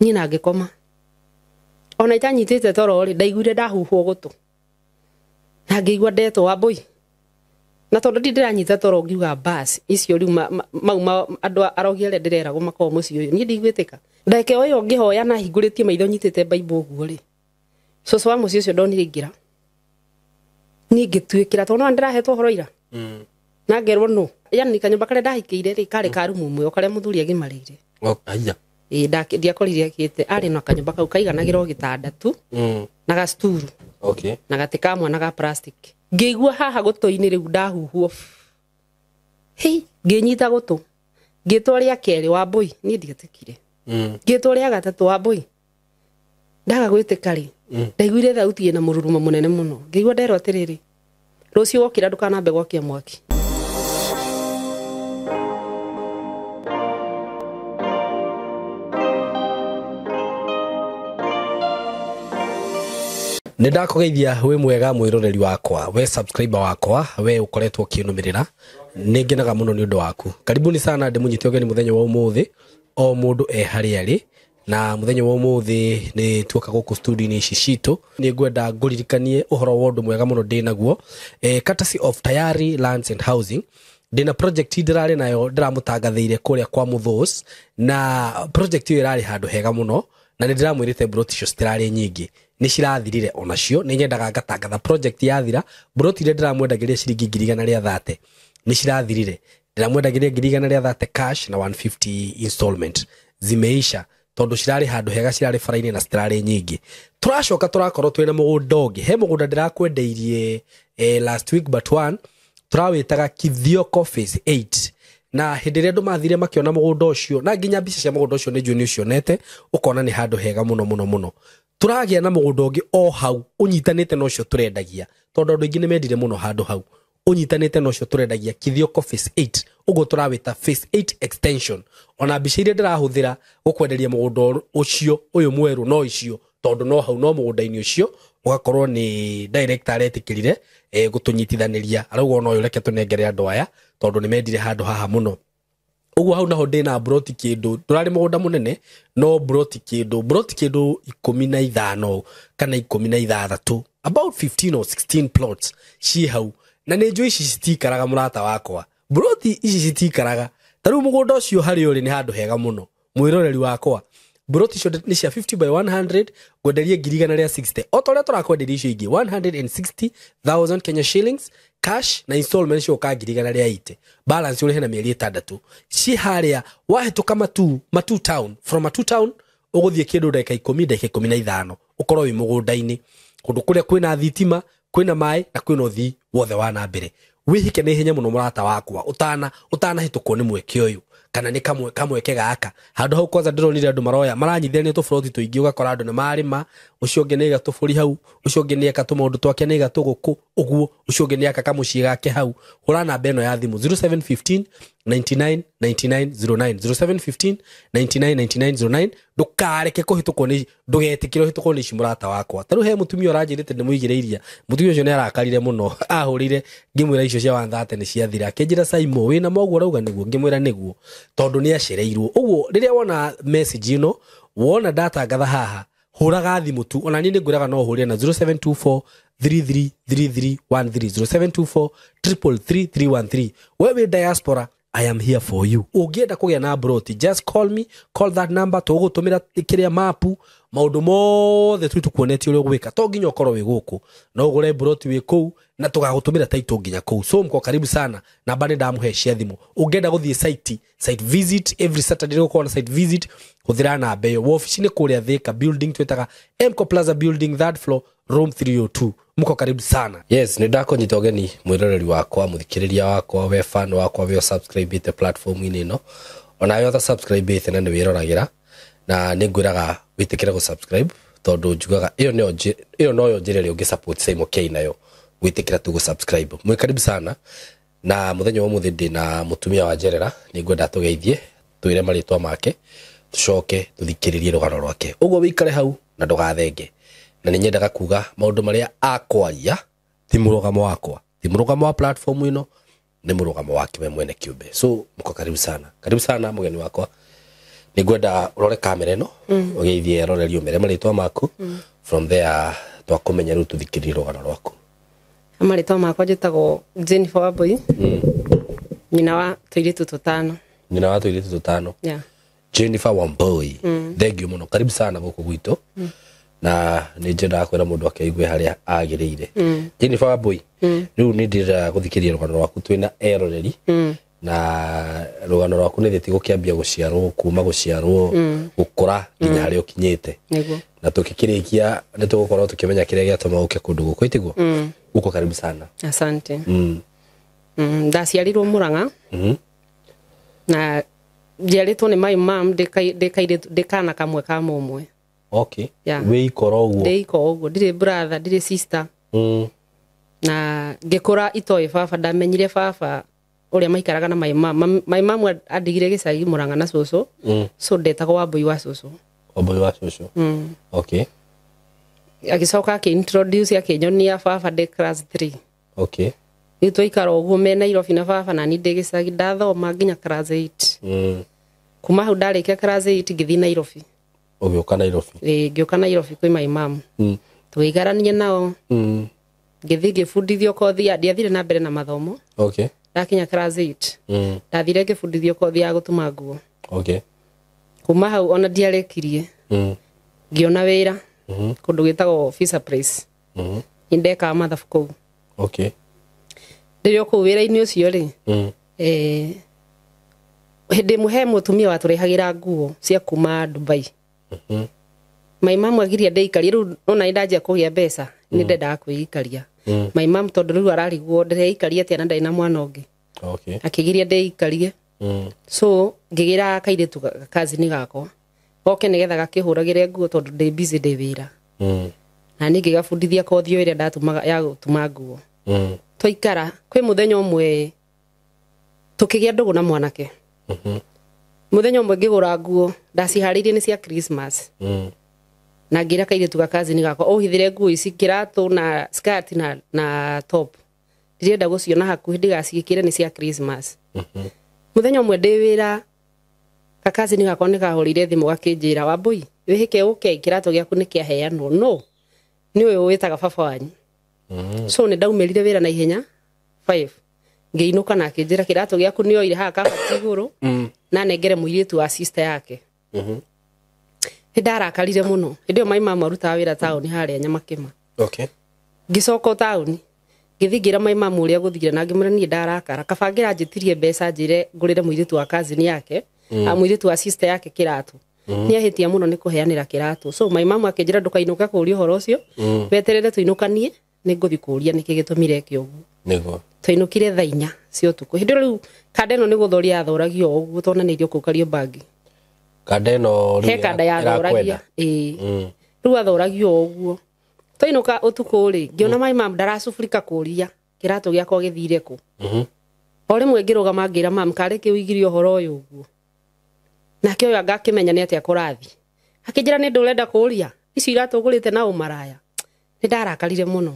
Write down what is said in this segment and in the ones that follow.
Niĩ na ngĩkoma. Ona itanyitĩte toro rĩ, ndaiguire ndahuhwo gũtũ. Na ngĩigua ndetwo Wambũi. Na tondũ ndi ndĩranyita toro ngiuga bas icio rĩu mau andũ arogi arĩa ndĩreragwo makoragwo mũciĩ ũyũ niĩ ndigwĩtĩka. Ndagĩka o ĩyo ngĩhoya na hingũrĩtie maitho nyitĩte Bible ũguo rĩ, cũcũ wa mũciĩ ũcio ndonire aingĩra. Niĩ ngĩtuĩkĩra tondũ nĩ ndĩrahetwo ũhoro ira. Na ngerwo no. Yani kanyũmba karĩa ndahikĩire rĩ karĩ ka rumu ĩmwe o karĩa mũthuri agimarĩire. Aya. Ĩĩ ndiakorire akĩte arĩ na kanyũmba kau kaiganagĩra o gĩtanda tu na gacturu. Na gatĩ ka mwana ga plastic. Ngĩigua haha gũtũ-inĩ rĩu ndahuhwo. Hei, ngĩnyita gũtũ. Ngĩtwo rĩa kerĩ Wambũi, niĩ ndietĩkire. Ngĩtwo rĩa gatatũ Wambũi. Ndaga gwĩtĩka rĩ, ndaiguire thauti ĩna mũrurumo mũnene mũno. Ngĩigua nderwo atĩrĩrĩ, rũciũ wokĩra ndũkanambe gwakia mwaki. Nĩ ndakũgeithia wĩ mwega mwĩroreri wakwa, we subscriber wakwa, we ũkoretwo ũkĩnũmĩrĩra, nĩ ngenaga mũno nĩ ũndũ waku. Karibuni sana ndĩmũnyite ũgeni mũthenya wa ũmũthĩ, o mũndũ e harĩa arĩ. Na mũthenya wa ũmũthĩ nĩ tuoka gũkũ studio-inĩ ici citũ, nĩ ngwenda ngũririkanie ũhoro wa ũndũ mwega mũno ndĩ naguo. Courtesy of Tayari Lands and Housing, ndĩna project ndĩrarĩ nayo ndĩramũtangathĩire kũrĩa kwa Mũthũs, na project ĩyo ĩrarĩ handũ hega mũno, na nĩ ndĩramwĩrĩte broti icio citirarĩ nyingĩ, nĩ cirathirire onacio. Nĩ nyendaga ngatangatha project yathira, broti iria ndĩramwendagĩria ciringi ngiri igana rĩa thate nĩ cirathirire. Ndĩramwendagĩria ngiri igana rĩa thate cash na 150 installment, zimeisha tondũ cirarĩ handũ hega, cirarĩ bara-inĩ na citirarĩ nyingĩ. Tũracoka tũrakorwo twĩna mũgũnda ũngĩ, he mũgũnda ndĩrakwendeirie last week but one, tũrawĩtaga Kithioko Phase 8. Na hĩndĩ ĩrĩa andũ mathire makĩona mũgũnda ũcio, na nginya mbica cia mũgũnda ũcio nĩ njũĩ nĩ ũcionete, ũkona nĩ handũ hega mũno mũno mũno. Tũragĩa na mũgũnda ũngĩ o hau ũnyitanĩte na ũcio tũrendagia, tondũ andũ aingĩ nĩ mendire mũno handũ hau ũnyitanĩte na ũcio tũrendagia Kithioko Phase 8, ũguo tũrawĩta Phase 8 extension. Ona mbica iria ndĩrahũthĩra gũkwenderia mũgũnda ũcio ũyũ mwerũ no icio, tondũ no hau no mũgũnda-inĩ ũcio ũgakorwo nĩ director aretĩkĩrire gũtũnyitithanĩria, arauga ona ũyũ reke tũnengere andũ aya tondũ nĩ mendire handũ haha mũno. Ũguo hau naho ndĩna broti kĩndũ, ndũrarĩ mũgũnda mũnene no broti kĩndũ, broti kĩndũ ikũmi na ithano kana ikũmi na ithathatũ, about 15 or 16 plots ciĩ hau. Na nĩ njũĩ ici citikaraga mũrata wakwa, broti ici citikaraga. Ta rĩu mũgũnda ũcio harĩa ũrĩ nĩ handũ hega mũno mwĩroreri wakwa. Broti icio nĩ cia 50 by 100, ngwenderie ngiri igana rĩa 60 o ta ũrĩa tũrakwenderia icio ingĩ, 160,000 Kenya shillings cash na installment cioka ngiri igana rĩa 80, balance ũrĩhe na mĩeri ĩtandatũ. Ci harĩa wahĩtũka Matu town, from Matu town ũgũthiĩ kĩndũ ndagĩka ikũmi, ndagĩka ikũmi na ithano ũkorwo wĩ mũgũnda-inĩ, kũndũ kũrĩa kwĩna thitima, kwĩna maĩ na kwĩna ũthii wothe wa na mbere. Wĩhike na ihenya mũno mũrata wakwa, ũtanahĩtũkwo nĩ mweke ũyũ kana nĩ kamweke gaka. Handũ hau kwanza ndĩronire andũ maroya maranyithania tũburoti tũingĩ, ũgakora andũ nĩ marĩma, ũcio ũngĩ nĩ aiga tũbũri hau, ũcio ũngĩ nĩ eka tũmaũndũ twake, nĩ aiga tũgũkũ ũguo, ũcio ũngĩ nĩ aka kamũciĩ gake hau. Hũra namba ĩno ya thimũ zero seven fifteen ninety-nine ninety-nine zero nine, zero seven fifteen ninety-nine ninety-nine zero nine. Ndũkareke kũhĩtũkwo nĩ, ndũgetĩkĩre ũhĩtũkwo nĩ ici mũrata wakwa. Ta rĩu he mũtumia ũranjĩrĩte ndĩmũigĩre iria, mũtumia ũcio nĩ arakarire mũno, ahũrire ngĩmwĩra icio cia 130 nĩ ciathira, akĩnjĩra Saimo wĩna moguo ũrauga nĩguo, ngĩmwĩra nĩguo tondũ nĩ acereirwo. Ũguo rĩrĩa wona message ĩno, wona ndatangatha haha, hũraga thimũ tu. Ona niĩ nĩngwĩraga no ũhũrĩre na zero seven two four three three three three one three, zero seven two four triple three three one three. We wĩ diaspora, I am here for you. Ũngĩenda kũgĩa na broti, just call me, call that number, tũgũtũmĩra kĩrĩa mapu, maũndũ mothe tu tũkuonetie ũrĩa ũgwĩka. To nginya ũkorwo wĩ gũkũ, no ũgũre broti wĩ kũu na tũgagũtũmĩra title nginya kũu. So mko karibu sana, namba nĩ ndamũhe cia thimũ. Ũngĩenda gũthiĩ site visit, every Saturday gũkorwo na site visit, hũthĩra namba ĩyo. Wabici nĩ kũrĩa Thika building, twĩtaga Mco Plaza building, third floor, room 302. Mko karibu sana. Yes, nĩ ndakũnyita ũgeni mwĩroreri wakwa, mũthikĩrĩria wakwa, we fan wakwa, we subscribe-ĩte platform-inĩ ĩno, ona we ũta-subscribe-ĩte na nĩ wĩroragĩra, na nĩ ngwĩraga wĩtĩkĩre gũ-subscribe tondũ njugaga ĩyo noyo njĩra ĩrĩa ũngĩ support Saimo K nayo, gwĩtĩkĩra tu gũ-subscribe. Mwĩ karibu sana. Na mũthenya wa ũmũthĩ ndĩ na mũtumia wa njerera, nĩ ngwenda tũgeithie, twĩre marĩtwa make, tũcoke tũthikĩrĩrie rũgano rwake. Ũguo wĩikare hau na ndũgathenge. Na nĩ nyendaga kuga maũndũ marĩa akwaria ti mũrũgamo wakwa, ti mũrũgamo wa platform ĩno, nĩ mũrũgamo wake we mwene kĩũmbe. So mko karibu sana, karibu sana mũgeni wakwa. Nĩ ngwenda ũrore kamera ĩno, ũgeithie eroreri, ũmere marĩtwa maku. From there twakũmenya rĩu tũthikĩrĩrie rũgano rwaku. Marĩtwa makwa njĩtagwo Jennifer Wambui, nyina wa tũirĩtu tũtano. Nyina wa tũirĩtu tũtano. Yeah. Jennifer Wambui, thank you mũno, karibu sana gũkũ gwitũ, na nĩ njendaga kwĩra mũndũ akĩigue harĩa agĩrĩire. Jennifer Wambui, rĩu nĩ ndĩrenda gũthikĩrĩria rũgano rwaku twĩna eroreri, na rũgano rwaku nĩ thĩti gũkĩambia gũciarwo, kuma gũciarwo, gũkũra nginya harĩa ũkinyĩte. Nĩguo. Na tũkĩkĩrĩkia nĩ tũgũkorwo tũkĩmenya kĩrĩa gĩatũma ũke kũndũ gũkũ, itiguo uko. Karibu sana. Asante. Ndaciarirwo Murang'a na njiarĩtwo nĩ my mom ndĩ kana kamwe ka mũmwe. Yeah. Wĩ ikoro ũguo? Ndĩ iko ũguo, ndirĩ brother, ndirĩ sister. Na ngĩkũra itoĩ baba, ndamenyire baba ũrĩa maikaraga na my mom. My mom andigire gĩcagi Murang'a na cũcũ. So ndetagwo Wambui wa cũcũ. Wambui wa cũcũ. Agĩcoka akĩ-introduce, akĩnyonia baba ndĩ class 3. Rĩu twaikara ũguo me Nairobi na baba na niĩ ndĩ gĩcagi, ndathoma nginya class 8. Kuma hau ndarĩkia class 8 ngĩthiĩ Nairobi. Ũgĩũka Nairobi? Ĩĩ, ngĩũka Nairobi kwĩ my mom. Tũgĩikarania nao. Ngĩthiĩ ngĩbundithio kothi ya, ndiathire na mbere na mathomo. Ndakinya class 8, ndathire ngĩbundithio kothi ya gũtuma nguo. Kuma hau ona ndiarĩkirie, ngĩona wĩra kũndũ gwĩtagwo Fisher Price. Nĩ ndekaga mathabu kũu. Rĩrĩa kũu wĩra-inĩ ũcio rĩ, hĩndĩ ĩmwe he mũtumia watũrehagĩra nguo cia kuma Dubai. My mom agiria ndĩikarie, rĩu ona nĩ ndanjia kũgĩa mbeca, nĩ ndendaga kwĩikaria. My mom, tondũ rĩu ararigwo ndĩreikaria atĩa na ndarĩ na mwana ũngĩ, akĩgiria ndĩikarie. So ngĩgĩra kairĩtu kazini gakwa goke nĩgetha gakĩhũragĩre nguo tondũ ndĩ busy, ndĩ wĩra. Na niĩ ngĩgabundithia kothi ĩyo ĩrĩa ndatumaga ya gũtuma nguo. Twaikara, kwĩ mũthenya ũmwe tũkĩgĩa ndũgũ na mwanake. Mũthenya ũmwe ngĩgũra nguo ndaciharĩirie nĩ cia Christmas, na ngĩra kairĩtu ga kazini gakwa, ũhithĩre nguo ici, kĩratũ na skirt na top, ndirenda gũciona hakuhĩ, ndigaciĩkĩre, nĩ cia Christmas. Mũthenya ũmwe ndĩ wĩra, kakazini gakwa nĩ kahũrĩire thimũ gakĩnjĩra, "Wambui, wĩhĩke ũke, kĩratũ gĩaku nĩ kĩaheanwo, no nĩ ũyũ wĩtaga baba wanyu." So nĩ ndaumĩrire wĩra na ihenya 5, ngĩinũka, na akĩnjĩra kĩratũ gĩaku nĩ oire haha kabati igũrũ na nengere mũirĩtu wa sister yake. Nĩ ndarakarire mũno. Hĩndĩ ĩyo my mama arutaga wĩra taũni harĩa Nyamakĩma. Ngĩcoka taũni, ngĩthiĩ ngĩra my mama ũrĩa gũthire, na ngĩmwĩra niĩ ndarakara, kaba ngĩranjĩtirie mbeca njĩre ngũrĩre mũirĩtu wa cousin yake, mũirĩtu wa sister yake kĩratũ. Nĩ ahĩtia mũno nĩ kũheanĩra kĩratũ. So my mama akĩnjĩra, "Ndũkainũke kũũria ũhoro ũcio, weterere tũinũkanie, nĩ ngũthiĩ kũũria nĩkĩ gĩtũmire eke ũguo." Nĩguo. Twainũkire thaa 4 cia ũtukũ. Hĩndĩ ĩyo rĩu kanda ĩno nĩ gũthoria yathoragio o ũguo, tonanĩirio kũu Kariobangi. Kanda ĩno rĩu He kanda yathoragia. ĩrakwenda. Ĩĩ. Rĩu athoragio o ũguo. Twainũka ũtukũ rĩ, ngĩona my mom ndaracubũrika kũũria kĩratũ gĩakwa gĩthire kũ. O rĩmwe ngĩrũgama ngĩra mam, karĩ kĩ ũigire ũhoro ũyũ ũguo? Nake ũyũ anga akĩmenya nĩ atĩa kũrathi, akĩnjĩra, "Nĩ ndũ ũrenda kũũria icio iratũ ũgũrĩte na ũmaraya?" Nĩ ndarakarire mũno,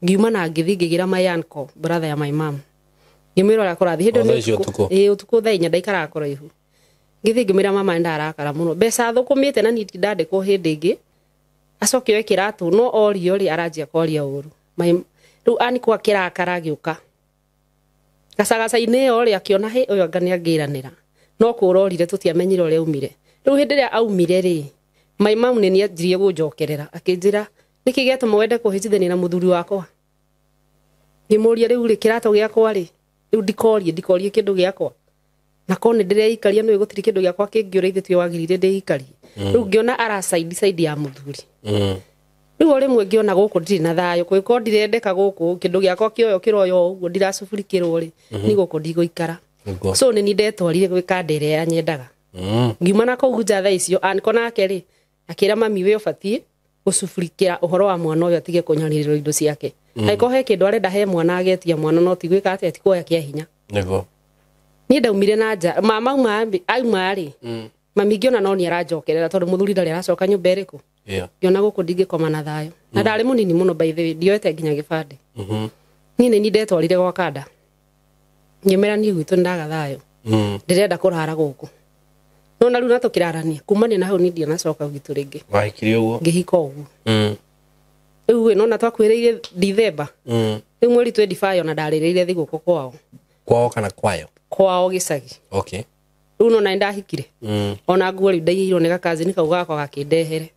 ngiuma na ngĩthiĩ ngĩgĩra my uncle, brother ya my mom, ngĩmwĩra ũrĩa kũrathi. Hĩndĩ ĩyo O thaa nĩ icio ũtukũ? Ĩĩ, ũtukũ thaa 4, ndaikaraga kũraihu. Ngĩthiĩ ngĩmwĩra, "Mama, nĩ ndarakara mũno, mbeca thũkũmĩte na niĩ ndandĩkwo hĩndĩ ĩngĩ, acoke oe kĩratũ, no orio rĩ, aranjia kwaria ũru." Rĩu aniko akĩrakara, agĩũka gacagaca-inĩ ĩyo rĩ, akĩona hĩ ũyũ anga nĩ angĩranĩra, no kũrorire, tũtiamenyire ũrĩa aumire. Rĩu hĩndĩ ĩrĩa aumire rĩ, my mom nĩ nianjirie gũnjokerera, akĩnjĩra, "Nĩkĩ gĩatũma wende kũhĩtithania na mũthuri wakwa?" Ngĩmũria, "Rĩu rĩ, kĩratũ gĩakwa rĩ, rĩu ndikorie, ndikorie kĩndũ gĩakwa, na korwo nĩ ndĩreikaria, nĩũĩ gũtirĩ kĩndũ gĩakwa kĩngĩũra, ithe tiwe wagĩrĩire ndĩikarie." Rĩu ngĩona aracaidi caidi ya mũthuri. Rĩu o rĩmwe ngĩona gũkũ ndirĩ na thayũ, kũngĩkorwo ndirendeka gũkũ, kĩndũ gĩakwa kĩoyo kĩroyo o ũguo, ndiracubũrikĩrwo rĩ, ni gũkũ ndigũikara. So nĩ ni ndetwarire gwĩ kanda ĩrĩa yanyendaga. Ngiuma na kũu nja thaa icio, anko nake rĩ akĩra mami, "We ũbatiĩ gũcuburikĩra ũhoro wa mwana ũyũ, atige kũnyarirĩrwo indo ciake. Angĩkorwo he kĩndũ arenda, he mwana, agetia mwana, no ti gwĩka atĩa, ti kuoya kĩa hinya." Niĩ ndaumire na nja, mama auma rĩ, mami ngĩona no nĩ aranjokerera tondũ mũthuri ndarĩ aracoka nyũmba ĩrĩkũ. Ngĩona gũkũ ndingĩkoma na thayũ, na ndarĩ mũnini mũno, by the way, ndioete nginya gĩbandĩ. Niĩ nĩ ni ndetwarire gwa kanda, ngĩmera niĩ gwitũ nĩ ndaga thayũ, ndĩrenda kũrara gũkũ. No na rĩu na tũkĩrarania kumania na hau niĩ ndianacoka gwitũ rĩngĩ. Wahikire ũguo. Ngĩhika ũguo. Rĩu ĩ nona twakuhĩrĩirie Dithemba. Rĩu mweri 25 ona ndarĩrĩire thigũkũ kwao. Kwao kana kwayo? Kwao gĩcagi. Okay. Rĩu nona nĩndahikire. Ona nguo rĩu ndaiyĩirwo nĩ gakazini kau gakwa gakĩndehere.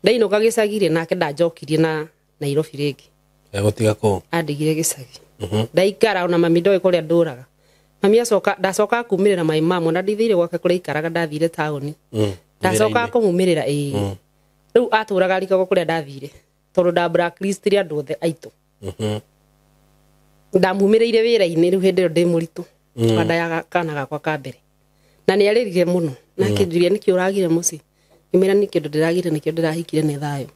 Ndainũka gĩcagi rĩ nake ndanjokirie na Nairobi rĩngĩ. Egũtiga kũu. Andigire gĩcagi. Ndaikara ona mami ndoĩ kũrĩa ndũraga. Mami acoka ndacoka kumĩrĩra my mum ona ndithire gwake kũrĩa aikaraga ndathire taũni. Ndacoka kũmumĩrĩra ĩĩ. Rĩu atũraga Rikago kũrĩa ndathire tondũ nda blacklistire andũ othe aitũ. Ndamumĩrĩire wĩra-inĩ rĩu hĩndĩ ĩyo ndĩ mũritũ. Wa nda ya kana gakwa ka mbere. Na nĩ arĩrire mũno. Na akĩnjũria nĩkĩ ũragire mũciĩ. Ngĩmwĩra nĩ kĩndũ ndĩragire nĩkĩo ndĩrahikire nĩ thayũ.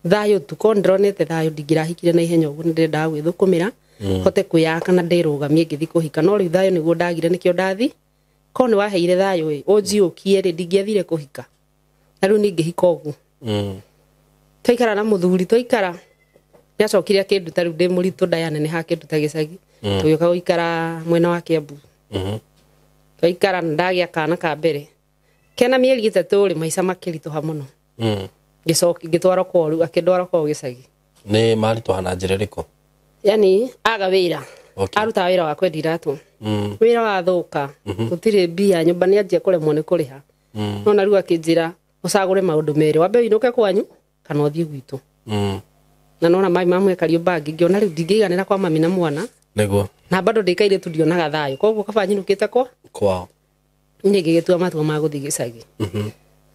Thayũ tu korwo ndĩronete thayũ ndingĩrahikire na ihenya ũguo nĩndĩrendaga gwĩthũkũmĩra hote kwĩyaka na ndĩrũgamie ngĩthiĩ kũhika no rĩu thayũ nĩguo ndagire nĩkĩo ndathi korwo nĩ waheire thayũ ĩ ũnjiũkie rĩ ndingĩathire kũhika na rĩu niĩ ngĩhika ũguo. Twaikara na mũthuri twaikara nĩacokire akĩnduta rĩu ndĩ mũritũ nda yaneneha akĩnduta gĩcagi tũgĩũka gũikara mwena wa Kiambu. Twaikara na ndagĩa kana ka mbere kena mĩeri 3 rĩ maica makĩritũha mũno. Ngĩcoka ngĩtwarwo kwao rĩu akĩndwara kwao gĩcagi. Nĩ maritũha na njĩra ĩrĩkũ? Yani aga wĩra. Arutaga wĩra wa kwendia iratũ. Wĩra wathũka gũtirĩ mbia nyũmba nĩanjia kũremwo nĩ kũrĩha. No na rĩu akĩnjĩra ũcagũre maũndũ merĩ wambe ũinũke kwanyu kana ũthiĩ gwitũ. Na nona mai mamwe Kariũmbangi ngĩona rĩu ndingĩiganĩra kwa mami na mwana. Nĩguo. Na bado ndĩ kairĩtu ndionaga thayũ koguo kaba nyinũkĩte kwa kwao. Niĩ ngĩgĩtua matua ma gũthiĩ gĩcagi.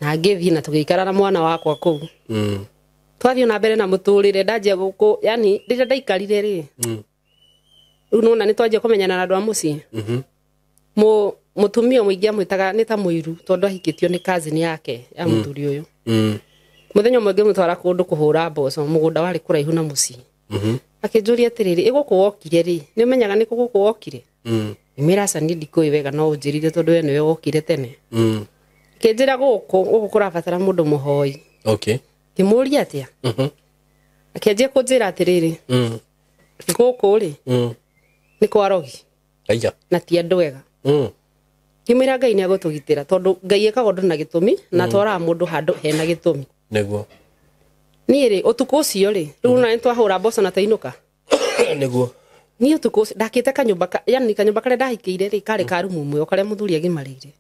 Na ngĩthiĩ na tũgĩikara na mwana wakwa kũu. Twathiĩ na mbere na mũtũrĩre ndanjia gũkũ yani rĩrĩa ndaikarire rĩ rĩu nona nĩ twanjia kũmenyana na andũ a mũciĩ. Mũtumia mũingĩ amwĩtaga nĩ ta mũiru tondũ ahikĩtio nĩ cousin yake ya mũthuri ũyũ. Mũthenya ũmwe ngĩmũtwara kũndũ kũhũra mboco mũgũnda warĩ kũraihu na mũciĩ. Akĩnjũria atĩrĩrĩ ĩ gũkũ wokire rĩ nĩ ũmenyaga nĩ kũ gũkũ wokire? Ngĩmwĩra aca niĩ ndikũĩ wega no ũnjĩrire tondũ we nĩwe wokire tene. Akĩnjĩra gũkũ kũrabatara mũndũ mũhoi. Okay. Ngĩmũria atĩa? Akĩanjia kũnjĩra atĩrĩrĩ gũkũ rĩ nĩ kwa rogi. Aya. Na ti andũ ega. Ngĩmwĩra Ngai nĩ agũtũgitĩra tondũ Ngai ekaga ũndũ na gĩtũmi na atwaraga mũndũ handũ hena gĩtũmi. Nĩguo. Niĩ rĩ ũtukũ ũcio rĩ rĩu na nĩtwahũra mboco na twainũka. Nĩguo. Niĩ ũtukũ ũcio ndakĩte kanyũmba yani kanyũmba karĩa ndahikĩire rĩ karĩ ka rumu ĩmwe o karĩa mũthuri agimarĩire.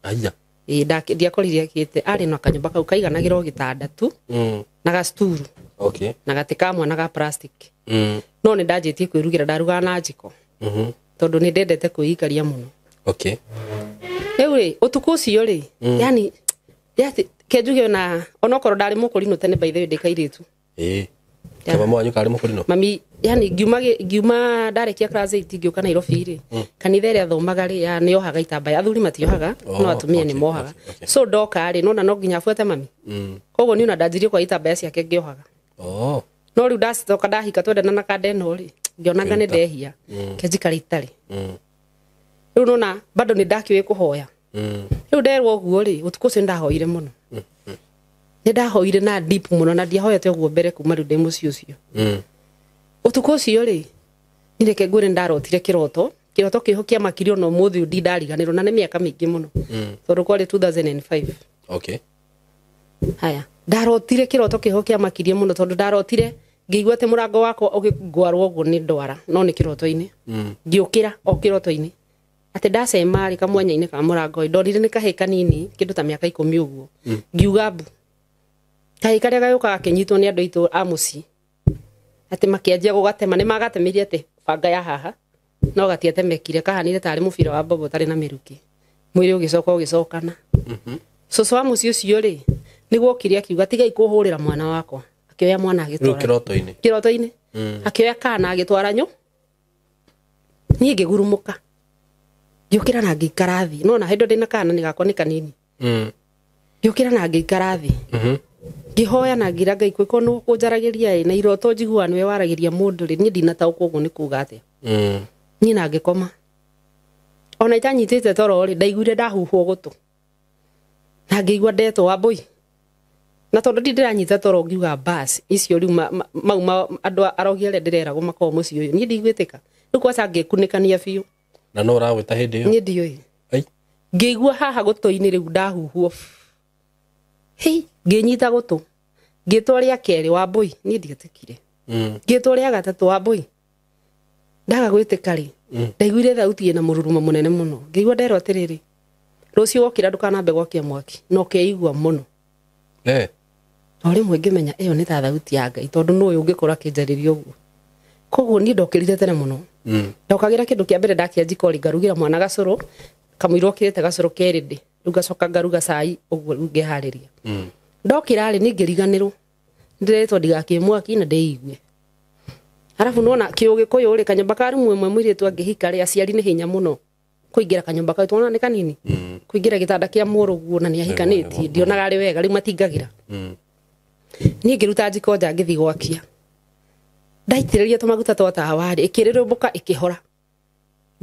Aya. Ĩĩ ndiakorire akĩte arĩ na kanyũmba kau kaiganagĩra o gĩtanda tu na gacturu. Okay. Na gatĩ ka mwana ga plastic. No nĩ ndanjĩtie kwĩrugĩra ndarugaga na njiko. Tondũ nĩ ndendete kwĩikaria mũno. Okay. Rĩu rĩ ũtukũ ũcio rĩ yani kenjuge ona onokorwo ndarĩ mũkũrinũ tene by the way ndĩ kairĩtu. Ĩĩ. Mama wanyu karĩ mũkũrinũ? Mami yani ngiuma ndarĩkia class 8 ngĩũka Nairobi rĩ kanitha ĩrĩa athomaga rĩ ya nĩohaga itambaya athuri matiohaga no atumia nĩ mohaga. So ndoka rĩ nona no nginya abuate mami. Koguo niĩ ona ndanjirie kwa itambaya ciake ngĩohaga. No rĩu ndacoka ndahika twendana na kanda ĩno rĩ ngĩonaga nĩ ndehia kenjikara itarĩ. Rĩu nona bado nĩ ndakĩũĩ kũhoya. Rĩu nderwo ũguo rĩ ũtukũ ũcio nĩndahoire mũno. Nĩndahoire na deep mũno na ndiahoete ũguo mbere kuma rĩu ndĩ mũciĩ ũcio. Ũtukũ ũcio rĩ niĩ reke ngwĩre nĩndarotire kĩroto kĩroto kĩho kĩamakirie ona ũmũthĩ ũyũ ndindariganĩrwo na nĩ mĩaka mĩingĩ mũno tondũ kwarĩ 2005. Okay. Haya ndarotire kĩroto kĩho kĩamakirie mũno tondũ ndarotire ngĩigua atĩ mũrango wakwa ũkĩngwarwo ũguo nĩ ndwara no nĩ kĩroto-inĩ. Ngĩũkĩra o kĩroto-inĩ atĩ ndacema rĩ kamwanya-inĩ ka mũrango ndonire nĩ kahĩĩ kanini kĩndũ ta mĩaka 10 ũguo. Ngiuga mbu kahĩĩ karĩa gagĩũka gakĩnyitwo nĩ andũ aitũ a mũciĩ atĩ makĩanjia gũgatema nĩ magatemire atĩ banga ya haha no gatiatemekire kahanire tarĩ mũbira wa mbombo ũtarĩ na mĩrukĩ mwĩrĩ ũgĩcoka ũgĩcokana. Cũcũ wa mũciĩ ũcio rĩ nĩguo okire akiuga tigai kũhũrĩra mwana wakwa akĩoya mwana agĩtwara kĩroto-inĩ kĩroto-inĩ akĩoya kana agĩtwara nyũ niĩ ngĩgurumũka ngĩũkĩra na ngĩikara thĩ no na hĩndĩ ndĩna kana nĩ gakwa nĩ kanini. Ngĩũkĩra na ngĩikara thĩ ngĩhoya na ngĩra Ngai kwĩko nĩ kũnjaragĩria ĩ na iroto njiguaga nĩwe waragĩria mũndũ rĩ niĩ ndinataũkwo ũguo nĩ kuga atĩa. Niĩ na ngĩkoma ona itanyitĩte toro rĩ ndaiguire ndahuhwo gũtũ na ngĩigua ndetwo Wambũi na tondũ ndindĩranyita toro ngiuga bas icio rĩu mau andũ arogi arĩa ndĩreragwo makoragwo mũciĩ ũyũ niĩ ndigwĩtĩka rĩu kwaca ngĩkunĩkania biũ. Na no ũragwĩta hĩndĩ ĩyo? Niĩ ndiũĩ. Ngĩigua haha gũtũ-inĩ rĩu ndahuhwo. Hei, ngĩnyita gũtũ. Ngĩtwo rĩa kerĩ Wambũi, niĩ ndietĩkire. Ngĩtwo rĩa gatatũ Wambũi. Ndaga gwĩtĩka rĩ, ndaiguire thauti ĩna mũrurumo mũnene mũno. Ngĩigua nderwo atĩrĩrĩ, rũciũ wokĩra ndũkanambe gwakia mwaki, na ũkeigua mũno. O rĩmwe ngĩmenya ĩyo nĩ ta thauti ya Ngai, tondũ nũ ũyũ ũngĩkorwo akĩnjarĩria ũguo. Koguo niĩ ndokĩrire tene mũno. Ndokagĩra kĩndũ kĩa mbere ndakia njikori ngarugĩra mwana gacũrũ, kamũira okĩrĩte gacũrũ kerĩ ndĩ. Rĩu ngacoka ngaruga cai ũguo rĩu ngeharĩria. Ndokĩra rĩ, niĩ ngĩriganĩrwo. Ndĩretwo ndigakie mwaki na ndĩigue. Arabu nĩwona kĩũgĩkũyũ rĩ, kanyũmba ka rumu ĩmwe mũirĩtu angĩhika rĩ, aciari nĩ hinya mũno kũingĩra kanyũmba kau, tuona nĩ kanini. Kũingĩra gĩtanda kĩa mũrũguo na nĩ ahikanĩtie, ndionaga arĩ wega, rĩu matingagĩra. Niĩ ngĩruta njiko nja ngĩthiĩ gwakia. Ndaitĩrĩria tũmaguta twa tawa rĩ, ĩkĩrĩrĩmbũka ĩkĩhora.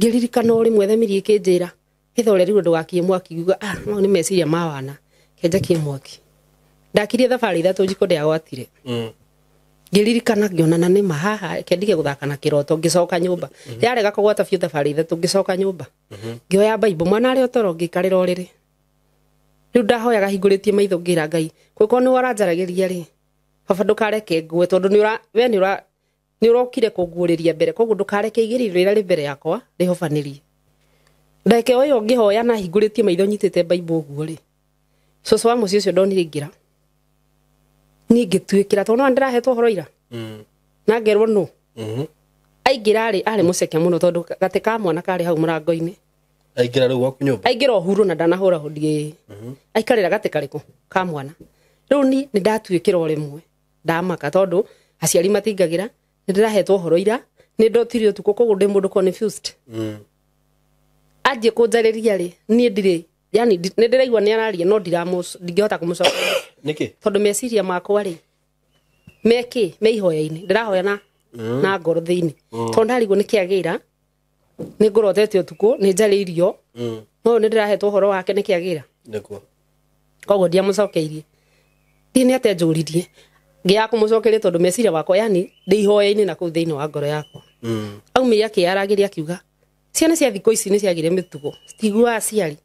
Ngĩririkana o rĩmwe thamiri ĩkĩnjĩra, getha ũrerirwo ndũgakie mwaki, ngiuga, ah, mau nĩ meciria ma wana, reke njakie mwaki. Ndakirie thabarĩ ithatũ njiko ndĩagwatire. Ngĩririkana ngĩona na nĩ ma haha, reke ndige gũthaka na kĩroto, ngĩcoka nyũmba. Yarega kũgwata biũ thabarĩ ithatũ, ngĩcoka nyũmba. Ngĩoya Bible, mwana arĩ o toro ngĩikarĩra ũrĩrĩ. Rĩu ndahoyaga hingũrĩtie maitho ngĩra Ngai, kũngĩkorwo nĩwe ũranjaragĩria rĩ, baba ndũkareke ngue, tondũ we nĩ ũrokire kũnguũrĩria mbere, koguo ndũkareke igerio rĩrĩa rĩ mbere yakwa rĩhobanĩrie. Ndagĩka o ĩyo ngĩhoya na hingũrĩtie maitho nyitĩte Bible ũguo rĩ, cũcũ wa mũciĩ ũcio ndonire aingĩra. Niĩ ngĩtuĩkĩra, tondũ nĩwona ndĩrahetwo ũhoro ira. Na ngerwo nũ. Aingĩra rĩ, arĩ mũceke mũno tondũ gatĩ ka mwana karĩ hau mũrango-inĩ. Aingĩra rĩu gwaku nyũmba? Aingĩra ũhurũ na ndanahũra hũndi ĩĩ. Aikarĩra gatĩ karĩkũ ka mwana. Rĩu niĩ nĩ ndatuĩkĩra o rĩmwe, ndamaka tondũ aciari matingagĩra, nĩ ndĩrahetwo ũhoro ira, nĩ ndotire ũtukũ koguo ndĩ mũndũ confused. Anjie kũnjarĩria rĩ, niĩ ndirĩ, yani nĩ ndĩraigua nĩ araria no ndingĩhota kũmũcokeria. Nĩkĩ? Tondũ meciria makwa rĩ, mekĩ, me ihoya-inĩ, ndĩrahoya na ngoro thĩinĩ. Tondũ ndarigwo nĩ kĩagĩra, nĩ ngũrotete ũtukũ, nĩ njarĩirio, no nĩ ndĩrahetwo ũhoro wake nĩ kĩagĩra. Nĩguo. Koguo ndiamũcokeirie. Ndiĩ nĩ atĩa njũririe. Ngĩaga kũmũcokeria tondũ meciria makwa, yani ndĩ ihoya-inĩ na kũu thĩinĩ wa ngoro yakwa. Aumire akĩyaragĩria akiuga, ciana cia thikũ ici nĩ ciagire mĩtugo, citiguaga aciari.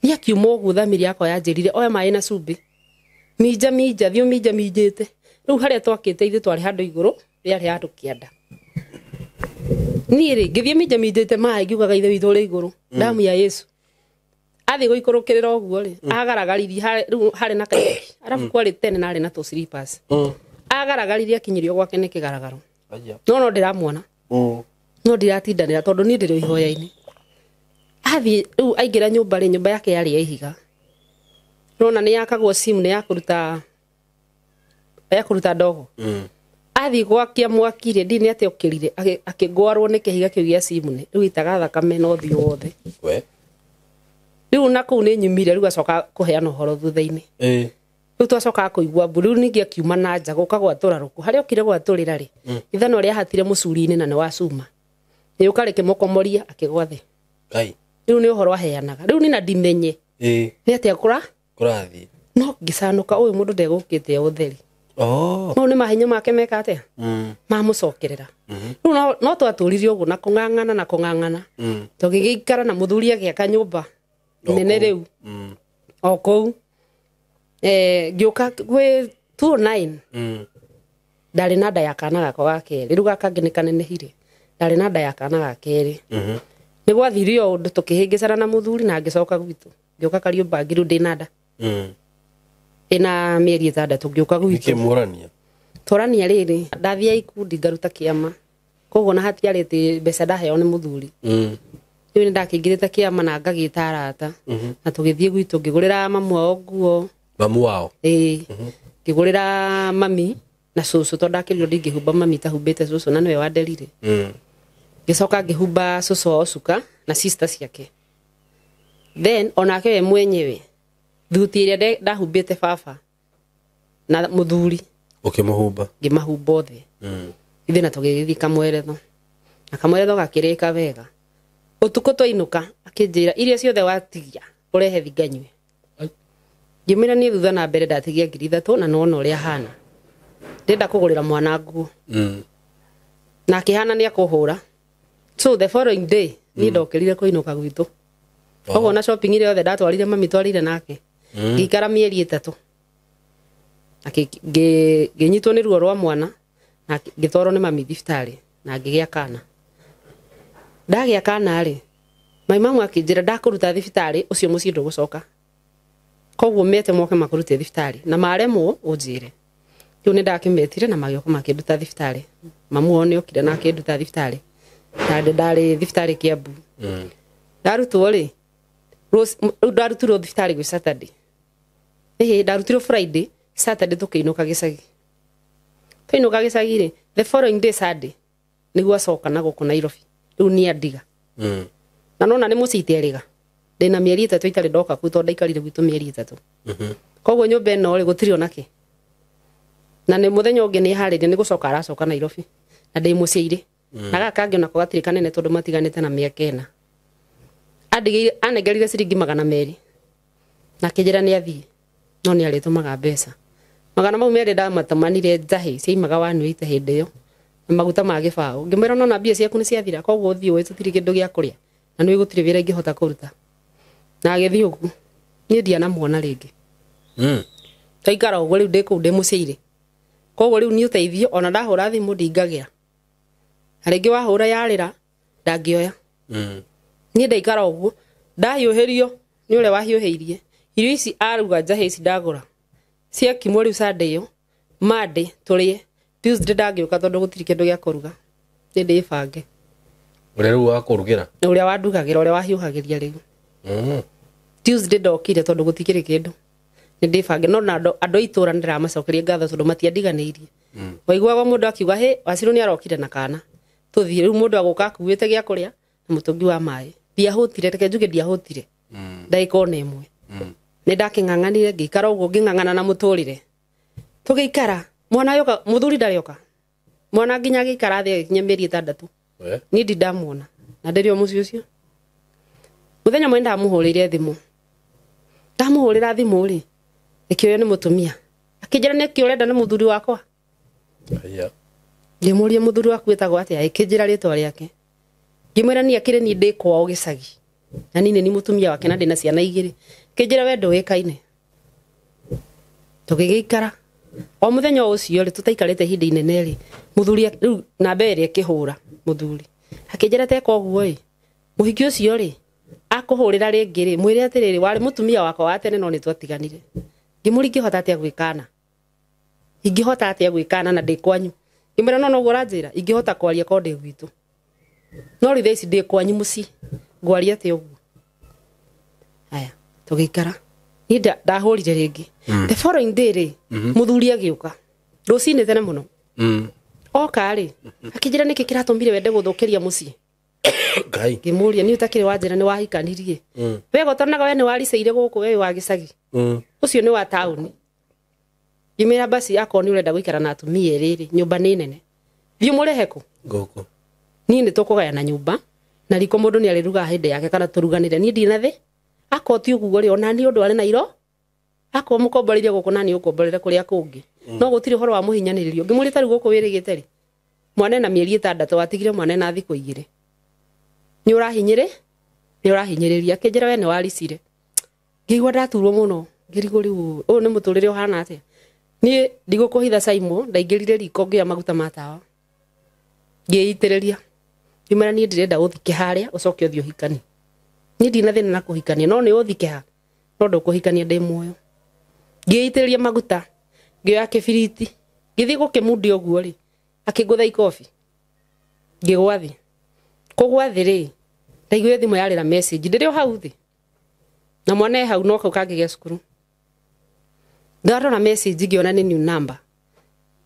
Niĩ akiuma ũguo thamiri yakwa yanjĩrire, oya maĩ na cumbĩ. Minja minja, thiĩ ũminja minjĩte. Rĩu harĩa twakĩte ithuĩ twarĩ handũ igũrũ, rĩarĩ handũ kĩanda. Niĩ rĩ, ngĩthiĩ minja minjĩte maĩ ngiugaga Ithe witũ ũrĩ igũrũ, damu ya Yesu. Athiĩ gũikũrũkĩrĩra ũguo rĩ, agaragaririe rĩu harĩ na kairiki. Arabu kwarĩ tene na harĩ na tũ slippers. Agaragaririe akinyirio gwake nĩ kĩgaragaro. No no ndĩramuona. No ndiratindanĩra tondũ niĩ ndĩrĩ ihoya-inĩ. Athiĩ rĩu aingĩra nyũmba rĩ, nyũmba yake yarĩ ya ihiga. Nona nĩ yakagwo simu nĩ ya kũruta ndogo. Athiĩ gwakia mwaki rĩ, ndini atĩ okĩrire, akĩgwarwo nĩ kĩhiga kĩu gĩa simu nĩ, rĩu itaga thakame na ũthiũ wothe. Rĩu na kũu nĩ nyumire, rĩu acoka kũheana ũhoro thutha-inĩ. Rĩu twacokaga kũigua mbu, rĩu ningĩ akiuma na nja gũka gwatũra rũkũ. Harĩa okire gwatũrĩra rĩ, ithanwa rĩahatire mũcuri-inĩ na nĩ wa cuma. Rĩũka rĩkĩmũkomoria akĩgwa thĩ. Ngai. Rĩu nĩ ũhoro aheanaga. Rĩu niĩ na ndimenye. Nĩ atĩa Kũrathiĩ. No ngĩcanũka ũyũ mũndũ ndegũkĩte ũtheri. Mau nĩ mahinya make meka atĩa? Mamũcokerera. Rĩu no twatũririe ũguo na kũng'ang'ana na kũng'ang'ana. Tũgĩgĩikara na mũthuri agĩaka nyũmba nene rĩu. O kũu. Ngĩũka gwĩ 209. Ndarĩ na nda ya kana gakwa ga kerĩ. Rĩu gaka kangĩ nĩ kanenehire. Ndarĩ na nda ya kana ga kerĩ. Nĩ gwathire o ũndũ tũkĩhĩngĩcana na mũthuri na ngĩcoka gwitũ. Ngĩũka Kariũmbangi rĩu ndĩ na nda. Ĩna mĩeri 6 ngĩũka gwitũ. Nĩkĩ mworania? Twarania rĩrĩ, ndathiĩ ikundi ngaruta kĩama. Koguo na hatiarĩ atĩ mbeca ndaheo nĩ mũthuri. Rĩu nĩ ndakĩingĩrĩte kĩama na ngagĩta arata. Na tũgĩthiĩ gwitũ ngĩgũrĩra mamu wao nguo. Mamu wao? Ĩĩ. Ngĩgũrĩra mami na cũcũ tondũ ndakĩrirwo ndingĩhumba mami tahumbĩte cũcũ na nĩwe wanderire. Ngĩcoka ngĩhumba cũcũ wao cuka na sister ciake. Then onake we mwenyewe thuti ĩrĩa ndahumbĩte baba na mũthuri Ũkĩmũhumba? Ngĩmahumba othe. Ithuĩ na tũgĩgĩthiĩ kamweretho. Na kamweretho gakĩrĩka wega. Ũtukũ twainũka akĩnjĩra iria ciothe watigia ũrehe thinganyue. Ngĩmwĩra niĩ thutha na mbere ndatigia ngiri ithatũ na nĩwona ũrĩa hana. Ndĩrenda kũgũrĩra mwana nguo. Na akĩhana nĩ akũhũra. So the following day niĩ ndokĩrire kũinũka gwitũ. Koguo na shopping ĩrĩa yothe ndatwarire mami twarire nake. Ngĩikara mĩeri 3. Ngĩnyitwo nĩ ruo rwa mwana na ngĩtwarwo nĩ mami thibitarĩ na ngĩgĩa kana. Ndagĩa kana rĩ, mai mamu akĩnjĩra ndakũruta thibitarĩ ũcio mũciĩ ndũgũcoka. Koguo mete moke makũrute thibitarĩ na maremwo ũnjĩre. Rĩu nĩ ndakĩmetire na magĩũka makĩnduta thibitarĩ. Mamu wao nĩokire na akĩnduta thibitarĩ. Na ndarĩ thibitarĩ Kiambu. Ndarutwo rĩ, rĩu ndarutirwo thibitarĩ gwĩ Saturday. Ĩhĩ, ndarutirwo Friday, Saturday tũkĩinũka gĩcagi. Twainũka gĩcagi rĩ, the following day Sunday nĩguo acoka na gũkũ Nairobi. Rĩu nĩ andiga. Na nona nĩ mũciĩ iterĩga. Ndĩna mĩeri 3 itarĩ ndoka kuu tondũ ndaikarire gwitũ mĩeri 3. Koguo nyũmba ĩno rĩ gũtirĩ onake. Na nĩ mũthenya ũngĩ nĩ harĩria nĩ gũcoka aracoka Nairobi. Na ndĩ mũciĩ-irĩ. Na gaka kangĩ onako gatirĩ kanene tondũ matiganĩte na mĩaka 4. Andigĩire anengerire ciringi 200. Na akĩnjĩra nĩ athiĩ. No nĩ arĩtũmaga mbeca. 200 ndamatamanire njahĩ ciaimaga 180 hĩndĩ ĩyo. Na maguta ma gĩbaũ. Ngĩmwĩra nona mbia ciaku nĩ ciathira koguo ũthiĩ ũĩ tũtirĩ kĩndũ gĩa kũrĩa. Na nĩ gũtirĩ wĩra ingĩhota kũruta. Na agĩthiĩ ũguo. Niĩ ndianamuona rĩngĩ. Twaikara ũguo rĩu ndĩ kũu ndĩ mũciĩ-irĩ. Koguo rĩu nĩ ũteithio ona ndahũra thimũ ndingagĩra. Na rĩngĩ wahũra yarĩra ndangĩoya. Niĩ ndaikara ũguo ndahiũhĩrio nĩ ũrĩa wahiũhĩirie. Irio ici aruga njahĩ ici ndagũra. Ciakimwo rĩu Sunday ĩyo, Monday tũrĩe, Tuesday ndangĩũka tondũ gũtirĩ kĩndũ gĩa kũruga. Nĩ ndĩbange. Ũrĩa rĩu wakũrugĩra? Ũrĩa wandugagĩra, ũrĩa wahiũhagĩria rĩu. Tuesday ndokire tondũ gũtikĩrĩ kĩndũ. Nĩ ndĩbange no na andũ a itũũra nĩndĩramacokeria ngatho tondũ matiandiganĩirie. Waiguaga mũndũ akiuga hĩ Wacirũ nĩarokire na kana. Tũthiĩ rĩu mũndũ agũka akuĩte gĩa kũrĩa na mũtũngi wa maĩ. Ndiahũtire, reke njuge ndiahũtire. Ndagĩka ona ĩmwe. Nĩ ndakĩng'ang'anire ngĩikara ũguo ngĩng'ang'ana na mũtũrĩre. Tũgĩikara mwana yoka mũthuri ndarĩoka. Mwana nginya agĩikara thĩ agĩkinya mĩeri 6. Niĩ ndindamuona na ndĩrĩ o mũciĩ ũcio. Mũthenya ũmwe ndamũhũrĩire thimũ. Ndamũhũrĩra thimũ rĩ, ĩkĩoywo nĩ mũtumia. Akĩnjĩra nĩkĩ ũrenda nĩ mũthuri wakwa. Ngĩmũria mũthuri waku wĩtagwo atĩa, ĩkĩnjĩra rĩtwa rĩake. Ngĩmwĩra niĩ akĩrĩ niĩ ndĩ kwao gĩcagi. Na niĩ nĩ mũtumia wake na ndĩna ciana 2. Kĩnjĩra we ndũĩkaine. Tũgĩgĩikara. O mũthenya ũcio rĩ, tũtaikarĩte ihinda inene rĩ, mũthuri rĩu namba ĩrĩa ĩkĩhũra mũthuri. Akĩnjĩra teka ũguo ĩ, mũhiki ũcio rĩ, akũhũrĩra rĩngĩ rĩ, mwĩre atĩrĩrĩ, warĩ mũtumia wakwa wa tene no nĩ twatiganire. Ngĩmũria ingĩhota atĩa gwĩkana? Ingĩhota atĩa gwĩkana na ndĩ kwanyu? Ngĩmwĩra no noguo ũranjĩra, ingĩhota kwaria korwo ndĩ gwitũ. No rĩu thaa ici ndĩ kwanyu mũciĩ, ngwaria atĩa ũguo? Aya, tũgĩikara. Niĩ ndahũrire rĩngĩ. The following day rĩ, mũthuri agĩũka. Rũcinĩ tene mũno. Oka rĩ, akĩnjĩra nĩkĩ kĩratũmire wende gũthũkĩria mũciĩ? Ngai. Ngĩmũria niĩ ũtakĩrĩ wanjĩra nĩ wahikanirie. We gotonaga we nĩ wariceire gũkũ we wa gĩcagi. Ũcio nĩ wa taũni. Ngĩmwĩra basi akorwo nĩ ũrenda gũikara na atumia erĩ rĩ, nyũmba nĩ nene. Thiĩ ũmũrehe kũ? Gũkũ. Niĩ nĩ tũkũgayana nyũmba na riko mũndũ nĩ arĩrugaga hĩndĩ yake kana tũruganĩre. Niĩ ndirĩ na thĩ. Akorwo ti ũguo rĩ, ona niĩ ũndũ arĩ na iro. Akorwo mũkomborire gũkũ na niĩ ũkomborere kũrĩa kũngĩ. No gũtirĩ ũhoro wa mũhinyanĩrĩrio. Ngĩmũria ta rĩu gũkũ wĩrĩgĩte rĩ, mwana ena mĩeri 6 watigire mwana ena thikũ 2. Nĩ ũrahinyĩrĩ? Nĩ ũrahinyĩrĩria. Akĩnjĩra we nĩ waricire. Ngĩigua ndaturwo mũno. Ngĩrigwo rĩu ũyũ nĩ mũtũrĩre ũhana atĩa? Niĩ ndigũkũhitha Saimo, ndaingĩrire riko ngĩoya maguta ma tawa. Ngĩitĩrĩria. Ngĩmwĩra niĩ ndĩrenda ũthike harĩa ũcoke ũthiĩ ũhikanie. Niĩ ndina thĩna na kũhikania, no nĩ ũthike ha? No ndũkũhikania ndĩ muoyo. Ngĩitĩrĩria maguta, ngĩoya kĩbiriti, ngĩthiĩ gũkĩmundia ũguo rĩ, akĩngũtha ikobi. Ngĩgwa thĩ. Kũgwa thĩ rĩ, ndaiguire thimũ yarĩra message, ndĩrĩ o hau thĩ. Na mwana e hau no kau kangĩgĩa cukuru. Ndarora message ngĩona nĩ new number.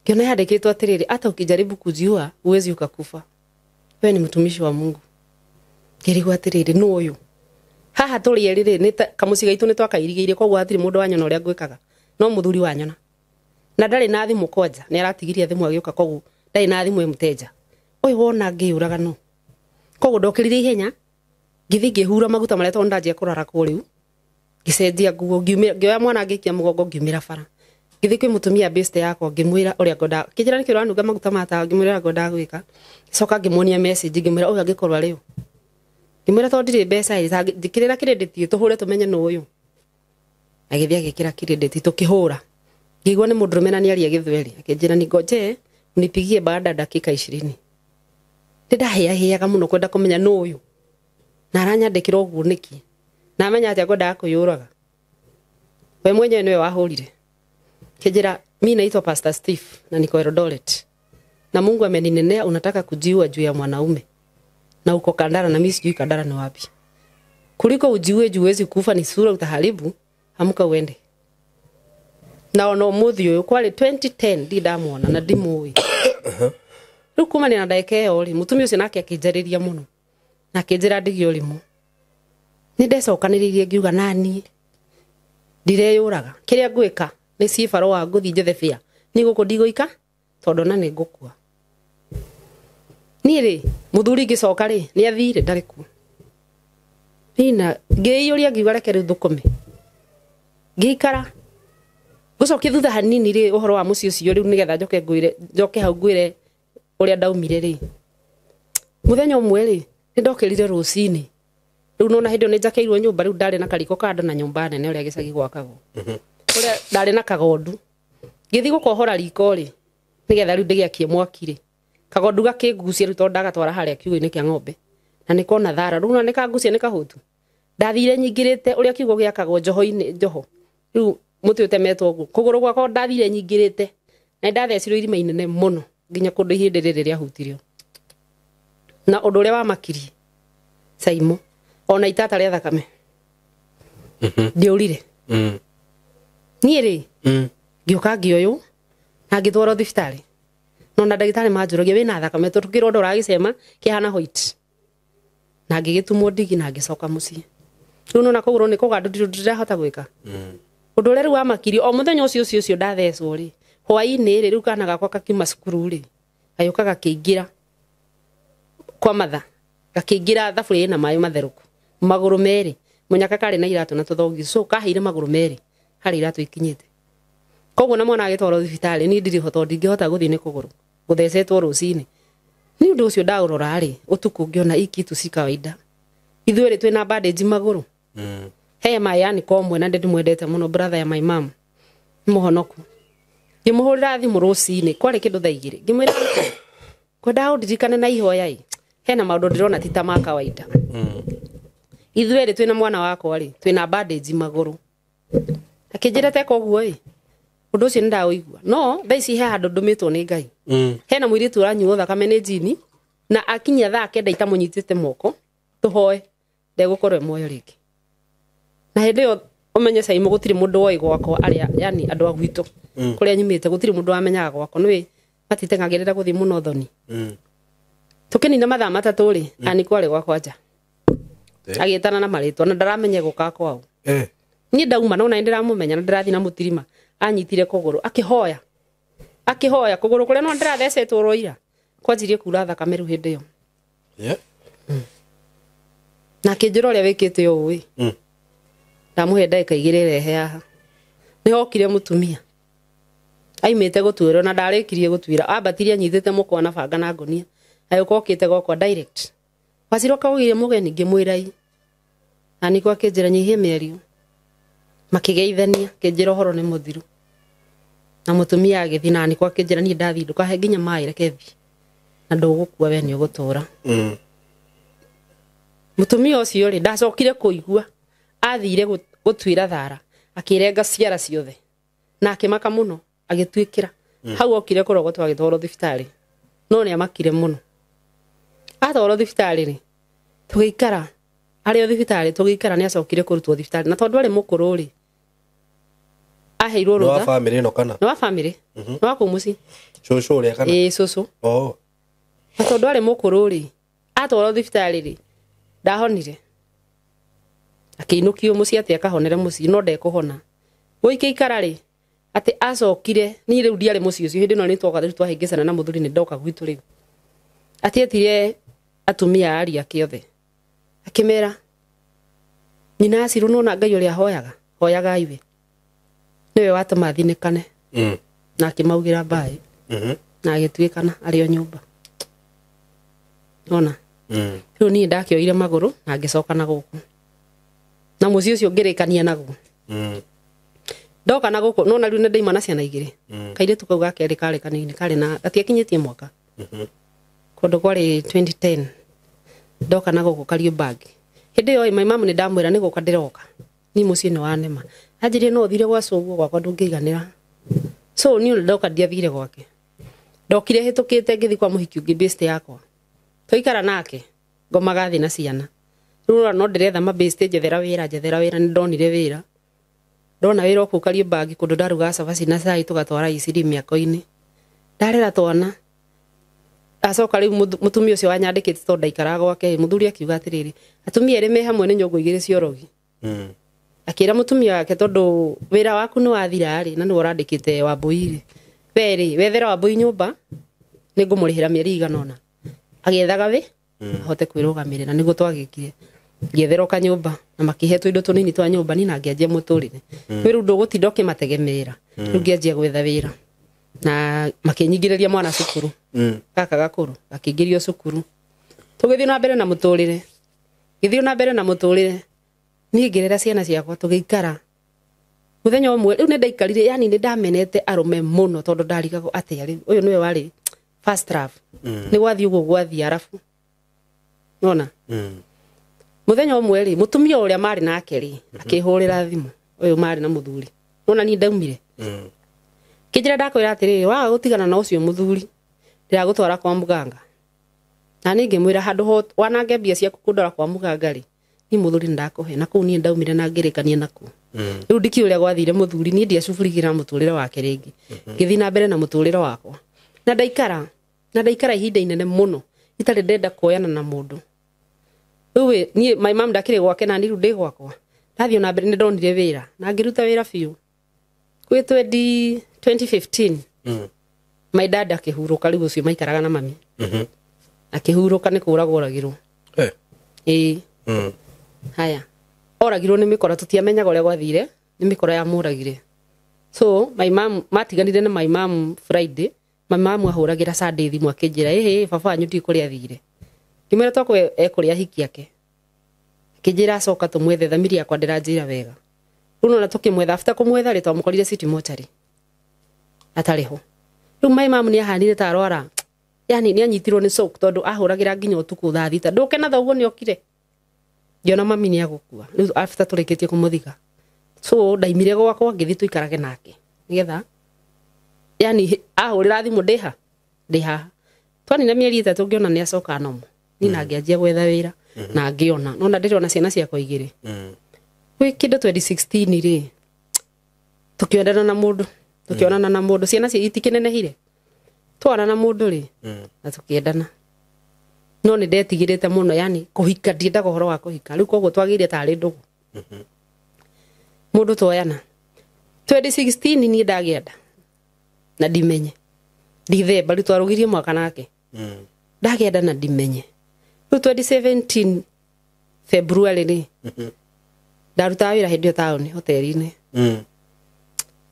Ngĩona yandĩkĩtwo atĩrĩrĩ, hata ukijaribu kujiua huwezi ukakufa. Wewe ni mtumishi wa Mungu. Ngĩrigwo atĩrĩrĩ, nũ ũyũ? Haha tũrĩ erĩ rĩ, nĩ ta kamũciĩ gaitũ nĩ twakairigĩirie, koguo hatirĩ mũndũ wanyona ũrĩa ngwĩkaga. No mũthuri wanyona. Na ndarĩ na thimũ kwanja, nĩ aratigirie thimũ agĩũka, koguo ndarĩ na thimũ ĩmũtenja. Ũyũ wona ngĩyũraga no. Koguo ndokĩrire ihenya, ngĩthiĩ ngĩhura maguta marĩa tondũ ndanjia kũrarakwo rĩu. Ngĩcenjia nguo, ngĩoya mwana ngĩikia mũgongo ngiumĩra bara. Ngĩthiĩ kwĩ mũtumia best yakwa ngĩmwĩra ũrĩa ngwendaga. Kĩnjĩra nĩkĩ ũranunga maguta ma tawa, ngĩmwĩra ũrĩa ngwendaga gwĩka. Coka ngĩmuonia message ngĩmwĩra ũyũ angĩkorwo arĩ ũ. Ngĩmwĩra tondũ ndirĩ mbeca ĩ, njĩkĩrĩra credit tũhũre tũmenye nũ ũyũ. Agĩthiĩ agĩkĩra credit tũkĩhũra. Ngĩigua nĩ mũndũrũme na nĩaria Gĩthweri. Akĩnjĩra ningoje unipigie baada ya dakika 20. Nĩndahĩahĩaga mũno kwenda kũmenya nũ ũyũ. Na aranyandĩkĩra ũguo nĩkĩ? Na amenya atĩa ngwendaga kwĩyũraga. We mwenyewe nĩwe wahũrire. Akĩnjĩra mi naitwa Pastor Steve na niko Eldoret. Na Mungu ameninenea unataka kujiua juu ya mwanaume. Na uko Kandara na mimi sijui Kandara ni wapi. Kuliko ujiue juu huwezi kufa ni sura utaharibu, amka uende. Na ono muthi uyu kwari 2010 ndi ndamuona na ndimũĩ. Rĩu kumania na ndagĩka ĩyo rĩ, mũtumia ũcio nake akĩnjarĩria mũno. Na akĩnjĩra ndigie ũrimũ. Nĩ ndecokanĩrĩirie ngiuga nani ndireyũraga. Kĩrĩa ngwĩka nĩ cibarũa ngũthiĩ njethe bĩa. Niĩ gũkũ ndigũika tondũ ona nĩ ngũkua. Niĩ rĩ, mũthuri ngĩcoka rĩ, nĩ athire ndarĩ kuo. Nina ngĩiyũria ngiuga reke rĩu thũkũme. Ngĩikara ngũcokia thutha hanini rĩ ũhoro wa mũciĩ ũcio rĩu nĩgetha njoke ngwĩre njoke hau ngwĩre ũrĩa ndaumire rĩ. Mũthenya ũmwe rĩ, nĩ ndokĩrire rũcinĩ. Rĩu nona hĩndĩ ĩyo nĩ njakĩirwo nyũmba rĩu ndarĩ na kariko kando na nyũmba nene ũrĩa gĩcagi gwakagwo. Ũrĩa ndarĩ na kagondu. Ngĩthiĩ gũkohora riko rĩ, nĩgetha rĩu ndĩgĩakie mwaki rĩ. Kagondu gakĩngucia rĩu tondũ ndagatwara harĩa kiugũ-inĩ kĩa ng'ombe. Na nĩkona thara rĩu nĩ kangucia nĩ kahũtu. Ndathire nyingĩrĩte ũrĩa kiugũ gĩakagwo njoho-inĩ njoho. Rĩu mũtĩ ũtemetwo ũguo. Kũgũrũ gwakwa ndathire nyingĩrĩte. Na ndathecirwo irima inene mũno nginya kũndũ ihĩndĩ rĩrĩ rĩahutirio. Na ũndũ ũrĩa wamakirie Saimo ona itata rĩa thakame. Ndiũrire. Niĩ rĩ ngĩũka ngĩoywo na ngĩtwarwo thibitarĩ. No na ndagĩtarĩ manjũragia wĩna thakame tondũ kĩronda ũragĩcema kĩhana white. Na ngĩgĩtumwo ndigi na ngĩcoka mũciĩ. Rĩu nona kũgũrũ nĩ kũgandu ndirahota gwĩka. Ũndũ ũrĩa rĩu wamakirie o mũthenya ũcio ũcio ũcio ndathecwo rĩ, hwaĩ-inĩ rĩ, rĩu kana gakwa gakiuma cukuru rĩ, gagĩũka gakĩingĩra kwa matha, gakĩingĩra thaburia ĩna maĩ matherũku, magũrũ merĩ, mũnyaka karĩ na iratũ na tũthogi, so kaheire magũrũ merĩ harĩ iratũ ikinyĩte. Koguo na mwana agĩtwarwo thibitarĩ, niĩ ndirĩ ho tondũ ndingĩhota gũthiĩ nĩ kũgũrũ, gũthecetwo rũcinĩ. Nĩ ũndũ ũcio ndaũrora rĩ, ũtukũ ngĩona hii kitu si kawaida. Ithuĩ rĩ twĩna bandage magũrũ. He mayani ko mwe na ndimwendete mũno brother ya my mom. Mũhonoku. Ngĩmũhũrĩra thimũ rũcinĩ kwarĩ kĩndũ thaa igĩrĩ. Ngĩmwĩra kwendaga ũndirikane na ihoya ĩ. Hena maũndũ ndĩrona ti ta ma kawaida. Ithuĩ rĩ twĩna mwana wakwa rĩ, twĩna bandage magũrũ. Akĩnjĩra teka ũguo ĩ. Ũndũ ũcio nĩ ndaũigua. No thaa ici he handũ ndũmĩtwo nĩ Ngai. Hena mũirĩtu ũranyuo thakame nĩ njini na akinyia thaa kenda itamũnyitĩte moko tũhoe ndegũkorwo e muoyo rĩngĩ. Na hĩndĩ ĩyo ũmenye Saimo gũtirĩ mũndũ woĩ gwakwa arĩa yani andũ a gwitũ kũrĩa nyumĩte gũtirĩ mũndũ wamenyaga gwakwa nĩwe matiteng'agĩrĩra gũthiĩ mũno thoni. Tũkĩnina mathaa matatũ rĩ, ani kwarĩ gwakwa nja. Agĩtana na marĩtwa na ndaramenya gũka kwao. Niĩ ndauma no na nĩndĩramũmenya na ndĩrathiĩ na mũtirima anyitire kũgũrũ akĩhoya. Akĩhoya kũgũrũ kũrĩa no ndĩrathecetwo ro ira. Kwanjirie kura thakame rĩu hĩndĩ ĩyo. Na akĩnjĩra ũrĩa wĩkĩte ũũ ĩ. Ndamũhe ndagĩka igĩrĩ rehe haha. Nĩ hokire mũtumia. Aimĩte gũtuĩrwo na ndarĩkirie gũtuĩra. Ambatirie anyitĩte mũkwa na banga na ngonia. Agĩũka okĩte gwakwa direct. Wacirwo kaugire mũgeni ngĩmwĩra ĩ. Na nĩkwo akĩnjĩra nyihie mĩario. Makĩgeithania, akĩnjĩra ũhoro nĩ mũthiru. Na mũtumia agĩthiĩ na nĩkwo akĩnjĩra niĩ ndathiĩ ndũkahe nginya maĩ reke thiĩ. Na ndũgũkua we nĩ ũgũtũra. Mũtumia ũcio rĩ ndacokire kũigua. Athire gũtuĩra thara akĩrenga ciara ciothe na akĩmaka mũno agĩtuĩkĩra. Hau okire kũrogotwo agĩtwarwo thibitarĩ no nĩ amakire mũno. Atwarwo thibitarĩ rĩ tũgĩikara arĩ o thibitarĩ tũgĩikara nĩ acokire kũrutwo thibitarĩ na tondũ arĩ mũkũrũ rĩ aheirwo Nĩ wa rũtha. bamĩrĩ ĩno kana? Nĩ wa bamĩrĩ. Nĩ wa kũu mũciĩ. Cũcũ ũrĩa kana? Ĩĩ cũcũ. Na tondũ arĩ mũkũrũ rĩ atwarwo thibitarĩ rĩ ndahonire. Akĩinũkio mũciĩ atĩ akahonere mũciĩ no ndekũhona. Gũikĩikara rĩ atĩ acokire niĩ rĩu ndiarĩ mũciĩ ũcio hĩndĩ ĩno nĩ twoka rĩu twahĩngĩcana na mũthuri nĩ ndoka gwitũ rĩu. Atĩ etire atumia a aria ake othe. Akĩmera nyina Acirũ nĩwona Ngai ũrĩa ahoyaga, hoyagai we. Nĩwe watũma thinĩkane. Na akĩmaugĩra mbaĩ. Na agĩtuĩkana arĩ o nyũmba. Ona. Rĩu niĩ ndakĩoire magũrũ na ngĩcoka na gũkũ na mũciĩ ũcio ngĩrĩkania naguo. Ndoka na gũkũ nona rĩu nĩ ndaima na ciana igĩrĩ. Kairĩtu kau ga kerĩ karĩ kanini, karĩ na gatiakinyĩtie mwaka. Kũndũ kwarĩ 2010 ndoka na gũkũ Kariobangi. Hĩndĩ ĩyo my mum nĩ ndamwĩra nĩ gũka ndĩroka, niĩ mũciĩ nĩ wanema. Anjĩrire no ũthire gwa cũguo gwakwa ndũngĩiganĩra. So niĩ ndoka ndiathire gwake, ndokire hĩtũkĩte ngĩthiĩ kwa mũhiki ũngĩ best yakwa, twaikara nake ngomaga thĩ na ciana. Rĩu no ndĩretha ma best, njethera wĩra, njethera wĩra, nĩ ndonire wĩra. Ndona wĩra o kũu Kariobangi kũndũ ndarugaga cabaci na cai tũgatwara iciri mĩako-inĩ. Ndarera twana. Acoka rĩu mũtumia ũcio wanyandĩkĩte tondũ ndaikaraga gwake, mũthuri akiuga atĩrĩrĩ, atumia erĩ me hamwe nĩ nyũngũ igĩrĩ cia ũrogi. Akĩra mũtumia wake tondũ wĩra waku nĩ wathira rĩ, na nĩwe ũrandĩkĩte Wambui rĩ, we rĩ wethera Wambui nyũmba nĩ ngũmũrĩhĩra mĩeri igana ũna. Agĩethaga wĩ ahote kwĩrũgamĩrĩra, nĩguo twagĩkire. Ngĩetherwo kanyũmba na makĩhe tũindo tũnini twa nyũmba ni na ngĩanjia mũtũrĩre. Rĩu ndũgũtinda ũkĩmategemeera. Rĩu ngĩanjia gwetha wĩra na makĩnyingĩrĩria mwana cukuru. Gaka gakũrũ gakĩingĩrio cukuru. Tũgĩthiĩ na mbere na mũtũrĩre. Ngĩthiĩ na mbere na mũtũrĩre. Niĩ ngĩrera ciana ciakwa tũgĩikara. Mũthenya ũmwe rĩu nĩ ndaikarire, yani nĩ ndamenete arũme mũno tondũ ndarigagwo atĩa rĩu ũyũ nĩwe warĩ first love. Nĩ gwathiĩ ũguo gwathiĩ arabu. Nona? Mũthenya ũmwe rĩ, mũtumia ũrĩa marĩ nake rĩ, akĩhũrĩra thimũ, ũyũ marĩ na mũthuri. Nona niĩ ndaumire. Kĩnjĩra ndakwĩra atĩrĩrĩ, waga gũtigana na ũcio mũthuri, ndĩragũtwara kwa mũganga. Na niĩ ngĩmwĩra handũ ho wanange mbia ciaku kũndwara kwa mũganga rĩ, niĩ mũthuri nĩndakũhe. Na kũu niĩ ndaumire na ngĩrĩkania nakuo. Rĩu ndikĩũĩ ũrĩa gwathire mũthuri, niĩ ndiacuburigĩra mũtũrĩre wake rĩngĩ. Ngĩthiĩ na mbere na mũtũrĩre wakwa. Na ndaikara, na ndaikara ihinda inene mũno, itarĩ ndenda kuoyana na mũndũ. Rĩu niĩ my mum ndakĩrĩ gwake na niĩ rĩu ndĩ gwakwa. Ndathiĩ na mbere nĩ ndonire wĩra na ngĩruta wĩra biũ. Kwĩ 2015 my dad akĩhurũka, rĩu ũcio maikaraga na mami. Akĩhurũka nĩ kũragwo oragirwo. Ĩĩ. Haya. Oragirwo nĩ mĩkora, tũtiamenyaga ũrĩa gwathire, nĩ mĩkora yamũragire. So my mum matiganire na my mum Friday, my mum ahũragĩra Sunday thimũ akĩnjĩra, ĩhĩ baba wanyu ndiũĩ kũrĩa athire. Ngĩmwĩra tokorwo ekũrĩa ahiki ake. Akĩnjĩra acoka tũmwethe, thamiri yakwa ndĩranjĩra wega. Rĩu nona tũkĩmwetha, after kũmwetha rĩ, twamũkorire City Mortuary. Atarĩ ho. Rĩu my mum nĩ ahanire ta arwara. Yani nĩ anyitirwo nĩ shock tondũ ahũragĩra nginya ũtukũ thaa thita. Ndũke na thoguo nĩ okire. Ngĩona mami nĩ agũkua. Rĩu after tũrĩkĩtie kũmũthika. So ndaimire gwakwa ngĩthiĩ tũikarage nake. Nĩgetha yani ahũrĩra thimũ ndĩha, ndĩ haha. Twanina mĩeri 3 ngĩona nĩ acoka nomo. Niĩ na ngĩanjia gwetha wĩra na ngĩona. Nona ndĩrona ciana ciakwa igĩrĩ. Gwĩ kĩndũ 2016 rĩ, tũkĩonana na mũndũ, tũkĩonana na mũndũ, ciana cia itikĩnenehire. Twana na mũndũ rĩ, na tũkĩendana. No nĩ ndetigĩrĩte mũno, yani kũhika ndiendaga ũhoro wa kũhika. Rĩu koguo twagĩire tarĩ ndũgũ. Mũndũ twoyana. 2016 niĩ ndagĩa nda na ndimenye. Ndithemba rĩu twarũgirie mwaka nake. Ndagĩa nda na ndimenye. Rĩu 2017 February rĩ, ndarutaga wĩra hĩndĩ ĩyo taũni hoteli-inĩ.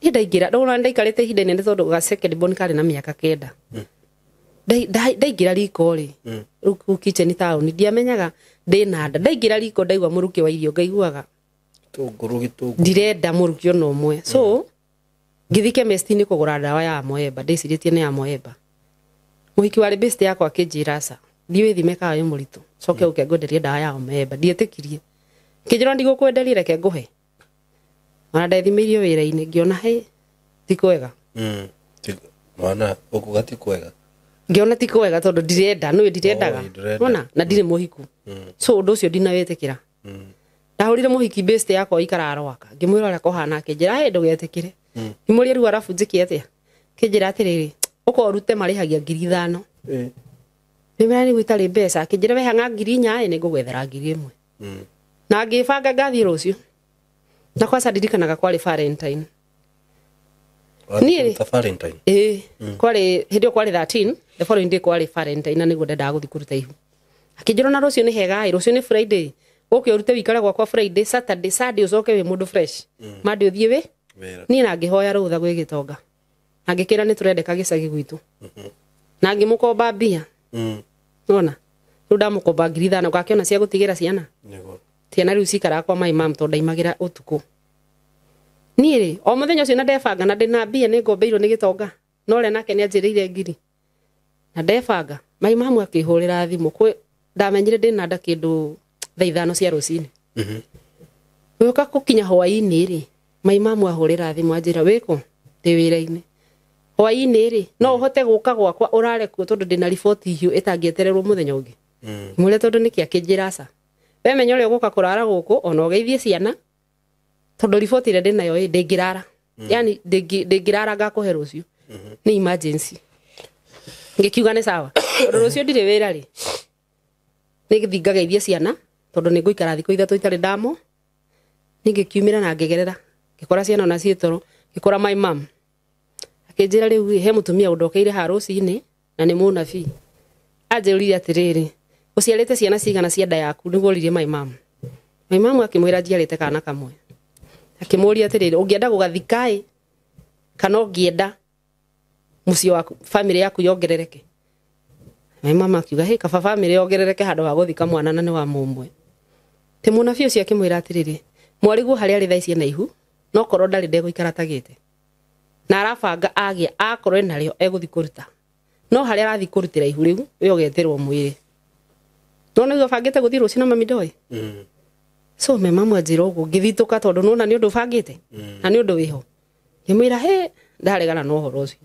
Niĩ ndaingĩra, ndona ndaikarĩte ihinda inene tondũ ga second born karĩ na mĩaka 9. Ndaingĩra riko rĩ, rĩu kũu kitchen taũni, ndiamenyaga ndĩna nda. Ndaingĩra riko ndaigua mũrukĩ wa irio, ngaiguaga gĩtũngũrũ gĩtũngũrũ. Ndirenda mũrukĩ ona ũmwe. So ngĩthiĩ chemist-inĩ kũgũra ndawa ya Amoeba, ndĩcirĩtie nĩ ya Amoeba. Mũhiki warĩ best yakwa akĩnjĩra aca, thiĩ wĩthime kana wĩ mũritũ, coke ũke ngwenderie ndawa ya Amoeba. Ndietĩkirie. Kĩnjĩra ndigũkwenderia, reke ngũhe. Ona ndethimĩirio wĩra-inĩ ngĩona he ti kwega. Mwana ũkuga ti kwega. Ngĩona ti kwega tondũ ndirenda, nĩũĩ ndirendaga. Ndũrenda. Wona, na ndirĩ mũhiku. So ũndũ ũcio ndinawĩtĩkĩra. Ndahũrire mũhiki best yakwa ikaraga Rwaka, ngĩmwĩra ũrĩa kũhana, akĩnjĩra hĩ ndũgetĩkĩre. Ngĩmũria rĩu arabu njĩke atĩa? Akĩnjĩra atĩrĩrĩ, ũka ũrute marĩhagia 5,000. Ngĩmwĩra nĩguo itarĩ mbeca, akĩnjĩra we hang'a 4,000 ĩ, nĩngũgwethera 1,000. Na ngĩbanga ngathiĩ rũciũ. Na kwaca ndirikanaga kwarĩ Valentine. Niĩ rĩ? Ta Valentine. Ĩĩ, kwarĩ hĩndĩ ĩyo kwarĩ 13, the following day kwarĩ Valentine na nĩguo ndendaga gũthiĩ kũruta ihu. Akĩnjĩra ona rũciũ nĩ hega ĩ, rũciũ nĩ Friday. Ũke ũrute wĩikare gwakwa Friday, Saturday, Sunday ũcoke wĩ mũndũ fresh. Monday ũthiĩ wĩ? Wĩra. Niĩ na ngĩhoya rũtha gwĩ gĩtonga. Na ngĩkĩra nĩ tũrendeka gĩcagi gwitũ. Na ngĩmũkomba mbia. Nona? Rĩu ndamũkomba 5,000 ngakĩona cia gũtigĩra ciana. Nĩguo. Ciana rĩu cikaraga kwa my mom tondũ ndaimagĩra ũtukũ. Niĩ rĩ o mũthenya ũcio na ndebanga na ndĩna mbia nĩ ngombeirwo nĩ gĩtonga no ũrĩa nake nĩ anjĩrĩire ngiri na ndebanga my mom akĩhũrĩra thimũ kwĩ ndamenyire ndĩna nda kĩndũ thaa 5 cia rũcinĩ. Gũka gũkinya hwaĩ-inĩ rĩ my mom ahũrĩra thimũ anjĩra wĩkũ ndĩ wĩra-inĩ hwaĩ-inĩ rĩ no ũhote gũka gwakwa ũrare kuo tondũ ndĩna riboti hiũ ĩtangĩetererwo mũthenya ũngĩ. Mũrĩa tondũ nĩkĩ akĩnjĩra aca we menya ũrĩa ũgũka kũrara gũkũ ona ũgeithie ciana tondũ riboti ĩrĩa ndĩnayo ĩ ndĩngĩrara. Yani ndĩngĩrara ngakũhe rũciũ. Nĩ emergency. Ngĩkiuga nĩ sawa tondũ rũciũ ndirĩ wĩra rĩ nĩngĩthiĩ ngageithie ciana tondũ nĩngũikara thikũ 3 itarĩ ndamo. Ningĩkiumĩra na ngĩgerera ngĩkora ciana ona ciĩ toro ngĩkora my mom akĩnjĩra rĩu he mũtumia ũndokeire haha rũcinĩ na nĩ mũnabii. Anjĩrire atĩrĩrĩ ũciarĩte ciana cigana cia nda yaku nĩguo oririe my mom. My mom akĩmwĩra njiarĩte kana kamwe. Akĩmũria atĩrĩrĩ ũngĩenda gũgathika ĩ kana ũngĩenda mũciĩ waku family yaku yongerereke. My mom akiuga he kaba family yongerereke handũ ha gũthika mwana na nĩ wa mũmwe. Ti mũnabii ũcio akĩmwĩra atĩrĩrĩ mwarĩguo harĩa arĩ thaa ici ena ihu no korwo ndarĩ ndegũikara tagĩte na arabanga agĩa akorwo enarĩo egũthiĩ kũruta no harĩa arathiĩ kũrutĩra ihu rĩu we ũgetĩrwo mwĩrĩ no nĩguo bangĩte gũthiĩ rũciũ na mami ndoĩ. So my mom anjĩra ũguo ngĩthitũka tondũ nĩwona nĩ ũndũ bangĩte na nĩ ũndũ wĩho. Ngĩmwĩra he ndaregana na ũhoro ũcio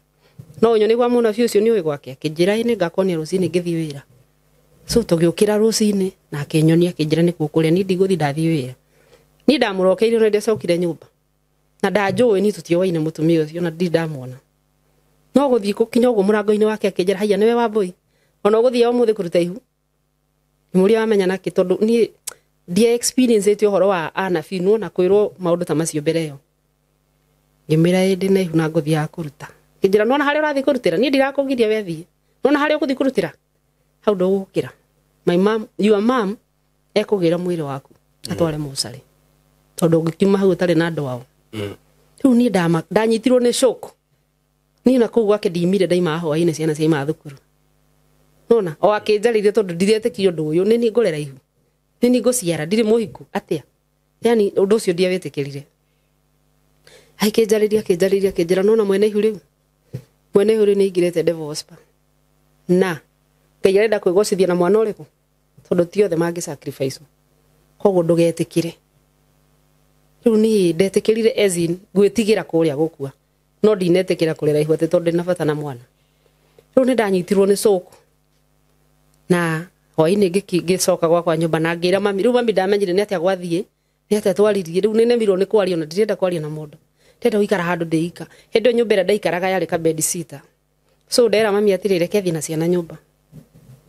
no ũnyone gwa mũnabii ũcio nĩ ũĩ gwake akĩnjĩra ĩ nĩngakonia rũcinĩ ngĩthiĩ wĩra. So tũgĩũkĩra rũcinĩ na akĩnyonia akĩnjĩra nĩkuo kũrĩa niĩ ndigũthiĩ ndathiĩ wĩra. Niĩ ndamũrokeire na ndacokire nyũmba na ndanjũĩ niĩ tũtioaine mũtumia ũcio na ndirĩ ndamwona. No gũthiĩ gũkinya ũguo mũrango-inĩ wake akĩnjĩra haiya nĩwe Wambũi ona ũgũthiĩ ũmũthĩ kũruta ihu. Ngĩmũria wamenya nakĩ tondũ niĩ ndia experience ĩte ũhoro wa anabii nĩwona kwĩrwo maũndũ ta macio mbere ĩyo. Ngĩmwĩra ĩ ndĩna ihu na ngũthiaga kũruta. Akĩnjĩra nĩwona harĩa ũrathiĩ kũrutĩra niĩ ndirakũgiria we thiĩ nĩwona harĩa ũgũthiĩ kũrutĩra hau ndũgũkĩra. My mom, your mom ekũgĩra mwĩrĩ waku atware mocarĩ tondũ ũngĩkiuma hau ũtarĩ na andũ ao. Rĩu niĩ ndanyitirwo nĩ shock. Niĩ na kũu gwake ndimire ndaima hwaĩ-inĩ ciana ciaima thukuru. Nona o akĩnjarĩria tondũ ndiretĩkia ũndũ ũyũ nĩ niĩ ngũrera ihu nĩ niĩ ngũciara ndirĩ mũhiku atĩa yani ũndũ ũcio ndiawĩtĩkĩrire. Akĩnjarĩria akĩnjarĩria akĩnjĩra nona mwene ihu rĩu mwene ihu rĩu nĩ aingĩrĩte divorce na Ngai arenda kwĩgocithia na mwana ũrĩkũ tondũ ti othe mangĩ sacrifice koguo ndũgetĩkĩre. Rĩu niĩ ndetĩkĩrire as in gwĩtigĩra kũrĩa gũkua no ndinetĩkĩra kũrera ihu atĩ tondũ ndĩna bata na mwana. Rĩu nĩ ndanyitirwo nĩ cũkũ na hwaĩ-inĩ ngĩcoka gwakwa nyũmba na ngĩra mami. Rĩu mami ndamenyire nĩ atĩa gwathiĩ nĩ atĩa twaririe. Rĩu nĩ nemirwo nĩ kwaria ona ndirenda kwaria na mũndũ ndĩrenda gũikara handũ ndĩika. Hĩndĩ ĩyo nyũmba ĩrĩa ndaikaraga yarĩ ka bed sitter so ndera mami atĩrĩ reke thiĩ na ciana nyũmba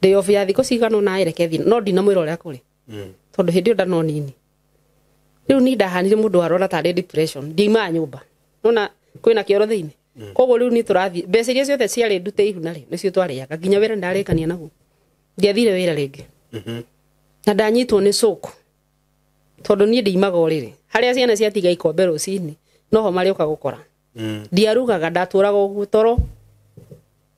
ndĩ off ya thikũ cigana ũna reke thiĩ no ndinamwĩra ũrĩa kũrĩ tondũ hĩndĩ ĩyo ndano nini. Rĩu niĩ ndahanire mũndũ warwara tarĩ depression ndiumaga nyũmba nona kwĩna kĩoro thĩinĩ koguo rĩu niĩ tũrathiĩ mbeca iria ciothe ciarĩ ndute ihu narĩ nĩcio twarĩaga nginya wĩra ndarĩkania naguo ndiathire wĩra rĩngĩ na ndanyitwo nĩ cũkũ tondũ niĩ ndiimaga ũrĩrĩ harĩa ciana ciatiga ikombe rũcinĩ noho marĩũka gũkora. Ndiarugaga ndatũraga ũguo toro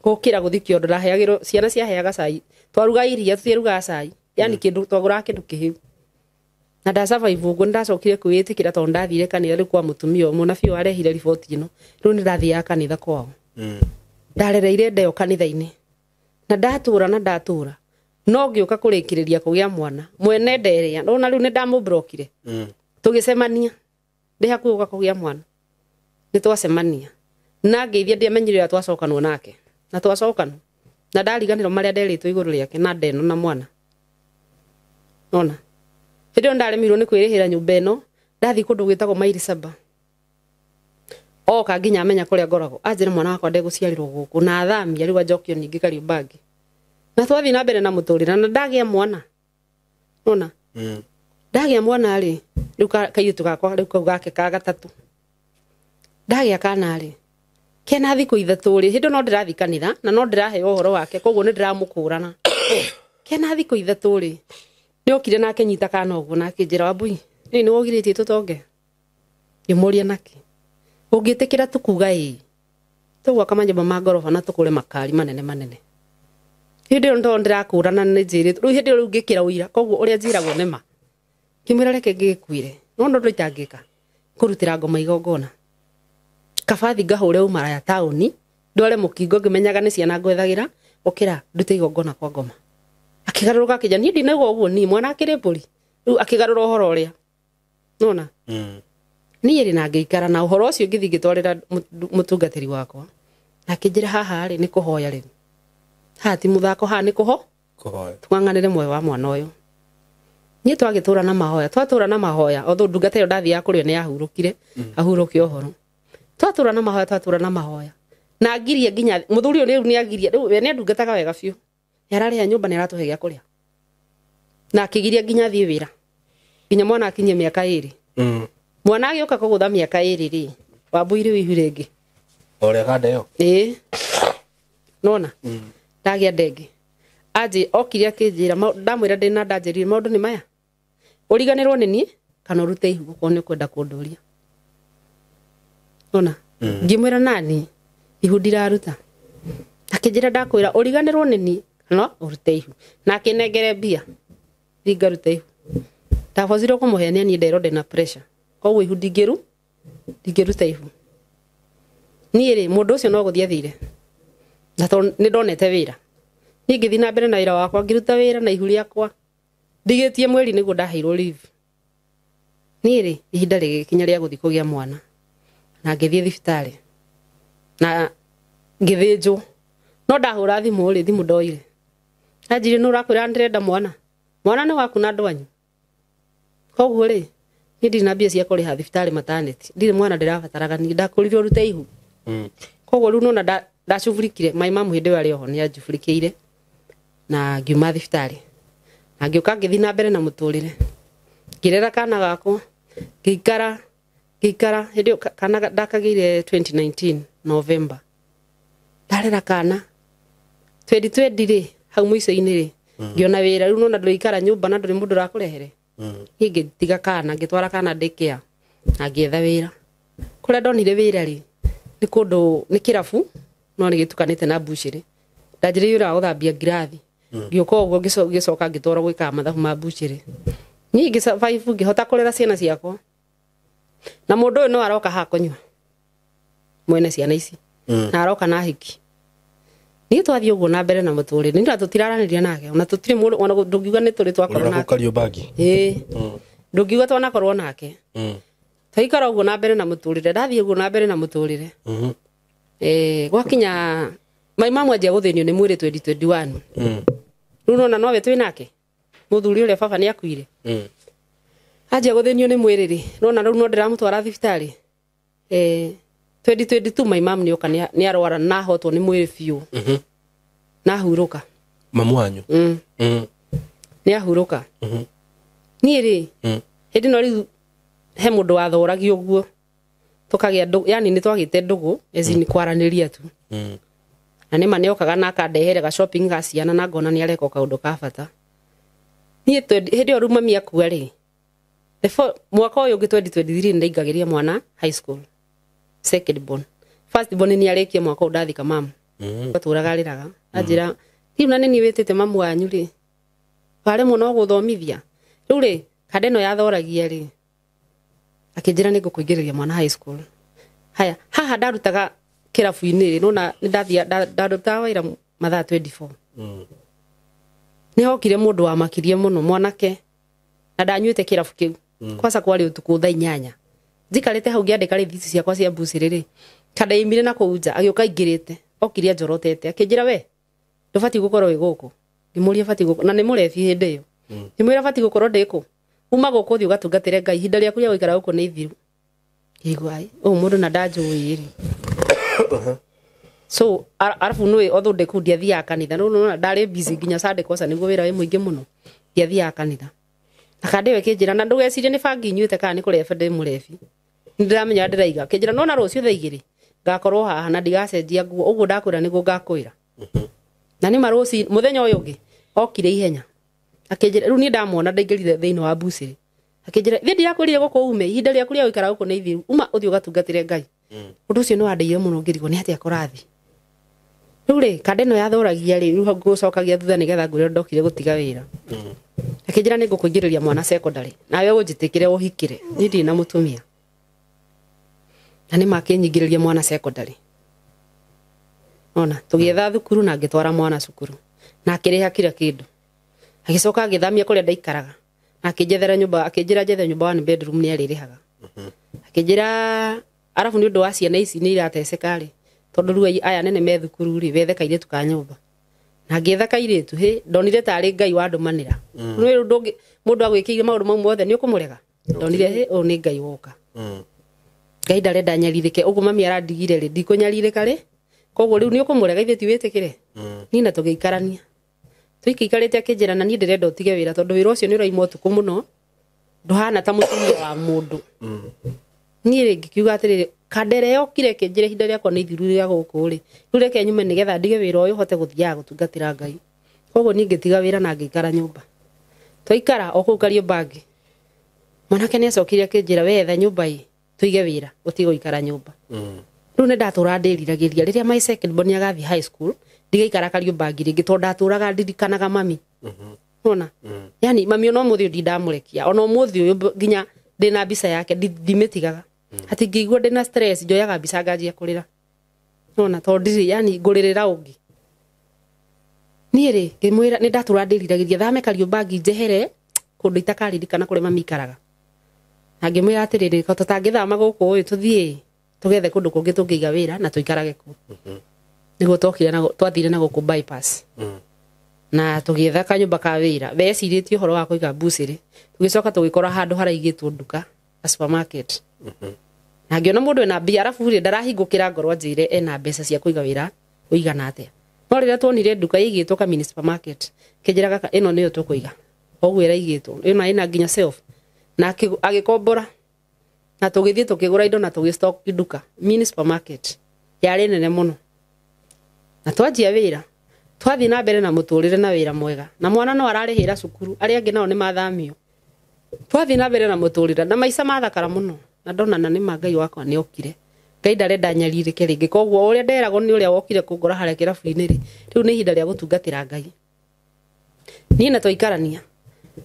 gũkĩra gũthiĩ kĩondo ndaheagĩrwo ciana ciaheaga cai twaruga iria tũtiarugaga cai yani kĩndũ twagũraga kĩndũ kĩhĩu na nda survive ũguo nĩndacokire kwĩĩtĩkĩra tondũ ndathire kanitha rĩu kwa mũtumia ũyũ mũnabii ũyũ arehire riboti ĩno rĩu nĩndathiaga kanitha kwao. Ndarereire nda ĩyo kanitha-inĩ na ndatũra na ndatũra no ngĩũka kũrĩkĩrĩria kũgĩa mwana mwene nda ĩrĩa nona rĩu nĩndamũbrokire tũgĩcemania ndĩ hakuhĩ gũka kũgĩa mwana nĩtwacemania na ngĩithia ndiamenyire ũrĩa twacokanwo nake na twacokanwo na ndariganĩrwo marĩa nderĩtwo igũrũ rĩake na nda ĩno na mwana. Nona hĩndĩ ĩyo ndaremirwo nĩ kwĩrĩhĩra nyũmba ĩno ndathiĩ kũndũ gwĩtagwo maili saba oka nginya amenya kũrĩa ngoragwo anjĩra mwana wakwa ndegũciarĩrwo gũkũ na athamia rĩu anjokio ningĩ Kariũmbangi na twathiĩ na mbere na mũtũrĩre na ndagĩa mwana. Nona ndagĩa mwana rĩ rĩu kairĩtu gakwa rĩu kau gake ka gatatũ ndagĩa kana rĩ kena thikũ 3 rĩ hĩndĩ no ndĩrathiĩ kanitha na no ndĩraheo ũhoro wake koguo nĩ ndĩramũkũrana kena thikũ 3 rĩ nĩokire na akĩnyita kana ũguo na akĩnjĩra Wambũi nĩ nĩwogirĩtie tũtonge. Ngĩmũria nakĩ ũngĩtĩkĩra tũkuga ĩĩ tũgwaka manyũmba ma ngoroba na tũkũre makari manene manene. Hĩndĩ ĩyo ndo ndĩrakũrana nĩ njĩrĩtwo rĩu hĩndĩ ĩyo rĩu ngĩkĩra ũira koguo ũrĩa njĩragwo nĩ ma. Ngĩmwĩra reke ngĩkuire no ndo itangĩka kũrutĩra ngoma igongona kabathi ngahũre umaraya taũni ndware mũkingo ngĩmenyaga nĩ ciana ngwethagĩra ũkĩra ndute igongona kwa ngoma. Akĩgarũrũka akĩnja niĩ ndinaigua ũguo niĩ mwana akĩrĩ mbũri rĩu akĩgarũra ũhoro ũrĩa nona. Niĩ rĩ na ngĩikara na ũhoro ũcio ngĩthiĩ ngĩtwarĩra mũtungatĩri wakwa na akĩnjĩra haha rĩ nĩ kũhoya rĩu haha ti mũthako haha nĩ Kũhoya. Tũng'ang'anĩre muoyo wa mwana ũyũ. Niĩ twagĩtũra na mahoya twatũra na mahoya although ndungata ĩyo ndathiaga kũrĩ yo nĩ yahurũkire ahurũke ũhoro. Twatũra na mahoya twatũra na mahoya na ngirie nginya mũthuri ũyũ rĩu nĩ agirie rĩu we nĩ andungataga wega biũ nĩ ararĩha nyũmba nĩ aratũhe gĩa kũrĩa na akĩgiria nginya thiĩ wĩra nginya mwana akinyie mĩaka 2. Mwana agĩũka kũgũtha mĩaka 2 rĩ Wambui rĩu ihu rĩngĩ Ũrĩa kanda ĩyo. Ĩĩ nona ndagĩa ndenge anjĩ okire akĩnjĩra ndamwĩra ndĩna ndanjĩrire maũndũ nĩ maya ũriganĩrwo nĩ niĩ kana ũrute ihu okorwo nĩ ũkwenda kũndũria nona. Ngĩmwĩra nani ihu ndiraruta akĩnjĩra ndakwĩra ũriganĩrwo nĩ niĩ kana ũrute ihu na akĩnengere mbia thiĩ ngarute ihu. Ndabocirwo kũmũhenia niĩ nderwo ndĩna pressure koguo ihu ndingĩruta ihu. Niĩ rĩ mũndũ ũcio no gũthiĩ athire na tondũ nĩ ndonete wĩra niĩ ngĩthiĩ na mbere na wĩra wakwa ngĩruta wĩra na ihu rĩakwa ndigĩtie mweri nĩguo ndaheirwo leave. Niĩ rĩ ihinda rĩgĩkinya rĩa gũthiĩ kũgĩa mwana na ngĩthiĩ thibitarĩ na ngĩthĩnjwo no ndahũra thimũ rĩ thimũ ndoire anjĩrire nũ ũrakwĩra ndĩrenda mwana mwana nĩ waku na andũ anyu koguo rĩ niĩ ndirĩ na mbia cia kũrĩha thibitarĩ maternity ndirĩ mwana ndĩrabataraga niĩ ndakũrirwo rute ihu. Koguo rĩu nona ndacubũrikire mai mamu hĩndĩ ĩyo arĩ oho nĩ anjubũrikĩire na ngiuma thibitarĩ na ngĩũka ngĩthiĩ na mbere na mũtũrĩre ngĩrera kana gakwa ngĩikara hĩndĩ ĩyo kana ndakagĩire 2019 November ndarera kana 2020 rĩ hau mũico-inĩ rĩ ngĩona wĩra rĩu nona ndũrĩikara nyũmba na ndũrĩ mũndũ ũrakũrehere. Niĩ ngĩtiga kana ngĩtwara kana daycare na ngĩetha wĩra kũrĩa ndonire wĩra rĩ nĩ kũndũ nĩ kĩrabu no nĩ gĩtukanĩte na mbucĩrĩ ndanjĩrĩirie wĩra wa gũthambia ngirathi ngĩũka ũguo ngĩcoka ngĩtwarwo gwĩkaga mathabu ma mbucĩrĩ. Niĩ ngĩ-survive ngĩhota kũrera ciana ciakwa na mũndũ ũyũ no aroka haha kũnyua mwene ciana ici na aroka na hiki. Niĩ twathiĩ ũguo na mbere na mũtũrĩre nĩ tũtiraranĩria nake ona tũtirĩ mũndũ ona ndũngiuga nĩ tũrĩ twakorwo nake Kariobangi. Ĩĩ ndũngiuga twanakorwo nake. Twaikara ũguo na mbere na mũtũrĩre ndathiĩ ũguo na mbere na mũtũrĩre. Gwakinya mai mamu anjia gũthĩnio nĩ mwĩrĩ 2021. Rĩu nona nowe twĩ nake mũthuri ũrĩa baba nĩ akuire. Anjia gũthĩnio nĩ mwĩrĩ rĩ nona rĩu no ndĩramũtwara thibitarĩ. 2022 mai mamu nĩoka nĩ arwara na ahotwo nĩ mwĩrĩ biũ. Na ahurũka. Mamu wanyu? Nĩ ahurũka. Niĩ rĩ hĩndĩ ĩno rĩu he mũndũ wathoragia ũguo tũkagĩa ndũgũ yani nĩ twagĩte ndũgũ ezi nĩ kwaranĩria tu. Na nĩma nĩokaga na akandehere ga shopping ga ciana na ngona nĩ areka kaũndũ ka bata. Niĩ hĩndĩ ĩyo rĩu mami akua rĩ mwaka ũyũ ũngĩ 2023 nĩndaingagĩria mwana high school second born first born nĩ arĩkia mwaka ũyũ ndathika mamu. Atũraga arĩraga anjĩra rĩu na nĩ niĩ wĩtĩte mamu wanyu rĩ waremwo no gũthomithia rĩu rĩ kanda ĩno yathoragia rĩ akĩnjĩra nĩ ngũkũingĩrĩria mwana high school. Haya haha ndarutaga kĩrabu-inĩ rĩ nona nĩ ndathia ndarutaga wĩra mathaa 24. Nĩ hokire mũndũ wamakirie mũno mwanake na ndanyuĩte kĩrabu kĩu kwaca kwarĩ ũtukũ thaa 8 njikarĩte hau ngĩandĩka rĩthiti ciakwa cia mbucĩrĩ rĩ kanda imire na kũu nja agĩũka aingĩrĩte okire anjorotete akĩnjĩra we ndũbatiĩ gũkorwo wĩ gũkũ ngĩmũria batiĩ gũkorwo na nĩ mũrebi hĩndĩ ĩyo ngĩmwĩra batiĩ gũkorwo ndĩ kũ uma gũkũ ũthiĩ ũgatungatĩre Ngai ihinda rĩaku rĩa gũikara gũkũ nĩ ithiru. Ngĩigua ai ũyũ mũndũ na ndanjũĩ rĩ. So arabu nĩ although ndĩ kũu ndiathiaga kanitha no nona ndarĩ busy nginya Sunday kosa nĩguo wĩra wĩ mũingĩ mũno ndiathiaga kanitha. Na kanda ĩyo ĩkĩnjĩra na ndũgecirie nĩ bangi nyuĩte kana nĩ kũreba ndĩ mũrebi nĩ ndĩramenya ndĩraiga akĩnjĩra nona rũciũ thaa 2 ngakorwo haha na ndigacenjia nguo ũguo ndakwĩra nĩguo ngakwĩra. Na nĩ ma rũci mũthenya ũyũ ũngĩ okire ihenya akĩnjĩra rĩu niĩ ndamwona ndaingĩrire thĩinĩ wa mbucĩrĩ akĩnjĩra thiĩ ndirakwĩrire gũkũ ume ihinda rĩaku rĩa gũikara gũkũ nĩ ithiru uma ũthiĩ ũgatungatĩre Ngai. Ũndũ ũcio nĩ wandeire mũno ngĩrigwo nĩ atĩa kũrathiĩ. Rĩu rĩ kanda ĩno yathoragia rĩ rĩu ngũcokagia thutha nĩgetha ngwĩre ndokire gũtiga wĩra. Akĩnjĩra nĩ ngũkũingĩrĩria mwana secondary nawe ũnjĩtĩkĩre ũhikĩre niĩ ndirĩ na mũtumia. Na nĩ makĩnyingĩrĩria mwana secondary. Ona tũgĩetha thukuru na ngĩtwara mwana cukuru na akĩrĩha kila kĩndũ. Agĩcoka agĩthamia kũrĩa ndaikaraga na akĩnjethera nyũmba, akĩnjĩra njethe nyũmba one bedroom nĩ arĩrĩhaga. Akĩnjĩra arabu nĩ ũndũ wa ciana ici nĩ irateceka rĩ tondũ rĩu aya nene me thukuru rĩ wethe kairĩtu ka nyũmba. Na ngĩetha kairĩtu hĩ ndonire tarĩ Ngai wandũmanĩra. Nĩ ũndũ mũndũ agwĩkĩire maũndũ mau mothe nĩ ũkũmũrega. Ndonire hĩ ũyũ nĩ Ngai woka. Ngai ndarenda nyarirĩke ũguo mami arandigire rĩ ndikũnyarirĩka rĩ koguo rĩu nĩ ũkũmũrega ithuĩ ti wĩtĩkĩre. Niĩ na tũgĩikarania. Tũikĩikarĩte akĩnjĩra na niĩ ndĩrenda ũtige wĩra tondũ wĩra ũcio nĩ ũraima ũtukũ mũno ndũhana ta mũtumia wa mũndũ. Niĩ rĩ ngĩkiuga atĩrĩrĩ kanda ĩrĩa yokire ĩkĩnjĩra ihinda rĩakwa nĩ ithiru rĩa gũkũ rĩ rĩu reke nyume nĩgetha ndige wĩra ũyũ hote gũthiaga gũtungatĩra Ngai. Koguo niĩ ngĩtiga wĩra na ngĩikara nyũmba. Twaikara o kũu Kariobangi mwanake nĩ acokire akĩnjĩra we etha nyũmba ĩ tũige wĩra ũtige gũikara nyũmba. Rĩu nĩ ndatũraga ndĩriragĩria rĩrĩa my second born agathiĩ high school ndigaikara Kariobangi rĩngĩ tondũ ndatũraga ndirikanaga mami. Ona yani mami ona ũmũthĩ ũyũ ndindamũrekia ona ũmũthĩ ũyũ nginya ndĩna mbica yake ndimĩtigaga. Ati ngĩigua ndĩna stress njoyaga mbica nganjia kũrĩra. Ona tondũ ndirĩ yani ngũrĩrĩra ũngĩ. Niĩ rĩ ngĩmwĩra nĩ ndatũraga ndĩriragĩria thame Kariobangi njehere kũndũ itakaririkana kũrĩa mami ikaraga. Na ngĩmwĩra atĩrĩrĩ ko tũtangĩthama gũkũ ĩ tũthiĩ tũgethe kũndũ kũngĩ tũngĩiga wĩra na tũikarage kuo. Nĩguo twokire na twathire na gũkũ bypass. Na tũgĩetha kanyũmba ka wĩra. Wecirĩtie ũhoro wa kũiga mbucĩrĩ. Tũgĩcoka tũgĩkora handũ haraigĩtwo nduka a supermarket. Na ngĩona mũndũ ena mbia arabu rĩ ndarahingũkĩra ngoro anjĩre ena mbeca cia kũiga wĩra ũigana atĩa. No rĩrĩa tuonire nduka ĩigĩtwo ka mini supermarket kĩnjĩra gaka ĩno nĩyo tũkũiga. Ũguo ĩraigĩtwo ĩno ĩna nginya shelf. Na agĩkombora na tũgĩthiĩ tũkĩgũra indo na tũgĩ stock nduka mini supermarket yarĩ nene mũno. Na twanjia wĩra twathiĩ na mbere na mũtũrĩre na wĩra mwega na mwana no ararĩhĩra cukuru arĩa angĩ nao nĩ mathamio. Twathiĩ na mbere na mũtũrĩre na maica mathakara mũno na ndona na nĩ ma Ngai wakwa nĩ okire. Ngai ndarenda nyarirĩke rĩngĩ koguo ũrĩa nderagwo nĩ ũrĩa wokire kũngora harĩa kĩrabu-inĩ rĩ rĩu nĩ ihinda rĩa gũtungatĩra Ngai. Niĩ na twaikarania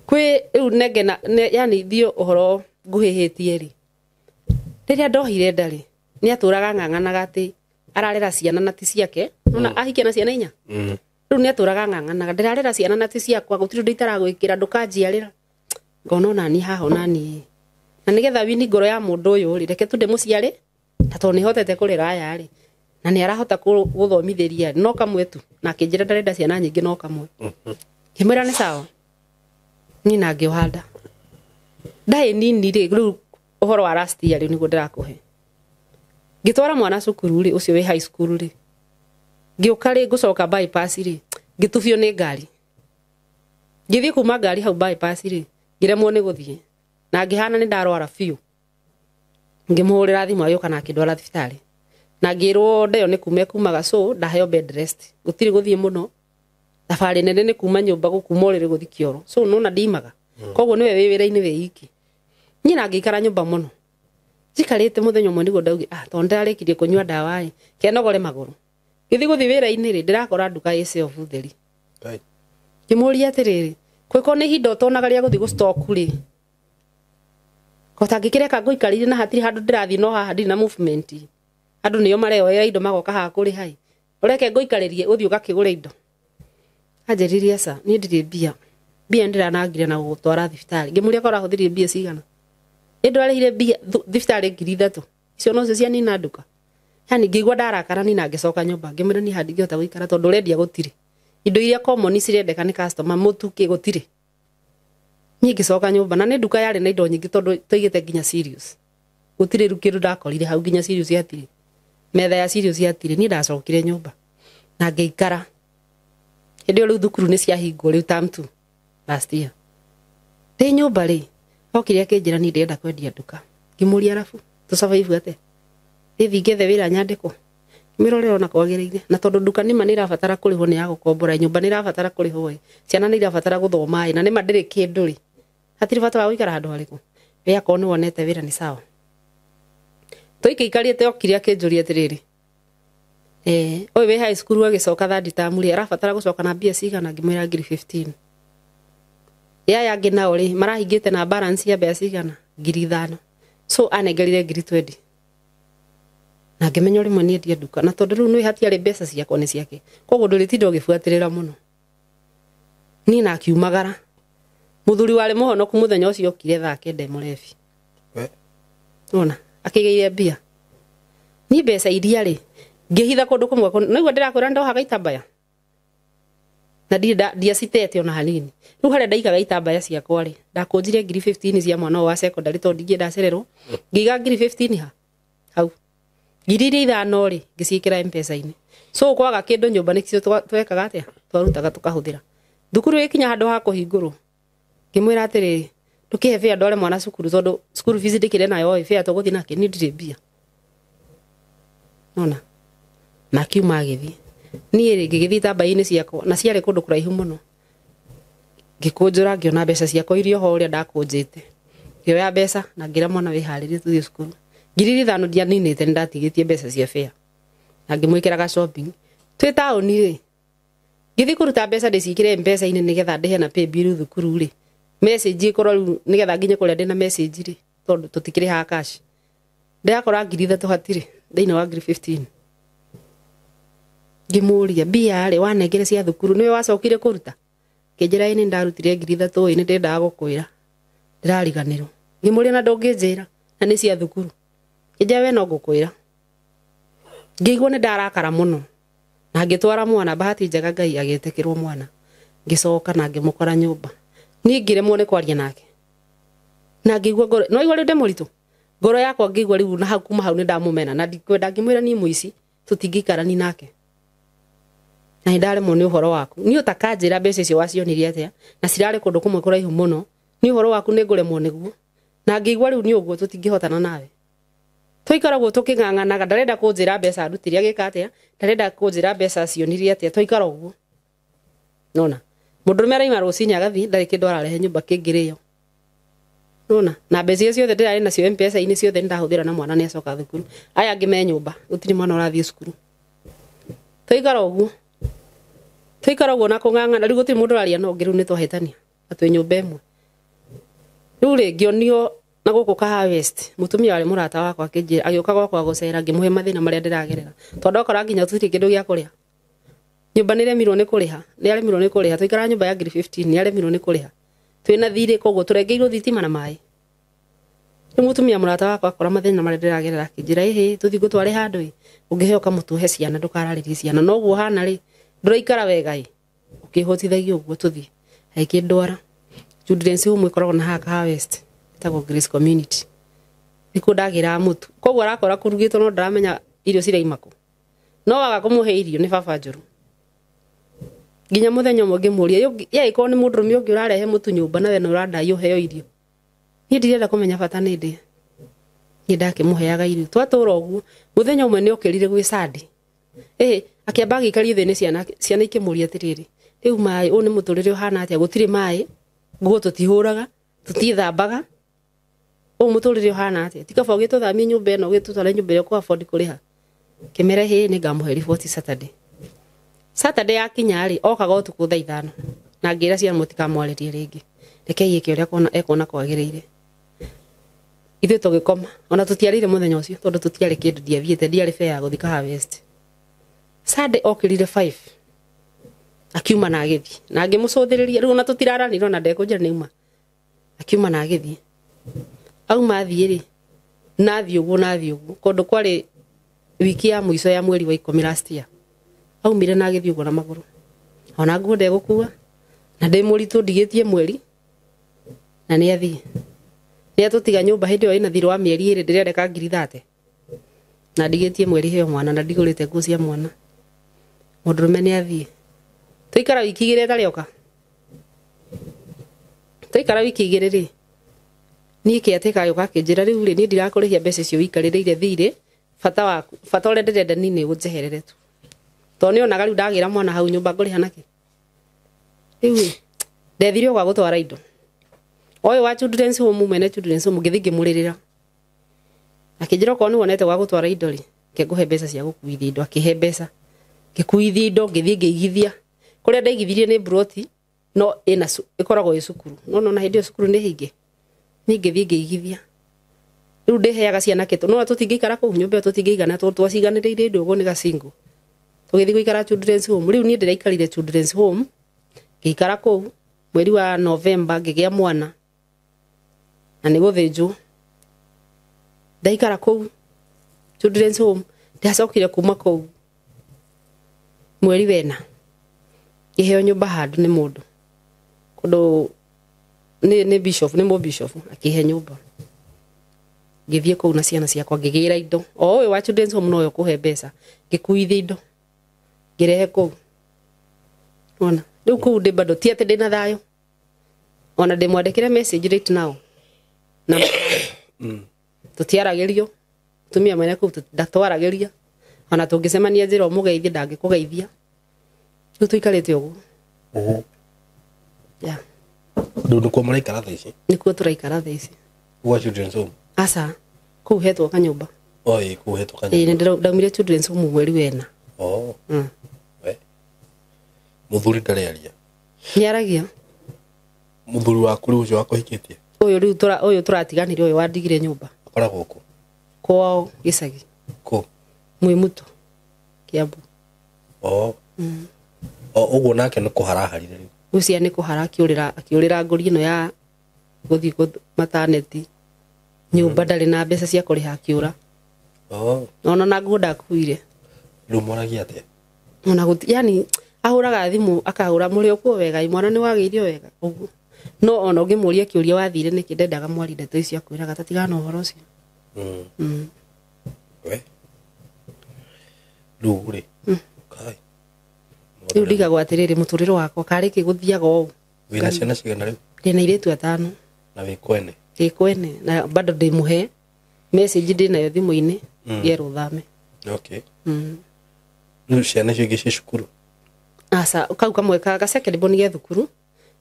kwĩ rĩu nenge na yani thiĩ ũhoro nguhĩhĩtie rĩ rĩrĩa ndohire ndarĩ nĩ atũraga ng'ang'anaga atĩ ararera ciana na ti ciake. Nona ahikia na ciana inya. Rĩu nĩ atũraga ng'ang'anaga ndĩrarera ciana na ti ciakwa gũtirĩ ũndũ itaragwĩkĩra ndũkanjiarĩra. Ngona onani haha onani na nĩgetha wini ngoro ya mũndũ ũyũ rĩ reke tu ndĩmũciare na tondũ nĩhotete kũrera aya rĩ na nĩ arahota gũthomithĩria no kamwe tu na akĩnjĩra ndarenda ciana nyingĩ no kamwe. Ngĩmwĩra nĩ sawa. Niĩ na ngĩoha nda. Ndarĩ nini rĩ rĩu ũhoro wa last year rĩu nĩguo ndĩrakũhe. Ngĩtwara mwana cukuru rĩ ũcio wĩ high school rĩ ngĩũka rĩ ngũcoka bypass rĩ ngĩtubio nĩ ngari. Ngĩthiĩ kuma ngari hau bypass rĩ ngĩremwo nĩ gũthiĩ na ngĩhana nĩ ndarwara biũ. Ngĩmũhũrĩra thimũ agĩũka na akĩndwara thibitarĩ na ngĩrwo ndeyo nĩ kuma ĩkumaga so ndaheo bed rest gũtirĩ gũthiĩ mũno thabarĩ nene nĩ kuma nyũmba gũkuma ũrĩrĩ gũthiĩ kĩoro so nona ndimaga koguo nĩwe wĩ wĩra-inĩ wĩ iki. Niĩ na ngĩikara nyũmba mũno njikarĩte mũthenya ũmwe nĩguo ndauge ah tondũ ndĩrarĩkirie kũnyua ndawa ĩ kenogore magũrũ. Ngĩthiĩ gũthiĩ wĩra-inĩ rĩ ndĩrakora nduka ĩ shelf theri. Ngĩmũria atĩrĩrĩ kwĩko nĩ ihinda ũtonaga rĩa gũthiĩ gũ stock rĩ kotangĩkĩreka ngũikarĩire na hatirĩ handũ ndĩrathiĩ no haha ndirĩ na movement. Andũ nĩo mareoera indo magoka haha kũrĩha ĩ ũreke ngũikarĩrie ũthiĩ ũgakĩgũre indo. Anjĩrire aca niĩ ndirĩ mbia mbia ndĩranangire na gũgũtwara thibitarĩ. Ngĩmũria korwo ahũthĩrire mbia cigana ĩ ndwarĩhire mbia thibitarĩ 3,000 icio nocio cianina nduka. Yani ngĩigua ndarakara niĩ na ngĩcoka nyũmba ngĩmwĩra niĩ haha ndingĩhota gũikara tondũ ũrendia gũtirĩ indo iria common cirendeka nĩ customer mũtu kĩ gũtirĩ. Niĩ ngĩcoka nyũmba na nĩ nduka yarĩ na indo nyingĩ tondũ twaigĩte nginya cereals gũtirĩ rĩu kĩndũ ndakorire hau nginya cereals hatirĩ metha ya cereals hatirĩ. Niĩ ndacokire nyũmba na ngĩikara hĩndĩ ĩyo rĩu thukuru nĩ ciahingwo rĩu term 2 last year. Ndĩ nyũmba rĩ okire akĩnjĩra niĩ ndĩrenda kwendia nduka. Ngĩmũria arabu tũ survive atĩa thiĩ ngethe wĩra nyandĩkwo. Ngĩmwĩra ũrĩa ũrona kwagĩrĩire na tondũ nduka nĩma nĩ ĩrabatara kũrĩhwo nĩ ya gũkombora nyũmba nĩ ĩrabatara kũrĩhwo ĩ ciana nĩ irabatara gũthoma ĩ na nĩma ndĩrĩ kĩndũ rĩ hatirĩ bata wa gũikara handũ harĩkũ. We akorwo nĩ wonete wĩra nĩ sawa. Tũikĩikarĩte okire akĩnjũria atĩrĩrĩ Ũyũ wĩ high school agĩcoka third term rĩ arabatara gũcoka na mbia cigana? Ngĩmwĩra ngiri 15. Yaya angĩ nao rĩ marahingĩte na balance ya mbeca cigana? Ngiri 5. So anengerire ngiri 20. Na ngĩmenya rĩmwe niĩ ndie nduka na tondũ rĩu nĩ hatiarĩ mbeca ciakwa nĩ ciake. Koguo ndũrĩtinda ũgĩbuatĩrĩra mũno. Niĩ na akiumagara. Mũthuri warĩ mũhonoku mũthenya ũcio okire thaa 9 mũrebi. Ona akĩgĩire mbia. Niĩ mbeca iria rĩ ngĩhitha kũndũ kũmwe nĩguo ndĩrakwĩra ndohaga itambaya. Na ndiacitete ona hanini. Rĩu harĩa ndaigaga itambaya ciakwa rĩ ndakũnjire ngiri 15 cia mwana wa secondary tondũ ndingĩenda acererwo. Ngĩiga ngiri 15 ha hau. Ngiri iria 5 rĩ ngĩciĩkĩra M-Pesa-inĩ. So kwaga kĩndũ nyũmba nĩkĩo twekaga atĩa? Twarutaga tũkahũthĩra. Thukuru ĩkinya handũ ha kũhingũrwo. Ngĩmwĩra atĩrĩrĩ ndũkĩhe fare ndware mwana cukuru tondũ school fees ndĩkĩrĩ nayo ĩ fare tũgũthiĩ nake niĩ ndirĩ mbia. Nona na akiuma agĩthiĩ. Niĩ rĩ ngĩgĩthiĩ itambaya-inĩ ciakwa na ciarĩ kũndũ kũraihu mũno. Ngĩkũnjũra ngĩona mbeca ciakwa iria ho ũrĩa ndakũnjĩte. Ngĩoya mbeca na ngĩra mwana wĩharĩrie tũthiĩ cukuru. Ngiri 5 ndianinĩte nĩ ndatigĩtie mbeca cia fare. Na ngĩmwĩkĩraga shopping. Twĩ taũni rĩ ngĩthiĩ kũruta mbeca ndĩciĩkĩre M-Pesa-inĩ nĩgetha ndĩhe na paybill thukuru rĩ. Message ĩkorwo rĩu nĩgetha nginye kũrĩa ndĩna message rĩ tondũ tũtikĩrĩhaga cash. Ndĩrakora ngiri 3 hatirĩ thĩinĩ wa ngiri 15. Ngĩmũria mbia rĩ wanengere cia thukuru nĩwe wacokire kũruta? Kĩnjĩra ĩ nĩ ndarutire ngiri 3 ĩ nĩ ndendaga gũkwĩra. Ndĩrariganĩrwo. Ngĩmũria na ndũngĩnjĩra na nĩ cia thukuru. Kĩnjĩra we no ngũkwĩra. Ngĩigua nĩ ndarakara mũno. Na ngĩtwara mwana bahati njega Ngai agĩtĩkĩrwo mwana. Ngĩcoka na ngĩmũkora nyũmba. Niĩ ngĩremwo nĩ kwaria nake. Na ngĩigua ngoro no igua rĩu ndĩ mũritũ. Ngoro yakwa ngĩigua rĩu na hau kuma hau nĩ ndamũmena na ndikwenda ngĩmwĩra niĩ mũici tũtingĩikarani nake. Na nĩ ndaremwo nĩ ũhoro waku. Niĩ ũtakanjĩra mbeca icio wacionirie atĩa na cirarĩ kũndũ kũmwe kũraihu mũno. Niĩ ũhoro waku nĩ ngũremwo nĩguo. Na ngĩigua rĩu nĩ ũguo tũtingĩhotana nawe. Twaikara ũguo tũkĩng'ang'anaga ndarenda kũnjĩra mbeca arutire agĩka atĩa ndarenda kũnjĩra mbeca cionirie atĩa twaikara ũguo. Nona mũndũrũme araima rũcinĩ agathiĩ ndarĩ kĩndũ ararehe nyũmba kĩngĩrĩo. Nona na mbeca iria ciothe ndĩrarĩ nacio M-Pesa-inĩ ciothe nĩndahũthĩra na mwana nĩacoka thukuru. Aya angĩ me nyũmba gũtirĩ mwana ũrathiĩ cukuru. Twaikara ũguo. Twaikara ũguo na kũng'ang'ana rĩu gũtirĩ mũndũ ũraria na ũngĩ rĩu nĩtwahĩtania na twĩ nyũmba ĩmwe. Rĩu rĩ ngĩonio na gũkũ Kahawa West mũtumia warĩ mũrata wakwa akĩnjĩra agĩũka gwakwa gũcera ngĩmũhe mathĩna marĩa ndĩragerera tondũ akora nginya tũtirĩ kĩndũ gĩa kũrĩa. Nyũmba nĩremirwo nĩ kũrĩha, nĩaremirwo nĩ kũrĩha twaikaraga nyũmba ya ngiri 15 nĩaremirwo nĩ kũrĩha. Twĩna thirĩ koguo tũrengeirwo thitima na maĩ. Rĩu mũtumia mũrata wakwa akora mathĩna marĩa ndĩragerera akĩnjĩra ĩhĩ tũthiĩ ngũtware handũ ĩ ũngĩheo kamũtũ ũhe ciana ndũkararĩrie ciana noguo ũhana rĩ ndũraikara wega ĩ ũkĩhotithagia ũguo tũthiĩ. Agĩkĩndwara Children's Home ĩkoragwo na haha Kahawa West ĩtagwo Grace Community. Nĩkuo ndagĩraga mũtu koguo arakora kũrugĩtwo no ndaramenya irio ciraima kũ. No waga kũmũhe irio nĩ baba njũru. Nginya mũthenya ũmwe ngĩmũria ye ĩkorwo nĩ mũndũrũme ũngĩ ũrarehe mũtu nyũmba na we nĩ ũrandai ũheo irio. Niĩ ndirenda kũmenya bata nĩ ndĩe. Niĩ ndakĩmũheaga irio. Twatũra ũguo mũthenya ũmwe nĩ okĩrire gwĩ Sunday. Akĩamba agĩikario thĩ nĩ ciana ciana ikĩmũria atĩrĩrĩ rĩu maĩ ũyũ nĩ mũtũrĩre ũhana atĩa gũtirĩ maĩ nguo tũtihũraga tũtithambaga ũyũ mũtũrĩre ũhana atĩa ti kaba ũgĩtũthamie nyũmba ĩno ũgĩtũtware nyũmba ĩrĩa ũkũ afford kũrĩha. Kĩmere hĩ nĩngamũhe riboti Saturday. Saturday yakinya rĩ okaga ũtukũ thaa 5 na ngĩra ciana mũtikamwarĩrie rĩngĩ rekei ĩke ũrĩa ekuona kwagĩrĩire. Ithuĩ tũgĩkoma ona tũtiarĩire mũthenya ũcio tondũ tũtiarĩ kĩndũ ndiathiĩte ndiarĩ fare ya gũthiĩ Kahawa West. Sunday okĩrire 5 akiuma na agĩthiĩ na ngĩmũcũthĩrĩria rĩu ona tũtiraranire ona ndekũnjĩra nĩauma akiuma na agĩthiĩ. Auma athiĩ rĩ na athiĩ ũguo na athiĩ ũguo kũndũ kwarĩ wiki ya mũico ya mweri wa 10 last year. Aumire na agĩthiĩ ũguo na magũrũ ona nguo ndegũkua na ndĩ mũritũ ndigĩtie mweri na nĩ athiĩ. Nĩatũtiga nyũmba hĩndĩ ĩyo ĩna thirĩ wa mĩeri 2 ndĩrendeka ngiri 30 na ndigĩtie mweri heo mwana na ndigũrĩte nguo cia mwana. Mũndũrũme nĩ athiĩ. Twaikara wiki 2 ĩtarĩ oka. Twaikara wiki 2 rĩ niĩ kĩatĩka agĩũka akĩnjĩra rĩu rĩ niĩ ndirakũrĩhia mbeca icio ũikarĩrĩire thirĩ bata waku bata ũrĩa ndĩrenda niĩ nĩ ũnjeherere tu. Tondũ nĩonaga rĩu ndagĩra mwana hau nyũmba ngũrĩha nakĩ. Rĩu ndethire gwa gũtwara indo. Ũyũ wa Children's Home mwene Children's Home ngĩthiĩ ngĩmũrĩrĩra. Akĩnjĩra okorwo nĩwonete gwa gũtwara indo rĩ Ngũhe mbeca cia gũkuithia indo, akĩhe mbeca. Ngĩkuithia indo, ngĩthiĩ ngĩigithia. Kũrĩa ndaigithirie nĩ mburoti, no ĩna ĩkoragwo ĩ cukuru. No nona hĩndĩ ĩyo cukuru nĩ hinge. Niĩ ngĩthiĩ ngĩigithia. Rĩu ndĩheaga ciana kĩtũ. No tũtingĩikara kũu nyũmba ĩyo tũtingĩigana, tondũ twaciganĩrĩire indo ũguo nĩ gacingo. Tũgĩthiĩ gũikara children's home. Rĩu niĩ ndĩraikarire children's home, ngĩikara kũu mweri wa November ngĩgĩa mwana na nĩ gũthĩnjwo. Ndaikara kũu children's home, ndacokire kuma kũu mweri wena, ngĩheo nyũmba handũ nĩ mũndũ kũndũ nĩ bishop, nĩ mũ bishop akĩhe nyũmba. Ngĩthiĩ kũu na ciana ciakwa, ngĩgĩra indo. O ũyũ wa children's home nowe ũkũhe mbeca, ngĩkuithia indo ngĩrehe kũu. Wona rĩu kũu ndĩ bado ti atĩ ndĩna thayũ, ona ndĩmwandĩkĩre message right now na tũtiaragĩrio. Mũtumia mwene kũu ndatwaragĩria, ona tũngĩcemania njĩra ũmũgeithie ndangĩkũgeithia. Rĩu tũikarĩte ũguo. Yeah. Rĩu nĩkuo mũraikara thaa ici? Nĩkuo tũraikara thaa ici. Gwa children's home? Aca, kũu hetwo kanyũmba. Oh, ĩ kũu hetwo Ĩĩ, kanyũmba. nĩ ndaumire children's home mweri wena. Oh. We. Mũthuri ndarĩaria? Nĩaragia. Mũthuri waku rĩu ũcio wakũhikĩtie? Ũyũ rĩu ũyũ tũratiganire, ũyũ wandigire nyũmba. Akoragwo kũ? Kwao gĩcagi. Kũ? Mwĩmũtũ, Kiambu. Oh. O ũguo nake nĩ kũharaharire rĩu? Ũcio nĩ kũhara akĩũrĩra ngũri ĩno ya gũthiĩ mataneti. Nyũmba ndarĩ na mbeca cia kũrĩha akĩũra. Oh. Ona na nguo ndakuire. Rĩu mwaragia atĩa? Ona gũti, yani ahũraga thimũ akahũra mũrĩ okuo wega, mwana nĩ wagĩirio wega ũguo. No ona ũngĩmũria kĩũria wathire nĩkĩ, ndendaga mwari ndeto icio, akwĩraga tatigana na ũhoro ũcio. We. Rĩu rĩ. Kai. Rĩu ndigagwo atĩrĩrĩ, mũtũrĩre wakwa karĩ kĩ gũthiaga ũũ. Wĩna ciana cigana rĩu? Ndĩna airĩtu atano. Na wĩ kwene? Ndĩ kwene na bado ndĩmũhe message ndĩnayo thimũ-inĩ ngerwo thame. Okay. Rĩu ciana icio ingĩ ciĩ cukuru? Aca, kau kamwe ka second born ge thukuru.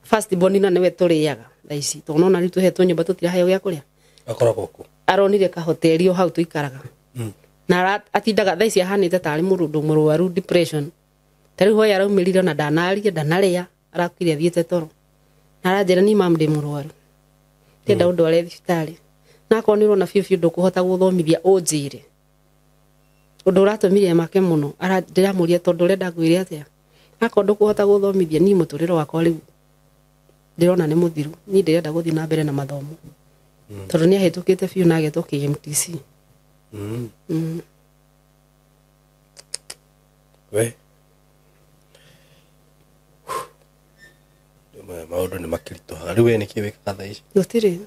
First born na nĩwe tũrĩaga thaa ici, tondũ nona rĩu tũhetwo nyũmba tũtiraheo gĩa kũrĩa. Akoragwo kũ? Aronire kahoteri o hau tũikaraga. Na atindaga thaa ici ahanĩte tarĩ mũndũ mũrwaru depression. Ta rĩu hoya araumĩrire ona ndanaria, ndanarĩa, arakuire athiĩte toro. Na aranjĩra niĩ mam ndĩ mũrwaru. Ndĩrenda ũndware thibitarĩ. Na akorwo nĩ ũrona biũ biũ ndũkũhota gũthomithia ũnjĩre. Ũndũ ũratũmire make mũno, ndĩramũria tondũ ũrenda ngwĩre atĩa. Akorwo ndũkũhota gũthomithia niĩ mũtũrĩre wakwa rĩu ndĩrona nĩ mũthiru. Niĩ ndĩrenda gũthiĩ na mbere na mathomo. Tondũ nĩ ahĩtũkĩte biũ na agetwo KMTC. We. Maũndũ nĩ makĩritũhaga. Rĩu we nĩkĩ wĩkaga thaa ici? Gũtirĩ.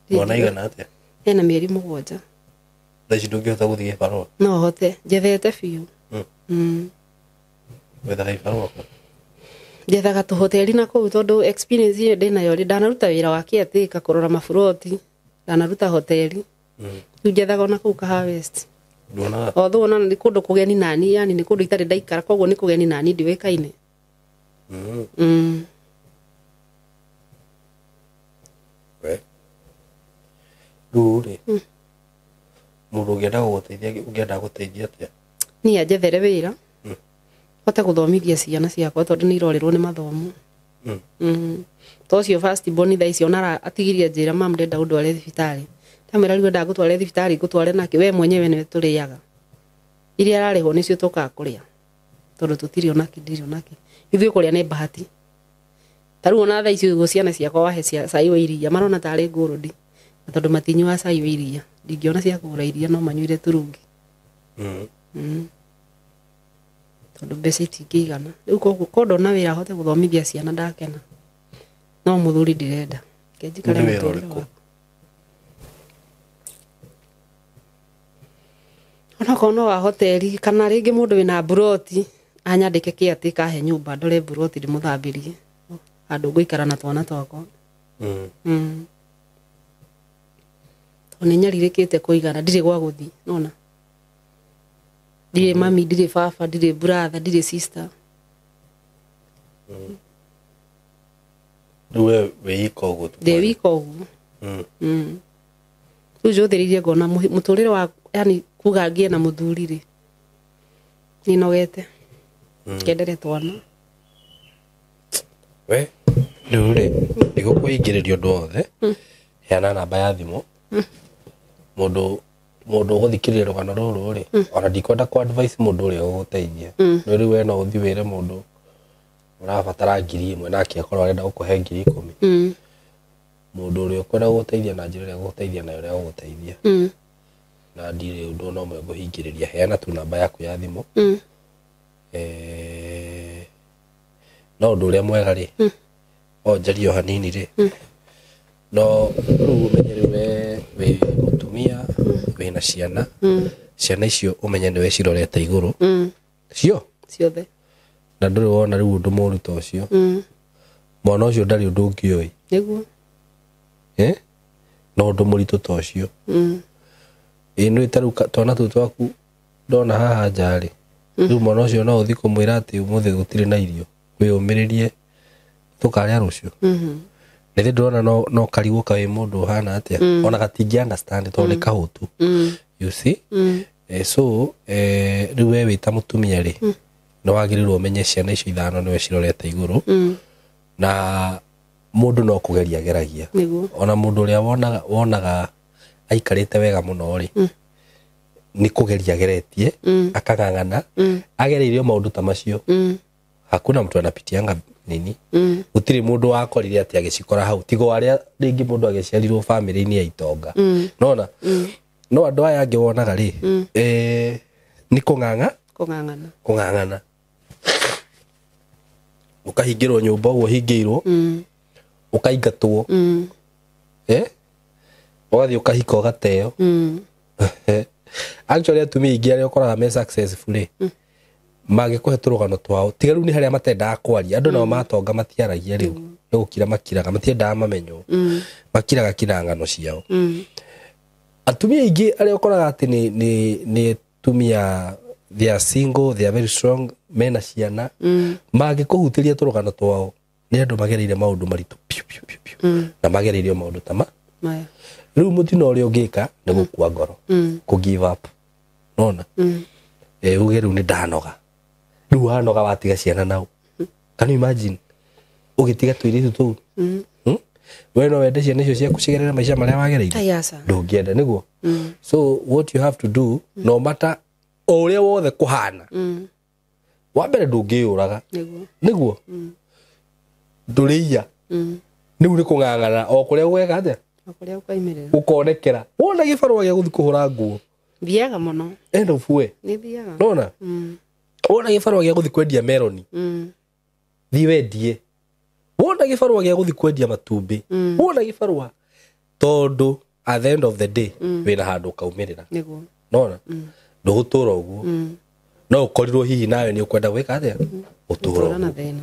Mwana aigana atĩa? Ena mĩeri 7. Thaa ici ndũngĩhota gũthiĩ gĩbarũa? No hote, njethete biũ. Wethaga ibarũa kũ? Njethaga tũhoteri na kũu tondũ experience ĩyo ndĩnayo rĩ, ndanaruta wĩra wa caretaker kũrora maburoti, ndanaruta hoteri. Rĩu njethaga ona kũu Kahawa West. Nduonaga? Although ona nĩ kũndũ kũgeni nani, yani nĩ kũndũ itarĩ ndaikara, koguo nĩ kũgeni nani ndiũĩkaine. We. Rĩu rĩ, mũndũ ũngĩenda gũgũteithia, ũngĩenda gũteithia atĩa? Niĩ anjethere wĩra. Hote gũthomithia ciana ciakwa tondũ nĩ irorĩrwo nĩ mathomo. To ũcio first born thaa ici ona atigirie njĩra mam ndenda ũndware thibitarĩ. Ndamwĩra rĩu ndagũtware thibitarĩ ngũtware nake we mwenyewe nĩwe tũrĩaga. Iria ararĩhwo nĩcio tũkaga kũrĩa. Tondũ tũtirĩ onake, ndirĩ onake. Ithuĩ kũrĩa nĩ bahati. Ta rĩu ona thaa ici ũguo ciana ciakwa wahe cai wa iria marona tarĩ ngũrũndi. Na tondũ matinyuaga cai wa iria, ndingĩona cia kũgũra iria no manyuire turungi. Tondũ mbeca itingĩigana. Rĩu koguo ko ndona wĩra hote gũthomithia ciana ndakena. No mũthuri ndirenda. Reke njikare Nĩ wĩra mũtũrĩre ũrĩkũ? wakwa. Onokorwo no wa hoteri kana rĩngĩ mũndũ wĩna mburoti anyandĩke caretaker ahe nyũmba ndore mburoti ndĩmũthambĩrie handũ ngũikara na twana twakwa. Tondũ nĩ nyarirĩkĩte kũigana, ndirĩ gwa gũthiĩ, nona. Ndirĩ mami, ndirĩ baba, ndirĩ brother, ndirĩ sister. Rĩu we wĩ ika ũguo tu? Ndĩ wika ũguo. Rĩu njũthĩrĩirie ngona mũtũrĩre wa, yani kuga ngĩe na mũthuri rĩ, Nĩ nogete kendere twana. We rĩu rĩ, ndigũkũhingĩrĩria ũndũ wothe. Heana namba ya thimũ, mũndũ ũgũthikĩrĩria rũgano rũrũ rĩ, ona ndikwenda kũ advice mũndũ ũrĩa ũgũgũteithia. No rĩu we no ũthiĩ wĩre mũndũ ũrabatara 1000 nake akorwo arenda gũkũhe 10,000. Mũndũ ũrĩa ũkwenda gũgũteithia na njĩra ĩrĩa gũgũteithia nayo ũrĩa gũgũteithia, na ndirĩ ũndũ ona ũmwe ngũhingĩrĩria. Heana tu namba yaku ya thimũ. No ũndũ ũrĩa mwega rĩ, o njarie o hanini rĩ, no rĩu ũmenye rĩu we wĩ mũtumia wĩna ciana. Ciana icio ũmenye nĩwe cirorete igũrũ cio. Ciothe. Na ndũrĩ wona rĩu ũndũ mũru ta ũcio. Mwana ũcio ndarĩ ũndũ ũngĩoĩ. Nĩguo. Eh? No ũndũ mũritũ ta ũcio. Ĩ nĩ ta rĩu twana tũu twaku ndona haha nja rĩ, rĩu mwana ũcio no ũthiĩ kũmwĩra atĩ ũmũthĩ gũtirĩ na irio, wĩyũmĩrĩrie tũkarĩa rũciũ? Nĩ ndĩrona no karigwo ka wĩ mũndũ ũhana atĩa, ona gatingĩ understand tondũ nĩ kahũtu. You see? So rĩu we wĩ ta mũtumia rĩ, nĩ wagĩrĩirwo ũmenye ciana icio ithano nĩwe cirorete igũrũ. Na mũndũ no kũgeria ageragia. Nĩguo. Ona mũndũ ũrĩa wonaga aikarĩte wega mũno rĩ, nĩ kũgeria ageretie, akang'ang'ana, agereirio maũndũ ta macio. Hakuna mtu anapitianga nini. Gũtirĩ mũndũ wakorire atĩ agĩcikora hau, tigo arĩa rĩngĩ mũndũ agĩciarirwo bamĩrĩ-inĩ ya itonga. Nona no andũ aya angĩ wonaga rĩ, nĩ kũng'ang'a. Kũng'ang'ana. Kũng'ang'ana, ũkahingĩrwo nyũmba ũguo hingĩirwo, ũkaingatwo, ũgathiĩ ũkahika ũgateo. Actually atumia aingĩ arĩa ũkoraga me successful rĩ, mangĩkũhe tũrũgano twao, tiga rĩu nĩ harĩa matendaga kwaria. Andũ nao matonga matiaragia, rĩu nĩ gũkira makiraga, matiendaga mamenywo. Makiraga kina ng'ano ciao. Atumia aingĩ arĩa ũkoraga atĩ nĩ atumia, they are single, they are very strong, mena ciana, mangĩkũhutĩria tũrũgano twao, nĩ andũ magereire maũndũ maritũ piũ piũ piũ piũ, na magereirio maũndũ ta ma Maya. Rĩu mũtino ũrĩa ũngĩka nĩ gũkua ngoro, kũ give up. Nona uge rĩu nĩ ndanoga. Rĩu wanoga watiga ciana nau. Can you imagine ũgĩtiga tũirĩtu tũu? Hmm? We no wende ciana icio ciaku cigerere maica marĩa wagereire? Ai, aca. Ndũngĩenda, nĩguo. So what you have to do, no matter o ũrĩa wothe kũhana, wa mbere ndũngĩyũraga. Nĩguo. Nĩguo ndũrĩia. Rĩu nĩ kũng'ang'ana o kũrĩa gweka atĩa. O kũrĩa ũkaimĩrĩra. Ũkonekera wona gĩbarũa gĩa gũthiĩ kũhũra nguo. Thiaga mũno. Enda ũbue. Nĩ thiaga. Nona wona gĩbarũa gĩa gũthiĩ kwendia meroni, thiĩ wendie. Wona gĩbarũa gĩa gũthiĩ kwendia matumbĩ, wona gĩbarũa, tondũ at the end of the day wĩna handũ ũkaumĩrĩra. Nĩguo. Nona ndũgũtũra ũguo. No ũkorirwo hihi nawe nĩ ũkwenda gwĩka atĩa, gũtũra Gũtũra na ũguo. thĩna.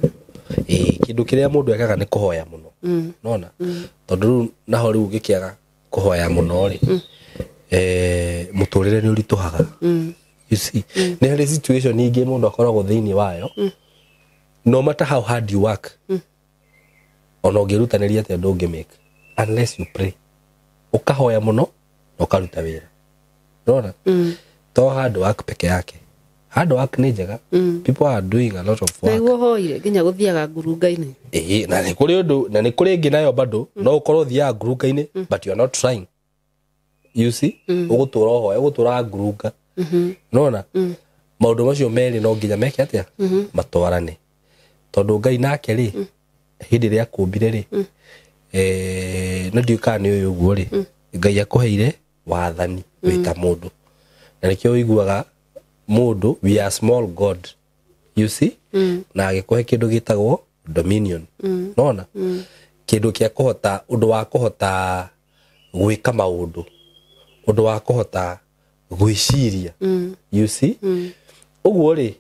Ĩĩ, kĩndũ kĩrĩa mũndũ ekaga nĩ kũhoya mũno. Nona tondũ rĩu naho rĩu ũngĩkĩaga kũhoya mũno rĩ, mũtũrĩre nĩ ũritũhaga. You see, nĩ harĩ situation ingĩ mũndũ akoragwo thĩinĩ wayo, no matter how hard you work, ona ũngĩrutanĩria atĩa, ndũngĩ make unless you pray, ũkahoya mũno na ũkaruta wĩra. Nona to hard work peke yake. Hard work nĩ njega, people are doing a lot of work. Nĩguo hoire nginya gũthiaga ngurunga-inĩ. Ĩĩ, na nĩ kũrĩ ũndũ na nĩ kũrĩ ĩngĩ nayo bado no ũkorwo ũthiaga ngurunga-inĩ but you are not trying. You see, ũgũtũra ũhoya, ũgũtũra ngurunga. Nona maũndũ macio merĩ no nginya meke atĩa, matwarane, tondũ Ngai nake rĩ, hĩndĩ ĩrĩa akũmbire rĩ, no ndiũĩ kana nĩ ũyũ ũguo rĩ, Ngai akũheire wathani wĩ ta mũndũ, na nĩkĩo ũiguaga mũndũ, we are small god, you see. Na agĩkũhe kĩndũ gĩtagwo dominion. Nona kĩndũ kĩa kũhota, ũndũ wa kũhota gwĩka maũndũ, ũndũ wa kũhota gwĩciria. You see, ũguo rĩ,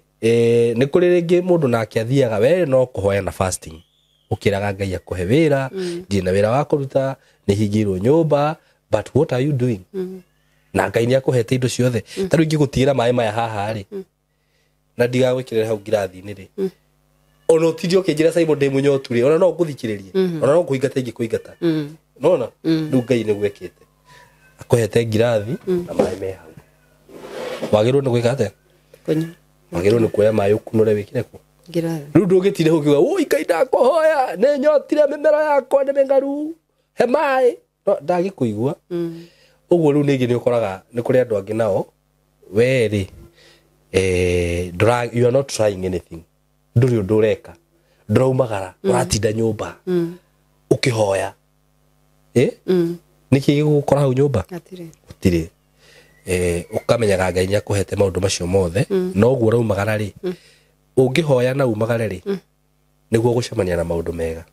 nĩ kũrĩ rĩngĩ mũndũ nake athiaga we no kũhoya na fasting, ũkĩraga Ngai akũhe wĩra. Ndirĩ na wĩra wa kũruta, nĩ hingĩirwo nyũmba, but what are you doing? Na Ngai nĩ akũhete indo ciothe. Ta rĩu ingĩgũtigĩra maĩ maya haha rĩ, na ndigagwĩkĩrĩra hau ngirathi-inĩ rĩ, ona ũtinde ũkĩnjĩra Simon ndĩ mũnyotu rĩ, ona no ngũthikĩrĩrie, ona no ngũingata ingĩkũingata. Nona rĩu Ngai nĩguo ekĩte, akũhete ngirathi na maĩ me hau, wagĩrĩirwo nĩ gwĩka atĩa? Kũnyua. Wagĩrĩirwo nĩ kuoya maĩ ũkunũre wĩkĩre kũ? Ngirathi. Rĩu ndũgĩtire ũkiuga ũi Ngai ndakũhoya nĩ nyotire mĩmera yakwa nĩ mĩng'aru he maĩ, no ndagĩkũigua. Ũguo rĩu ningĩ nĩ ũkoraga nĩ kũrĩ andũ angĩ nao we rĩ you are not trying anything, ndũrĩ ũndũ ũreka, ndũraumagara, ũratinda nyũmba ũkĩhoya. Nĩkĩ gĩgũgũkora hau nyũmba? Hatirĩ. Gũtirĩ. Ũkamenyaga Ngai nĩ akũhete maũndũ macio mothe, no ũguo ũraumagara rĩ, ũngĩhoya na umagare rĩ, nĩguo gũcemania na maũndũ mega.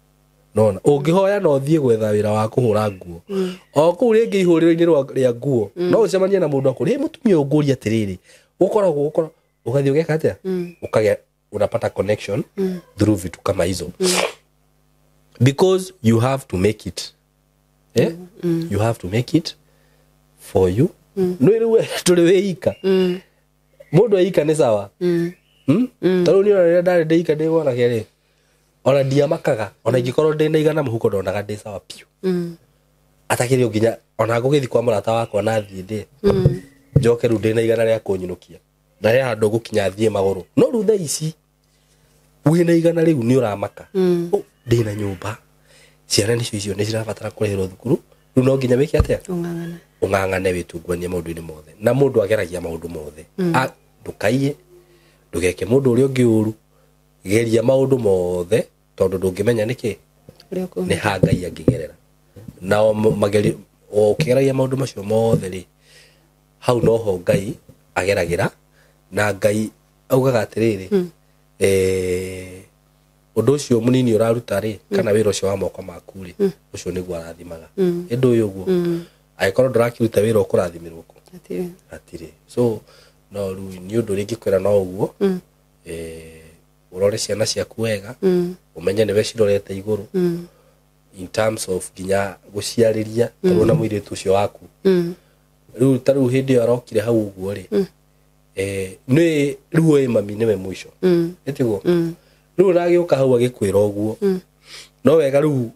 Nona ũngĩhoya na ũthiĩ gwetha wĩra wa kũhũra nguo o kũu rĩngĩ ihũrĩro-inĩ rĩa nguo, no ũcemanie na mũndũ akũrĩ, mũtumia ũyũ ngũria atĩrĩrĩ, ũkoragwo ũkoragwo ũgathiĩ ũgeka atĩa, ũkagĩa unapata connection through vitu kama hizo, because you have to make it. You have to make it for you. Nĩ rĩu tũrĩ wĩika, mũndũ eika nĩ sawa. Tarĩu niĩ ona rĩrĩa ndarĩ ndĩika ndĩ mwanake rĩ, ona ndiamakaga, ona ingĩkorwo ndĩ na 100 mũhuko ndonaga ndĩ sawa piũ. Atakĩrĩ o nginya ona ngũgĩthiĩ kwa mũrata wakwa na thiĩ ndĩ njoke rĩu ndĩ na 100 rĩa kũnyinũkia na he handũ ngũkinya thiĩ magũrũ. No rĩu thaa ici wĩna 100 rĩu nĩ ũramaka. Ndĩ na nyũmba, ciana nĩcio icio nĩ cirabatara kũrĩhĩrwo thukuru, rĩu no nginya wĩke atĩa? Ũng'ang'ane. Ũng'ang'ane wĩtunguanie maũndũ-inĩ mothe, na mũndũ ageragia maũndũ mothe. Ndũkaiye, ndũgeke mũndũ ũrĩa ũngĩ ũru, geria maũndũ mothe tondũ ndũngĩmenya nĩkĩ Ũrĩa ũkũmenya. nĩ ha Ngai angĩgerera. Nao mageri o ũkĩgeragia maũndũ macio mothe rĩ, hau noho Ngai ageragĩra, na Ngai augaga atĩrĩrĩ, ũndũ ũcio mũnini ũraruta rĩ, kana wĩra ũcio wa moko maku rĩ, ũcio nĩguo arathimaga. Ĩndũ ũyũ ũguo angĩkorwo ndũrakĩruta wĩra ũkũrathimĩrwo kũ? Hatirĩ. Hatirĩ. So no rĩu nĩ ũndũ ũrĩa ingĩkwĩra no ũguo, ũrore ciana ciaku wega, ũmenye nĩwe cirorete igũrũ in terms of nginya gũciarĩria, tondũ na mũirĩtu ũcio waku rĩu ta rĩu hĩndĩ ĩyo arokire hau ũguo rĩ, nĩ rĩu ĩ mami nĩwe mũico, ĩtiguo rĩu ũragĩũka hau agĩkwĩra ũguo, no wega rĩu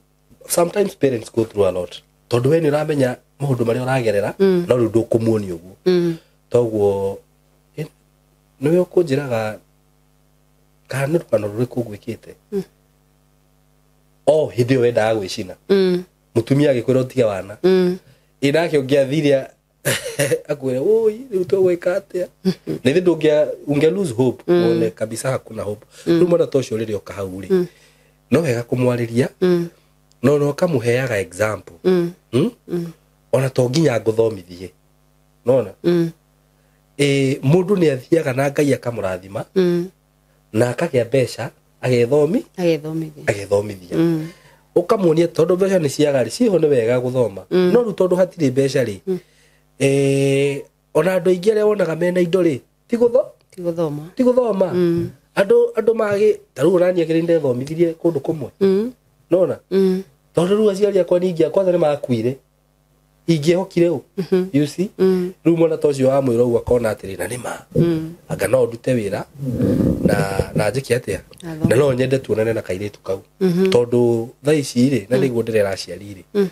sometimes parents go through a lot, tondũ we nĩ ũramenya maũndũ marĩa ũragerera, no rĩu ndũkũmuonia ũguo. Toguo nĩwe ũkũnjĩraga kana nĩ rũgano rũrĩkũ ngwĩkĩte o hĩndĩ ĩyo wendaga gwĩcina, mũtumia agĩkwĩra ũtige wana, ĩ nake ũngĩathire akwĩre oi rĩu tũgwĩka atĩa, na ithe ndũngĩa unge lose hope, wone kabisa hakuna hope. Rĩu mwana ta ũcio rĩrĩa oka hau rĩ, no wega kũmwarĩria, no no ũkamũheaga example. Ona to nginya ngũthomithie, nona mũndũ nĩ athiaga na Ngai akamũrathima na akagĩa mbeca agethomithia. Agethomithia. Ũkamuonia tondũ mbeca nĩ ciaga rĩ, ciĩho nĩ wega gũthoma, no rĩu tondũ hatirĩ mbeca rĩ, ona andũ aingĩ arĩa wonaga mena indo rĩ, ti gũtho Ti gũthoma. Ti gũthoma. Andũ magĩ ta rĩu onaniĩ kĩrĩa ndethomithirie kũndũ kũmwe, nona tondũ rĩu aciari akwa ningĩ kwanza nĩ makuire, ingĩehokire ũ? You see, rĩu mwana ta ũcio wamwĩra ũguo akona atĩrĩ, na nĩ ma anga no ndute wĩra na njĩke atĩa, na no nyende tuonane na kairĩtu kau, tondũ thaa ici rĩ, na nĩguo ndĩrera aciari rĩ,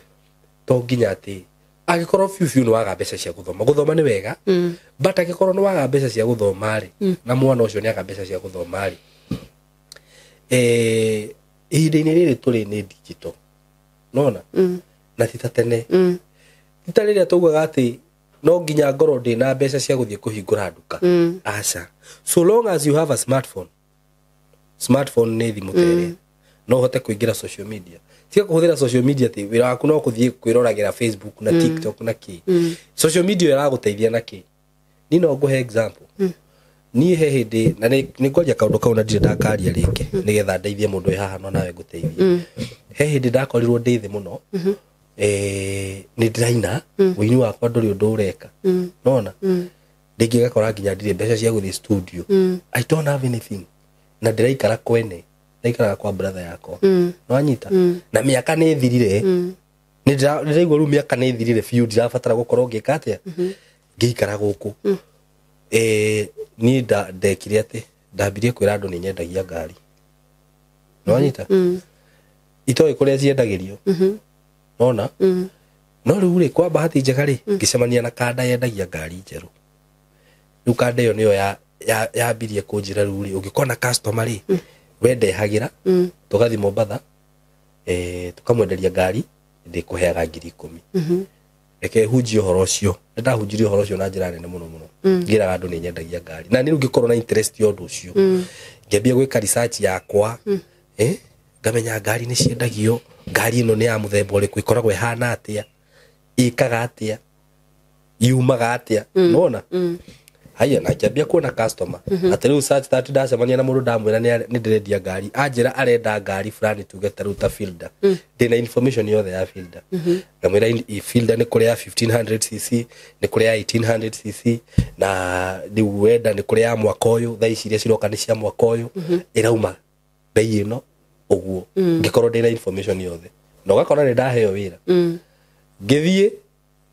to nginya atĩ angĩkorwo biũ biũ nĩ waga mbeca cia gũthoma, gũthoma nĩ wega, but angĩkorwo nĩ waga mbeca cia gũthoma rĩ, na mwana ũcio nĩ aga mbeca cia gũthoma rĩ, ihinda-inĩ rĩrĩ tũrĩ nĩ digital, nona na ti ta tene, ti ta rĩrĩa taugaga atĩ no nginya ngorwo ndĩ na mbeca cia gũthiĩ kũhingũra nduka. Aca, so long as you have a smartphone, smartphone nĩ thimũ ta ĩrĩa no ũhote kũingĩra social media, tiga kũhũthĩra social media atĩ wĩra waku no kũthiĩ kwĩroragĩra Facebook na TikTok na kĩ. Social media ĩragũteithia na kĩ? Niĩ no ngũhe example. Niĩ he hĩndĩ na nĩ ngwaria kaũndũ kau na ndirĩ ndakaria rĩngĩ nĩgetha ndeithie mũndũ wĩ haha no nawe ngũteithie. He hĩndĩ ndakorirwo ndĩ thĩ mũno, nĩ ndĩraina ũini wakwa ndũrĩ ũndũ ũreka, nona rĩngĩ gakora nginya ndirĩ mbeca cia gũthiĩ studio. I don't have anything, na ndĩraikara kwene, ndaikaraga kwa brother yakwa, nĩwanyita, na mĩaka nĩ ĩthirire, nĩ ndĩraigua rĩu mĩaka nĩ ĩthirire biũ, ndirabatara gũkorwo ngĩka atĩa, ngĩikara gũkũ. Niĩ ndekire atĩ ndambirie kwĩra andũ nĩ nyendagia ngari, nĩwanyita, itoĩ kũrĩa ciendagĩrio, nona no rĩu rĩ, kwa bahati njega rĩ, ngĩcemania na kanda yendagia ngari njerũ. Rĩu kanda ĩyo nĩyo ya Yambirie kũnjĩra rĩu rĩ ũngĩkona customer rĩ we ndehagĩra tũgathiĩ Mombatha tũkamwenderia ngari ndĩkũheaga 10,000. Reke hunjie ũhoro ũcio. Nĩndahunjirie ũhoro ũcio na njĩra nene mũno mũno. Ngĩraga andũ nĩ nyendagia ngari. Na niĩ rĩu ngĩkorwo na interest ya ũndũ ũcio. Ngĩambia gwĩka research yakwa. Ngamenya ngari nĩ ciendagio, ngari ĩno nĩ ya mũthemba ũrĩkũ, ĩkoragwo ĩhana atĩa, ĩkaga atĩa, yumaga atĩa. Nĩwona? Haya na ngĩambia kuona customer. Atĩ rĩu such that ndacemania na mũndũ ndamwĩra nĩ ndĩrendia ngari, anjĩra arenda ngari fulani tuge ta rĩu ta Fielder. Ndĩna information yothe ya Fielder. Ngamwĩra Fielder nĩ kũrĩ ya 1500cc, nĩ kũrĩ ya 1800cc, na rĩu wenda nĩ kũrĩ ya mwaka ũyũ, thaa ici iria ciroka nĩ cia mwaka ũyũ, ĩrauma bei ĩno ũguo. Ngĩkorwo ndĩna information yothe. Na ũgakora nĩ ndaheo wĩra. Ngĩthiĩ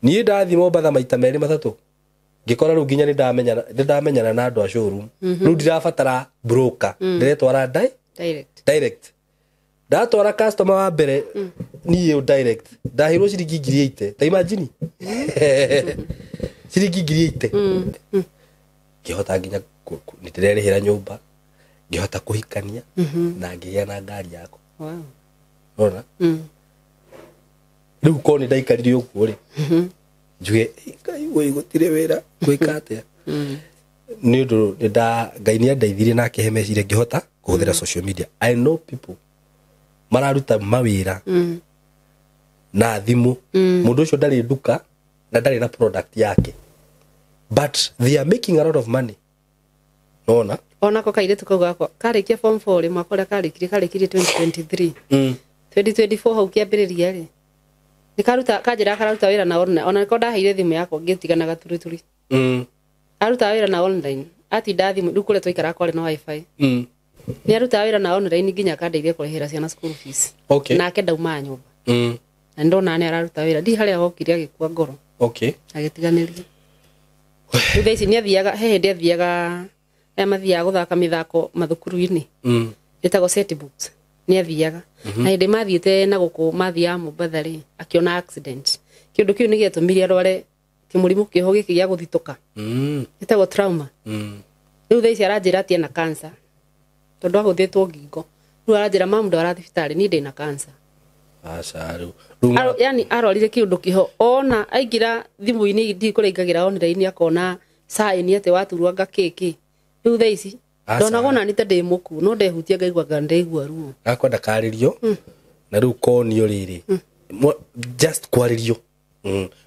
niĩ ndathiĩ Mombatha maita merĩ matatũ. Ngĩkora rĩu nginya nĩndamenyana na andũ a showroom. Rĩu ndirabatara broker, ndĩretwara direct. Ndatwara customer wa mbere niĩ direct. Ndaheirwo ciringi 80,000. Ta imagine. Ciringi 80,000. Ngĩhota nginya nĩndĩrerĩhĩra nyũmba, ngĩhota kũhikania na ngĩgĩa na ngari yakwa. Wow. Ũrona? Rĩu korwo nĩndaikarire ũguo rĩ, njuge Ngai woi gũtirĩ wĩra gwĩka atĩa. Nĩ ũndũ Ngai nĩ andeithirie na akĩhe meciria ngĩhota kũhũthĩra social media. I know people mararuta mawĩra na thimũ. Mũndũ ũcio ndarĩ nduka na ndarĩ na product yake, but they are making a lot of money. Nona onako kairĩtu kau gakwa karĩkia form 4 rĩ, mwaka ũrĩa karĩkirie 2023 2024 hau kĩambĩrĩria rĩ, nĩkaruta kanjĩra kararuta wĩra na online. Ona nĩko ndaheire thimũ yakwa ngĩtiganaga turuturi. Arutaga wĩra na online, atinda thimũ rĩu kũrĩa twaikaraga kwarĩ na wifi. Nĩ arutaga wĩra na online nginya akandeithia kũrĩhĩra ciana school fees. Nake ndaumaga nyũmba. Na nĩndona nĩ araruta wĩra, ndi harĩa okire agĩkua ngoro. Agĩtiganĩria. Rĩu thaa ici nĩathiaga, he hĩndĩ athiaga, aya mathiaga gũthaka mĩthako mathukuru-inĩ. Ĩtagwo set books. Nĩathiaga. Na hĩndĩ mathiĩte na gũkũ mathiaga Mombatha rĩ, akĩona accident. Kĩũndũ kĩu nĩgĩatũmire arware kĩmũrimũ kĩho gĩkĩ gĩa gũthitũka. Ĩtagwo trauma. Rĩu thaa ici aranjĩra atĩ ena cancer. Tondũ agũthĩtwo ngingo. Rĩu aranjĩra mamu ndwara thibitarĩ, niĩ ndĩna cancer. Aca rĩu. Yani arorire kĩũndũ kĩho ona aingĩra thimũ-inĩ ndii kũrĩa aingagĩra online akona sign atĩ waturwanga kĩkĩ. Rĩu thaa ici ndonagwo nani ta ndĩ mũkuũ no ndehutia ngaigua nga ndaigua ruo. Gakwenda karĩrio na rĩu konio rĩrĩ just kwarĩrio.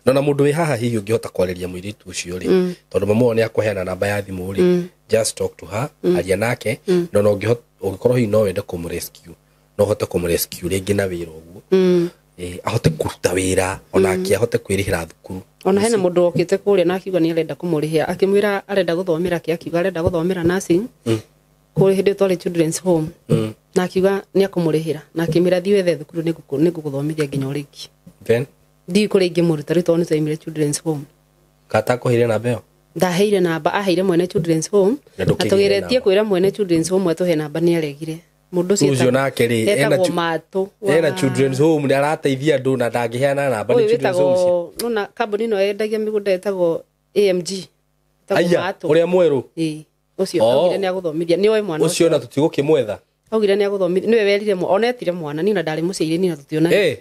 No na mũndũ wĩ haha hihi ũngĩhota kwarĩria mũirĩtu ũcio rĩ, tondũ mama wao nĩ akũheana namba ya thimũ rĩ, just talk to her, aria nake. No na ũngĩkorwo hihi no wende kũmũrescue, no ũhote kũmũrescue rĩngĩ na wĩra ũguo. Ahote kũruta wĩra onake ahote kwĩrĩhĩra thukuru. Ona hena mũndũ okĩte kũrĩa na akiuga nĩ arenda kũmũrĩhĩra, akĩmwĩra arenda gũthomera kĩ, akiuga arenda gũthomera nursing. Kũrĩ hĩndĩ twarĩ children's home. Na akiuga nĩ akũmũrĩhĩra, na akĩmwĩra thiĩ wethe thukuru nĩngũgũthomithia nginya ũrĩkie. Then ndiũĩ kũrĩa ingĩmũruta rĩu tondũ nĩtwaimire children's home. Katakũheire namba ĩyo? Ndaheire namba, aheire mwene children's home. Na Na tũgeretie kwĩra mwene children's home atũhe namba nĩ aregire. Mũndũ ũcio nake rĩ, etagwo Matũ. Ena children's home nĩ arateithia andũ na ndangĩheana namba nĩ children's home. Nona kambuni ĩno yendagia mĩgũnda ĩtagwo AMG. Ĩtagwo Matũ. Ũrĩa mwerũ? Ĩĩ. Ũcio augire nĩ agũthomithia, nĩ oĩ mwana ũcio. Na tũtigũkĩmwetha. Augire nĩ agũthomithia, nĩwe werire ona etire mwana, niĩ ona ndarĩ mũciĩ niĩ na tũtionanire.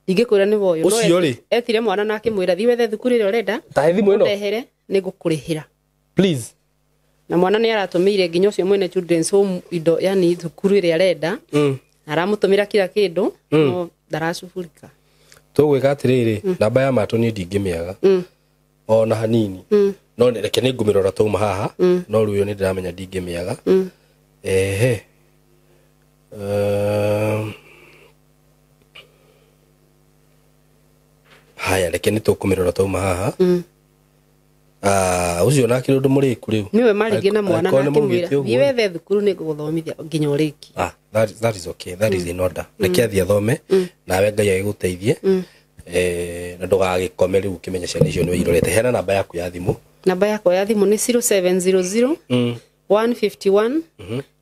Ndingĩkwĩra nĩ woyũ. Ũcio rĩ? Etire mwana na akĩmwĩra thiĩ wethe thukuru ĩrĩa ũrenda. Ta he thimũ ĩno. Ũndehere nĩngũkũrĩhĩra. Please. Na mwana nĩ aratũmĩire nginya ũcio mwene children's home indo, yani thukuru ĩrĩa arenda. Na aramũtũmĩra kila kĩndũ, no ndaracubũrika. Tũgwĩka atĩrĩrĩ, namba ya Matũ niĩ ndingĩmĩaga. Ona hanini. No reke nĩ ngũmĩrora twauma haha, no rĩu ĩyo nĩ ndĩramenya ndingĩmĩaga. Ehe. Haya reke nĩ tũkũmĩrora twauma haha. Ũcio nake ũndũ mũrĩku rĩu. Nĩwe marĩgie na mwana na akĩmwĩra thiĩ wethe thukuru nĩngũgũthomithia nginya ũrĩkie. That is okay, that is in order. Reke athiĩ athome nawe Ngai agĩgũteithie. Na ndũgagĩkome rĩu ũkĩmenya ciana icio nĩwe irorete. Heana namba yaku ya thimũ. Namba yakwa ya thimũ nĩ 0700 151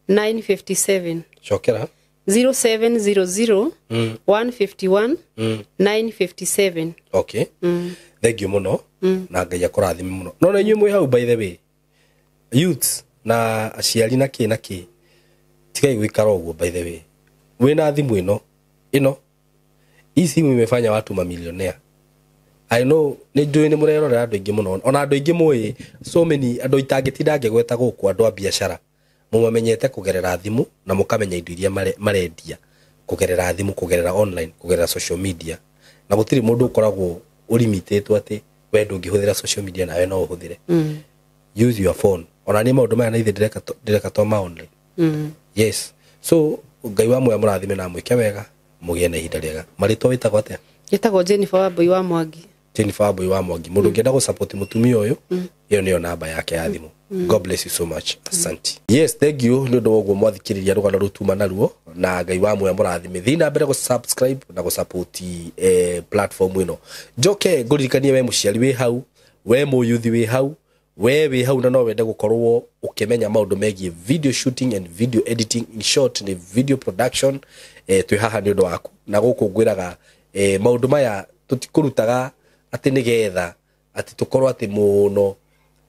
957. Cokera. 0700 151 957. Okay. Thank you mũno. Na Ngai akũrathime mũno. No na inyuĩ mwĩ hau by the way. Youths, Na aciari na kĩ na kĩ, tigai gwĩkara ũguo. By the way, wĩna thimũ ĩno ĩno, hii simu imefanya watu mamilionea. I know, nĩ njũĩ nĩ mũrerorera andũ aingĩ mũno, ona andũ aingĩ mũĩ, so many andũ itangĩtinda ngĩgweta gũkũ, andũ a biacara mũmamenyete kũgerera thimũ na mũkamenya indo iria marendia kũgerera thimũ, kũgerera online, kũgerera social media. Na gũtirĩ mũndũ ũkoragwo ũrimitĩtwo atĩ we ndũngĩhũthĩra social media, nawe no ũhũthĩre. Use your phone. Ona niĩ maũndũ maya na ithe ndĩreka to ma online. Yes, so Ngai wa muoya mũrathime na mwĩke wega, mũgĩe na ihinda rĩega. Marĩtwa wĩtagwo atĩa? Gĩtagwo Jennifer Wambui wa Mwangi. Jennifer Wambui wa Mwangi. Mũndũ ũngĩenda gũsupport mũtumia ũyũ, ĩyo nĩyo namba yake ya thimũ. God bless you so much. Asante. Yes, thank you nĩ ũndũ wa ũguo mwathikĩrĩria rũgano rũu tuma naruo, na Ngai wa muoya mũrathime. Thiĩ na mbere gũ-subscribe na gũ-support platform ĩno. Njoke ngũririkanie, we mũciari wĩ hau, we mũyuthi wĩ hau, we wĩ hau na no wende gũkorwo ũkĩmenya maũndũ megiĩ video shooting and video editing, in short nĩ video production, twĩ haha nĩ ũndũ waku. Na gũkũ ngwĩraga, maũndũ maya tũtikũrutaga atĩ nĩgetha atĩ tũkorwo atĩ mũno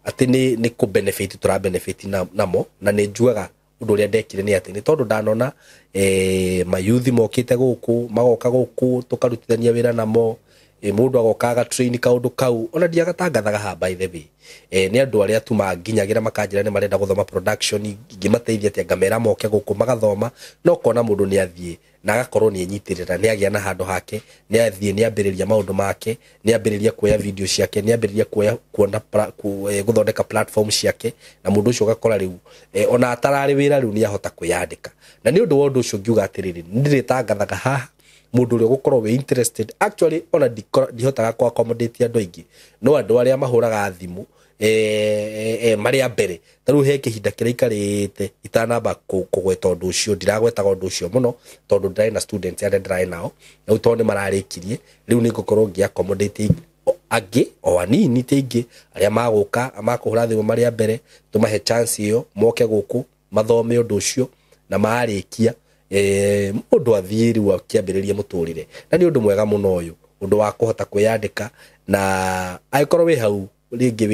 atĩ nĩ kũ benefit tũra benefit namo. Na nĩ njugaga ũndũ ũrĩa ndekire nĩ atĩ nĩ tondũ ndanona mayuthi mokĩte gũkũ, magoka gũkũ tũkarutithania wĩra namo, mũndũ agoka agatrain kaũndũ kau, ona ndiagatangathaga haha. By the way, nĩ andũ arĩa tu manginyagĩra makanjĩra nĩ marenda gũthoma production, ingĩmateithia atĩa, ngamera moke gũkũ magathoma. No kona mũndũ nĩ athiĩ na agakorwo nĩ enyitĩrĩra, nĩ agĩa na handũ hake, nĩ athiĩ nĩ ambĩrĩria maũndũ make, nĩ ambĩrĩria kuoya video ciake, nĩ ambĩrĩria kuoya kuona gũthondeka platform ciake, na mũndũ ũcio ũgakora rĩu ona atararĩ wĩra rĩu nĩ ahota kwĩyandĩka. Na nĩ ũndũ wa ũndũ ũcio ngiuga atĩrĩrĩ, nĩ ndĩrĩtangathaga haha mũndũ ũrĩa ũgũkorwo wĩ interested. Actually, ona ndihotaga kũ accommodate andũ aingĩ, no andũ arĩa mahũraga thimũ marĩa mbere. Ta rĩu he kĩhinda kĩrĩa ikarĩte itanamba kũgweta ũndũ ũcio, ndiragwetaga ũndũ ũcio mũno tondũ ndĩrarĩ na students arĩa ndĩrarĩ nao. Rĩu tondũ nĩ mararĩkirie, rĩu nĩ ngũkorwo ngĩ accommodate angĩ o anini, ti aingĩ, arĩa magũka makũhũra thimũ marĩa mbere, tũmahe chance ĩyo moke gũkũ mathome ũndũ ũcio, na marĩkia mũndũ athiĩ rĩu akĩambĩrĩria mũtũrĩre. Na nĩ ũndũ mwega mũno ũyũ, ũndũ wa kũhota kwĩyandĩka. Na angĩkorwo wĩ hau rĩngĩ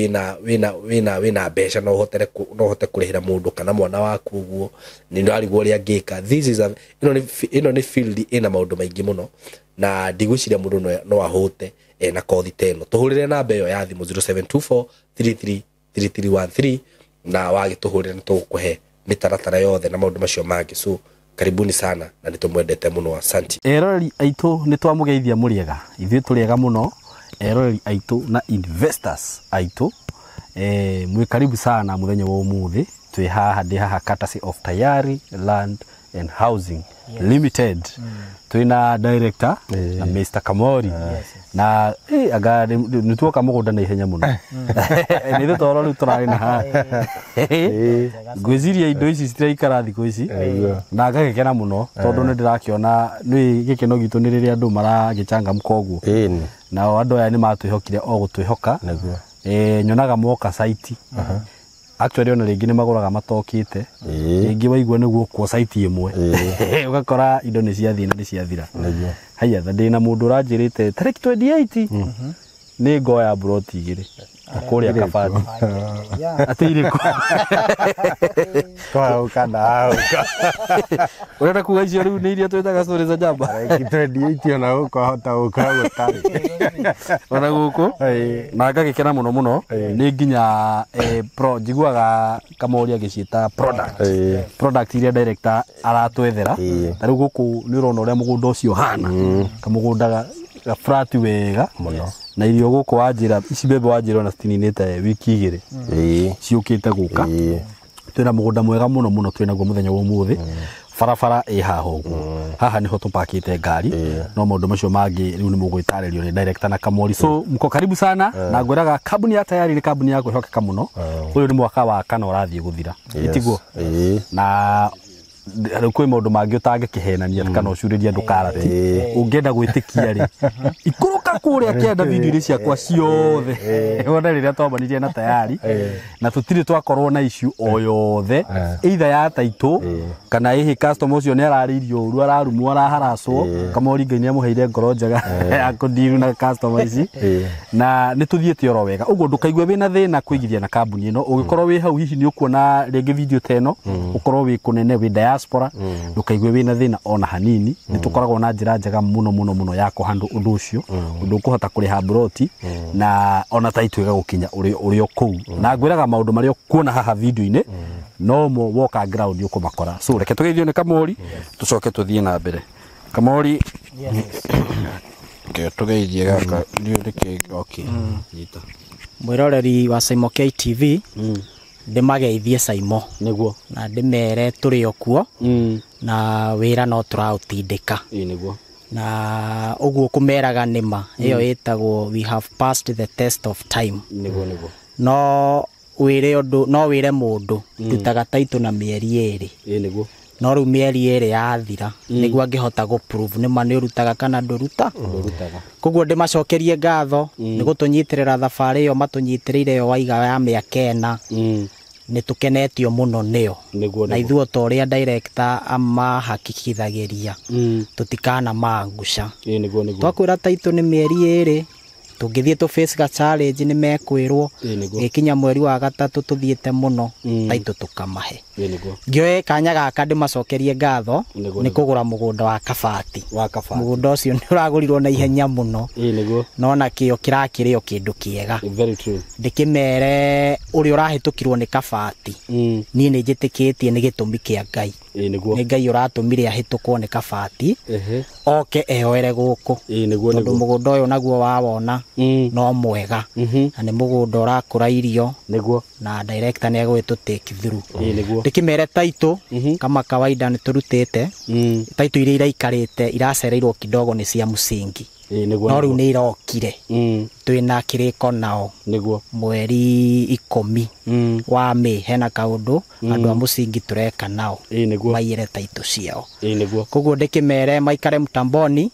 wĩna mbeca, no ũhote kũrĩhĩra mũndũ kana mwana waku ũguo, nĩ ndĩrarigwo ũrĩa angĩka. This is a ĩno nĩ field ĩna maũndũ maingĩ mũno, na ndigwĩciria mũndũ no ahũte na kothi ta ĩno. Tũhũrĩre namba ĩyo ya thimũ 0724 33 3313, na wagĩtũhũrĩra nĩ tũgũkũhe mĩtaratara yothe na maũndũ macio mangĩ. So karibuni sana na nĩ tũmwendete mũno. Asante. Eroreri aitũ, nĩ twamũgeithia. Mũrĩega? Ithuĩ tũrĩega mũno. Eroreri aitũ na investors aitũ, mwĩ karibu sana. Mũthenya wa ũmũthĩ twĩ haha, ndĩ haha courtesy of Tayari Land and Housing Limited. Twĩna director na Mr. Kamori na anga nĩ tuoka mũgũnda na ihenya mũno. Nĩ ithuĩ toro rĩu tũrarĩ na haha, ngwĩciria indo ici citiraikara thikũ ici, na ngagĩkena mũno tondũ nĩ ndĩrakĩona nĩ gĩkeno gitũ nĩ rĩrĩa andũ maragĩcangamka ũguo. Nao andũ aya nĩ matwĩhokire o gũtwĩhoka. Nyonaga moka site, actually ona rĩngĩ nĩ magũraga matokĩte. Rĩngĩ waigua nĩguo kuo site ĩmwe, ũgakora indo nĩ ciathiĩ na nĩ ciathira. Haya, tha ndĩna mũndũ ũranjĩrĩte tarĩki 28 nĩ ngoya mburoti igĩrĩ kũrĩa Kabati, atĩ irĩkũ? Twauka ndauka. Ũrenda kuga icio rĩu nĩ iria twĩtaga story za jamba? Tarĩki 28 ona gũkũ ahota gũkora gũtarĩ. Ona gũkũ. Na ngagĩkena mũno mũno. Nĩ nginya pro njiguaga Kamori agĩciĩta product, product iria director aratwethera. Ta rĩu gũkũ nĩ ũrona ũrĩa mũgũnda ũcio ũhana, kamũgũnda ga flat wega Mũno. Na irio gũkũ wanjĩra ici mbembe wanjĩra ona citininĩte wiki 2 ciũkĩte gũka. Twĩna mũgũnda mwega mũno mũno twĩnaguo mũthenya wa ũmũthĩ. Barabara ĩ haha ũguo, haha nĩho tũpakĩte ngari. No maũndũ macio mangĩ rĩu nĩ mũgwĩtarĩrio nĩ director na Kamori. So mko karibu sana, na ngwĩraga kambuni ya Tayari nĩ kambuni ya kwĩhokeka mũno. Ũyũ nĩ mwaka wa kana ũrathiĩ gũthira, ĩtiguo? Na rĩu kwĩ maũndũ mangĩ ũtangĩkĩhenania kana ũcurĩrie andũ karati. Ũngĩenda gwĩtĩkia rĩ, ikũrũka. Coka kũrĩa kĩanda video-inĩ ciakwa ciothe wone rĩrĩa twambanirie na tayari na tũtirĩ twakorwo na issue o yothe either ya taitũ kana ĩhĩ customer ũcio nĩ ararĩirio ũru, ararumwo, araharacwo. Kamori Ngai nĩ amũheire ngoro njega ya kũndiru na customer ici na nĩ tũthiĩte oro wega. Ũguo ndũkaigue wĩna thĩna kũigithia na kambuni ĩno. Ũngĩkorwo wĩ hau hihi nĩ ũkuona rĩngĩ video ta ĩno, ũkorwo wĩ kũnene, wĩ diaspora, ndũkaigue wĩna thĩna ona hanini. Nĩ tũkoragwo na njĩra njega mũno mũno mũno ya kũhandle ũndũ ũcio, ũndũ ũkũhota kũrĩha mburoti na ona taitũ ĩgagũkinya ũrĩ o kũu. Na ngwĩraga maũndũ marĩa ũkuona haha video-inĩ no mo woka ground ũkũmakora. So reke tũgeithio nĩ Kamori, tũcoke tũthiĩ na mbere. Kamori, ke tũgeithie gaka ndiũ nĩkĩ. Okay, nyita. Mwĩroreri wa Saimo KTV, ndĩmageithie Saimo Nĩguo. na ndĩmere tũrĩ o kuo na wĩra no tũraũtindĩka. Ĩĩ nĩguo. Na ũguo kũmeraga nĩma ĩyo ĩtagwo "we have passed the test of time". Nĩguo nĩguo. No wĩre ũndũ, no wĩre mũndũ ndutaga taitũ na mĩeri 2. Ĩĩ nĩguo. No rĩu mĩeri 2 yathira nĩguo angĩhota gũ prove nĩma nĩ ũrutaga kana ndũruta. Ndũrutaga. Koguo ndĩmacokerie ngatho nĩ gũtũnyitĩrĩra thabarĩ ĩyo matũnyitĩrĩire ĩyo waiga ya mĩaka 4. Nĩ tũkenetio mũno nĩo. Nĩguo. Na ithuĩ ta ũrĩa director amahakikithagĩria, tũtikana mangusha. Ĩĩ nĩguo nĩguo. Twakwĩra taitũ nĩ mĩeri 2, tũngĩthiĩ tũ face ga challenge nĩ mekwĩrwo. Ĩĩ nĩguo. Gĩkinya mweri wa gatatũ tũthiĩte mũno, taitũ tũkamahe. Ĩĩ nĩguo. Ngĩoe kanya gaka ndĩmacokerie ngatho Nĩguo, nĩ kũgũra mũgũnda wa Kabati. Wa Kabati. Mũgũnda ũcio nĩ ũragũrirwo na ihenya mũno. Ĩĩ nĩguo. No nakĩo kĩrakĩrĩ o kĩndũ kĩega. Very true. Ndĩkĩmere ũrĩa ũrahĩtũkirwo nĩ Kabati, niĩ nĩ njĩtĩkĩtie nĩ gĩtũmi kĩa Ngai. Ĩĩ nĩguo. Nĩ Ngai ũratũmire ahĩtũkwo nĩ Kabati oke eyoere gũkũ. Ĩĩ nĩguo Tondũ nĩguo. mũgũnda ũyũ naguo wawona no mwega na nĩ mũgũnda ũrakũra irio Nĩguo. na director nĩ egũgĩtũ take through. Ĩĩ nĩguo. Ndĩkĩmere taitũ kama kawaida nĩ tũrutĩte taitũ iria iraikarĩte iracereirwo kidogo nĩ cia mũcingi. Ĩĩ nĩguo. No rĩu nĩ irokire. Twĩna kĩrĩko nao Nĩguo. mweri 10 wa May hena kaũndũ andũ a mũcingi tũreka nao. Ĩĩ nĩguo. Maiyĩre taitũ ciao. Ĩĩ nĩguo. Koguo ndĩkĩmere maikare mtamboni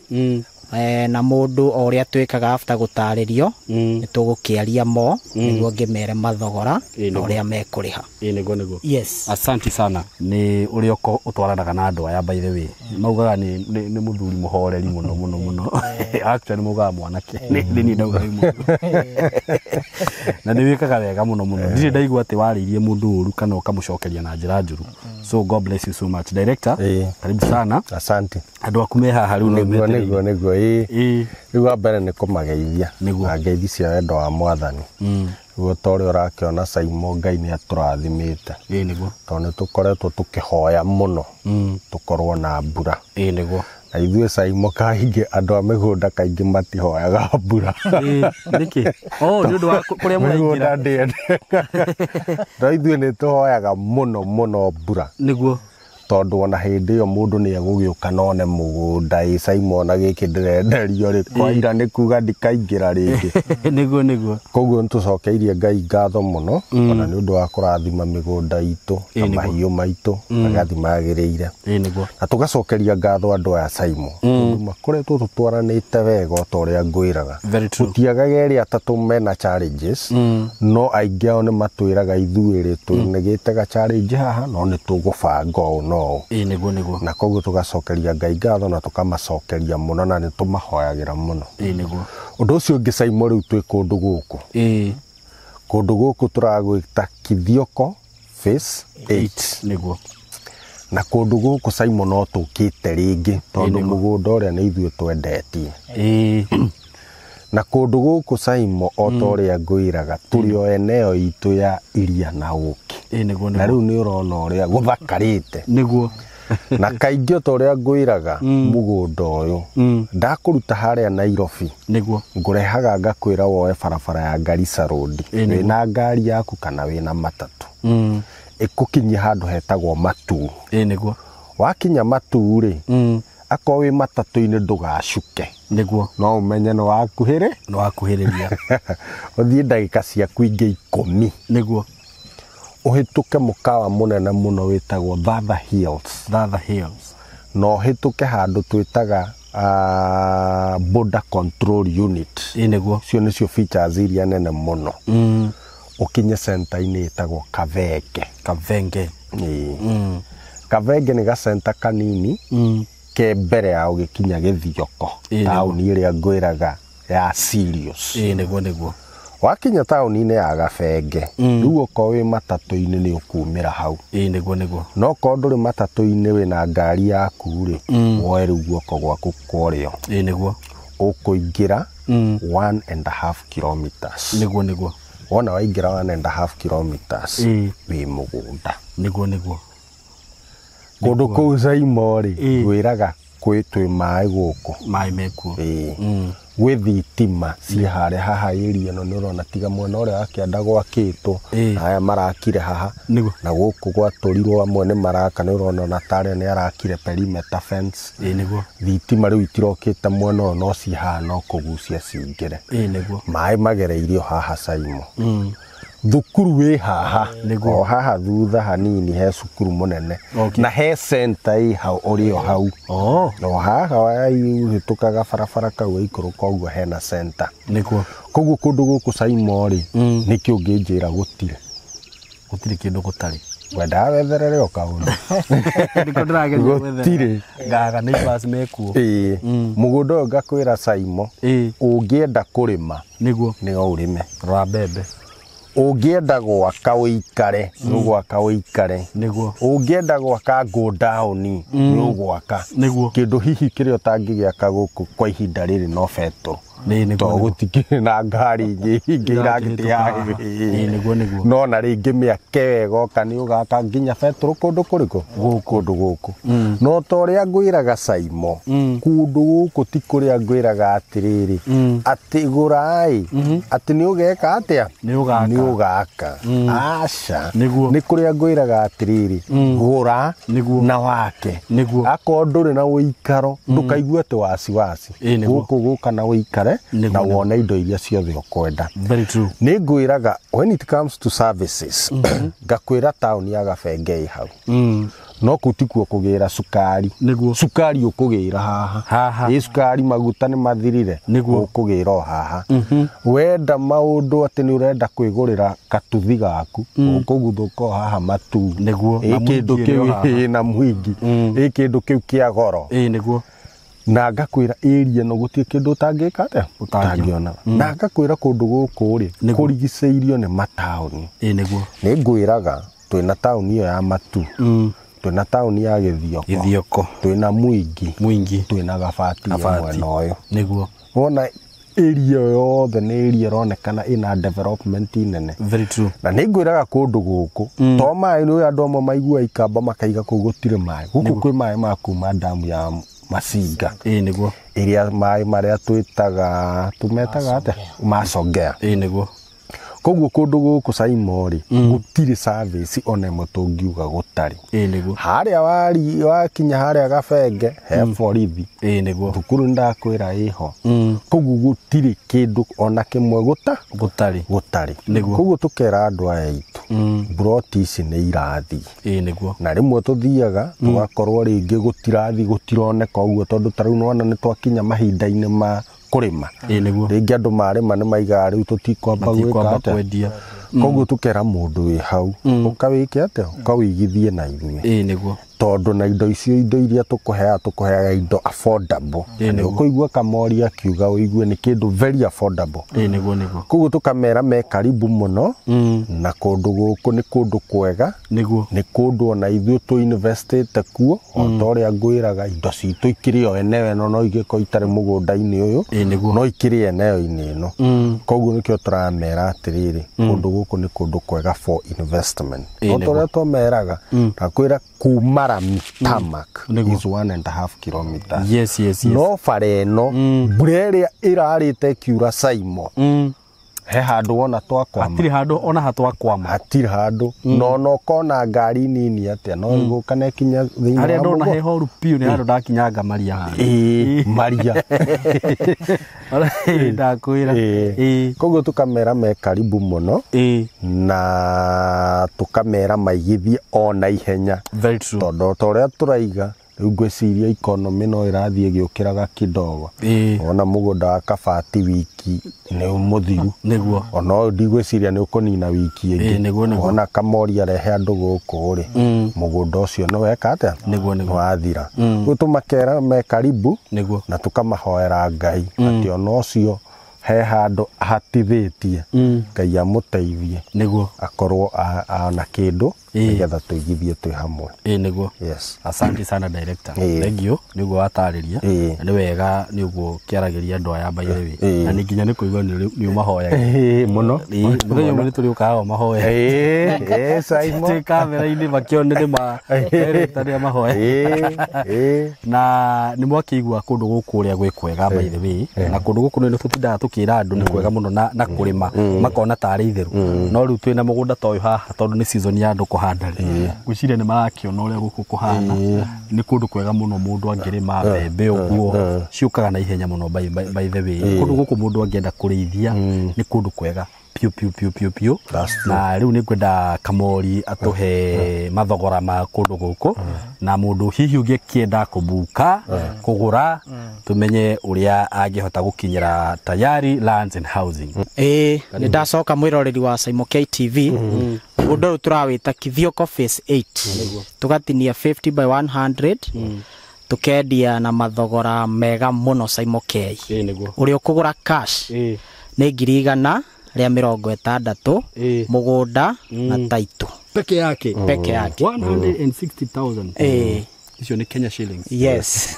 na mũndũ o ũrĩa twĩkaga after gũtarĩrio nĩ tũgũkĩaria mo nĩguo ngĩmere mathogora Ĩĩ na nĩguo. ũrĩa mekũrĩha. Ĩĩ nĩguo nĩguo. Yes. Asante sana nĩ ũrĩa ũtwaranaga na andũ aya. By the way, maugaga nĩ mũthuri mũhoreri mũno mũno mũno. Actually maugaga mwanake nĩ niĩ ndauga wĩ mũndũ na nĩ wĩkaga wega mũno mũno. Ndirĩ ndaigua atĩ warĩirie mũndũ ũru kana ũkamũcokeria na njĩra njũru. So God bless you so much, director. Karibu sana. Asante. Andũ aku me haha rĩu no Nĩguo. metereire. Nĩguo nĩguo, ĩĩ. Rĩu wa mbere nĩ kũmageithia Nĩguo. na ngeithi cia wendo wa Mwathani. Rĩu ta ũrĩa ũrakĩona Saimo, Ngai nĩ atũrathimĩte Ĩĩ nĩguo. tondũ nĩ tũkoretwo tũkĩhoya mũno tũkorwo na mbura. Ĩĩ nĩguo. Na ithuĩ Saimo kaingĩ andũ a mĩgũnda kaingĩ matihoyaga mbura. Ĩĩ nĩkĩ? Oh, nĩ ũndũ wa kũrĩa mĩgũnda mũraingĩra. ndĩendeka, no ithuĩ nĩ tũhoyaga mũno mũno mbura Nĩguo. tondũ ona hĩndĩ ĩyo mũndũ nĩ egũgĩũka none mũgũnda ĩ Saimo ona gĩkĩ ndĩrenderio rĩ kwaira nĩ kuga ndikaingĩra rĩngĩ. Nĩguo nĩguo. Koguo nĩ tũcokeirie Ngai ngatho mũno ona nĩ ũndũ wa kũrathima mĩgũnda itũ na Ĩĩ nĩguo. mahiũ maitũ magathiĩ magĩrĩire. Ĩĩ nĩguo. Na tũgacokeria ngatho andũ aya Saimo tondũ makoretwo tũtwaranĩte wega o ta ũrĩa ngwĩraga. Very true. Gũtiagaga erĩ atatũ mena challenges, no aingĩ ao nĩ matwĩraga ithuĩ rĩ tũnĩgĩte ga challenge haha no nĩ tũgũbanga ũũ na ũũ. Ĩĩ nĩguo nĩguo. Na koguo tũgacokeria Ngai ngatho na tũkamacokeria mũno na nĩ tũmahoyagĩra mũno. Ĩĩ nĩguo. Ũndũ ũcio ũngĩ Saimo, rĩu twĩ kũndũ gũkũ, kũndũ gũkũ tũragwĩta Kithioko Phase 8. Nĩguo. Na kũndũ gũkũ Saimo no tũkĩte rĩngĩ tondũ nĩguo. mũgũnda ũrĩa nĩ ithuĩ twendetie. Na kũndũ gũkũ Saimo o ta ũrĩa ngwĩraga tũrĩ o eneo itũ ya iria na ũkĩ. Ĩĩ nĩguo Na nĩguo. rĩu nĩ ũrona ũrĩa gũthakarĩte. Nĩguo. Na kaingĩ o ta ũrĩa ngwĩraga, mũgũnda ũyũ ndakũruta harĩa Nairobi, Nĩguo. ngũrehaga ngakwĩra woe barabara ya Garissa Road Ĩĩ nĩguo. wĩna ngari yaku kana wĩna matatũ, ĩkũkinyia handũ hetagwo Matuu. Ĩĩ nĩguo. Wakinya Matuu rĩ, akorwo wĩ matatũ-inĩ ndũgacuke, Nĩguo. no ũmenye nĩ wakuhĩrĩ. Nĩ wakuhĩrĩria. Ũthiĩ ndagĩka ciaku ingĩ 10, Nĩguo. ũhĩtũke mũkawa mũnene mũno wĩtagwo Thatha Hills, Thatha Hills. Na ũhĩtũke handũ twĩtaga Border control unit. Ĩĩ nĩguo. Icio nĩcio features iria nene mũno. Ũkinye center-inĩ ĩtagwo Kathenge. Kathenge. Ĩĩ. Kathenge nĩ gacenta kanini ke mbere ya ũgĩkinya Gĩthioko, Ĩĩ, nĩguo. taũni ĩrĩa ngwĩraga ya Sirius. Ĩĩ nĩguo nĩguo. Wakinya taũni-inĩ ya Gabenge, rĩu okorwo wĩ matatũ-inĩ nĩ ũkumĩra hau. Ĩĩ nĩguo nĩguo. No okorwo ndũrĩ matatũ-inĩ wĩna ngari yaku rĩ, woe rĩu guoko gwaku kwa ũrĩo. Ĩĩ nĩguo. Ũkũingĩra 1.5 kilometers. Nĩguo nĩguo. Wona waingĩra 1.5 kilometers, Ĩĩ. wĩ mũgũnda. Nĩguo nĩguo. Kũndũ kũu Saimo rĩ, Ĩĩ. ngwĩraga kwĩ twĩ maĩ gũkũ. Maĩ mekuo. Ĩĩ. Gwĩ thitima ciĩ harĩa haha area ĩno nĩ ũrona tiga mwena ũrĩa wa kĩanda gwakĩtwo, Ĩĩ. aya marakire haha. Nĩguo. Na gũkũ gwatũrirwo amwe nĩ maraka nĩ ũrona ona tarĩa nĩ arakire perimeter fence. Ĩĩ nĩguo. Thitima rĩu itirokĩte mwena ũyũ no ciĩ haha no kũgucia cingĩre. Ĩĩ nĩguo. Maĩ magereirio haha Saimo. Thukuru wĩ haha. Nĩguo. O haha thutha hanini he cukuru mũnene. Okay. Na he center ĩ hau ũrĩ o hau. Oh. No haha ũhĩtũkaga barabara kau waikũrũka ũguo hena center. Nĩguo. Koguo kũndũ gũkũ Saimo rĩ, nĩkĩ ũngĩnjĩra gũtirĩ? Gũtirĩ kĩndũ gũtarĩ. Wendaga wetherere o kaũndũ. Nĩkĩo ndĩrageria gwetherera. Gũtirĩ. Ngaga neighbors mekuo. Ĩĩ. Mũgũnda ũyũ ngakwĩra Saimo, Ĩĩ. ũngĩenda kũrĩma Nĩguo. nĩ o ũrĩme. Rora mbembe. Ũngĩenda gwaka ũikare, nĩ ũgwaka ũikare. Nĩguo. Ũngĩenda gwaka godown nĩ ũgwaka. Nĩguo. Kĩndũ hihi kĩrĩa ũtangĩgĩaka gũkũ kwa ihinda rĩrĩ no betũrũ. Ĩĩ nĩguo. To gũtikĩrĩ na ngari ingĩ ingĩ Irakĩhĩtũka haha. iragĩtĩa. Ĩĩ nĩguo nĩguo. No na rĩngĩ mĩake wega nĩ ũgaka nginya betũrũ kũndũ kũrĩkũ? Kũndũ gũkũ. No ta ũrĩa ngwĩraga Saimo, kũndũ gũkũ ti kũrĩa ngwĩraga atĩrĩrĩ, atĩ gũrai, atĩ nĩ ũgeka atĩa? Nĩ ũgaka. Nĩ ũgaka. Aca. Nĩguo. Nĩ kũrĩa ngwĩraga atĩrĩrĩ, gũra Nĩguo. na wake. Nĩguo. Akorwo ndũrĩ na ũikaro, ndũkaigue atĩ wasiwasi. Ĩĩ nĩguo. Gũkũ gũka na ũikare Nĩguo, na nĩguo. wone indo iria ciothe ũkwenda. Very true. Nĩ ngwĩraga when it comes to services, ngakwĩra taũni ya Gabenge ĩ hau. No kũu tikuo kũgĩra cukari. Nĩguo. Cukari ũkũgĩra haha. Haha. Ĩ cukari maguta nĩ mathirire. Nĩguo. Ũkũgĩra o haha. Wenda maũndũ atĩ nĩ ũrenda kwĩgũrĩra gatuthi gaku, ũkũguthũka o haha Matu. Nĩguo. Ĩ Na kĩndũ Mwingi ĩrĩ o kĩu haha. ĩ na Mwingi. Ĩ kĩndũ kĩu kĩa goro. Ĩĩ nĩguo. Na ngakwĩra area ĩno gũtirĩ kĩndũ ũtangĩka atĩa? Ũtangĩona. Ũtangĩona. Na ngakwĩra kũndũ gũkũ rĩ, Nĩguo. kũrigicĩirio nĩ mataũni. Ĩĩ nĩguo. Nĩ ngwĩraga twĩna taũni ĩyo ya Matu, twĩna taũni ya Gĩthioko, Gĩthioko. twĩna Mwingi, Mwingi. twĩna Gabati ya Gabati. mwena ũyũ. Nĩguo. Wona area yothe nĩ area ĩronekana ĩna development nene. Very true. Na nĩ ngwĩraga kũndũ gũkũ to maĩ nĩ andũ amwe maigua ikamba makaiga kũu gũtirĩ maĩ. Gũkũ kwĩ maĩ ma kuma ndamu ya Masinga. Ĩĩ nĩguo. Ĩrĩa maĩ marĩa twĩtaga tũmetaga atĩa? Macongea. Ĩĩ nĩguo. Koguo kũndũ gũkũ Saimo rĩ, gũtirĩ service ona ĩmwe tũngiuga gũtarĩ. Ĩĩ nĩguo. Harĩa wakinya harĩa Gabenge he borithi. Ĩĩ nĩguo. Thukuru nĩndakwĩra ĩho. Koguo gũtirĩ kĩndũ ona kĩmwe Gũtarĩ. gũtarĩ. Nĩguo. Koguo tũkera andũ aya aitũ, mburoti ici nĩ irathiĩ. Ĩĩ nĩguo. Na rĩmwe tũthiaga tũgakorwo rĩngĩ gũtirathi gũtironeka ũguo tondũ ta rĩu nĩwona nĩ twakinya mahinda-inĩ ma kũrĩma. Ĩĩ nĩguo. Rĩngĩ andũ marĩma nĩ maigaga rĩu tũtikwamba gwĩka Matikwamba atĩa. kwendia. Koguo tũkera mũndũ wĩ hau, ũkawĩke atĩa? Ũkawĩigithie na ithuĩ. Ĩĩ nĩguo. Tondũ na indo icio indo iria tũkũheaga tũkũheaga indo affordable. Ĩĩ Nĩ nĩguo. ũkũigua Kamori akiuga ũigue nĩ kĩndũ very affordable. Ĩĩ nĩguo nĩguo. Koguo tũkamera me karibu mũno, na kũndũ gũkũ nĩ kũndũ kwega. Nĩguo. Nĩ kũndũ ona ithuĩ tũ investĩte kuo, o ta ũrĩa ngwĩraga indo citũ ikĩrĩ o eneo ĩno no ingĩkorwo itarĩ mũgũnda-inĩ ũyũ, Ĩĩ nĩguo. no ikĩrĩ eneo-inĩ ĩno. Koguo nĩkĩo tũramera atĩrĩrĩ, kũndũ gũkũ nĩ kũndũ kwega for investment. Ĩĩ O ta nĩguo. ũrĩa twameraga, ndakwĩra kuma rami tarmac Nĩguo. is 1.5 kilometers. Yes yes yes. No bara ĩno, mbura ĩrĩa ĩrarĩte ĩkiura Saimo, he handũ wona twakwama. Hatirĩ handũ ona hatwakwama. Hatirĩ handũ. No no kona ngari nini atĩa no ĩgũka na ĩkinya thĩinĩ Harĩa wa ndona mũgũnda. he horu piũ nĩ handũ ndakinyanga maria handũ. Ĩĩ, maria. Ndakwĩra. Ĩĩ. Ĩĩ. Koguo tũkamera me karibu mũno, Ĩĩ. na tũkamera maigithie ona ihenya. Very true. Tondũ ta ũrĩa tũraiga Rĩu ngwĩciria economy no ĩrathiĩ ĩgĩũkĩraga kidogo. Ona mũgũnda wa kabati wiki nĩ mũthiru. Nĩguo. Ona ũyũ ndigwĩciria nĩ ũkũnina wiki ĩngĩ. Nĩguo. Ona Kamori arehe andũ gũkũ rĩ, mũgũnda ũcio nĩ weka atĩa? Nĩguo. Nĩ wathira. Rĩu tũmakera me karibu. Nĩguo. Na tũkamahoera Ngai atĩ ona ũcio he handũ hatithĩtie Ngai amũteithie. Nĩguo. Akorwo ana kĩndũ nĩgetha tũigithie twĩ hamwe. Nĩguo. Yes. Asante sana director. Thank you. Nĩguo watarĩria. Na nĩ wega nĩ ũguo kĩaragĩria andũ aya by the way. Na nĩ nginya nĩ kũigua nĩ ũmahoyaga. Mũno. Mũthenya ũmwe nĩ tũrĩũkaga o mahoya. Simon. Twĩ kamera-inĩ makĩone nĩ ma director nĩ amahoya. Na nĩ mwakĩigua kũndũ gũkũ ũrĩa gwĩ kwega by the way. Na kũndũ gũkũ nĩ tũtindaga tũkĩra andũ nĩ kwega mũno na kũrĩma makona tarĩ itherũ. No rĩu twĩna mũgũnda ta ũyũ haha tondũ nĩ season ya andũ kũhanda rĩ. Ngwĩciria nĩ marakĩona ũrĩa gũkũ kũhana. Nĩ kũndũ kwega mũno mũndũ angĩrĩma mbembe ũguo ciũkaga na ihenya mũno by the way. Kũndũ gũkũ mũndũ angĩenda kũrĩithia nĩ kũndũ kwega piũ piũ piũ piũ piũ. Na rĩu nĩ ngwenda Kamori atũhe mathogora ma kũndũ gũkũ na mũndũ hihi ũngĩkĩenda kũbuka kũgũra tũmenye ũrĩa angĩhota gũkinyĩra Tayari Lands and Housing. Nĩ ndacoka mwĩroreri wa Saimo KTV. Mũgũnda ũyũ tũrawĩta Kithioko Phase 8. Tũgatinia 50 by 100. Tũkendia na mathogora mega mũno Saimo K. Ũrĩa ũkũgũra cash nĩ 160,000 mũgũnda na title. Peke yake. Peke yake. 160,000. Icio nĩ Kenya shillings. Yes.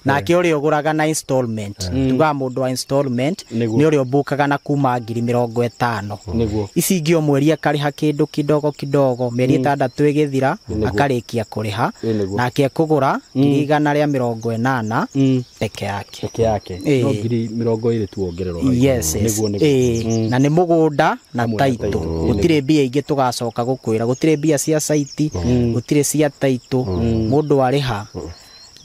Nake ũrĩa ũgũraga na installment. Tugaga mũndũ wa installment nĩ ũrĩa ũbukaga na kuma 50,000. Nĩguo. Ici ingĩ o mweri akarĩha kĩndũ kidogo kidogo, mĩeri 6 ĩgĩthira akarĩkia kũrĩha. Nake ekũgũra 180,000 peke yake. Peke yake. No 20,000 tu wongererwo. Yes. Nĩguo. Na nĩ mũgũnda na title. Gũtirĩ mbia ingĩ tũgacoka gũkwĩra, gũtirĩ mbia cia site, gũtirĩ cia title. Mũndũ arĩha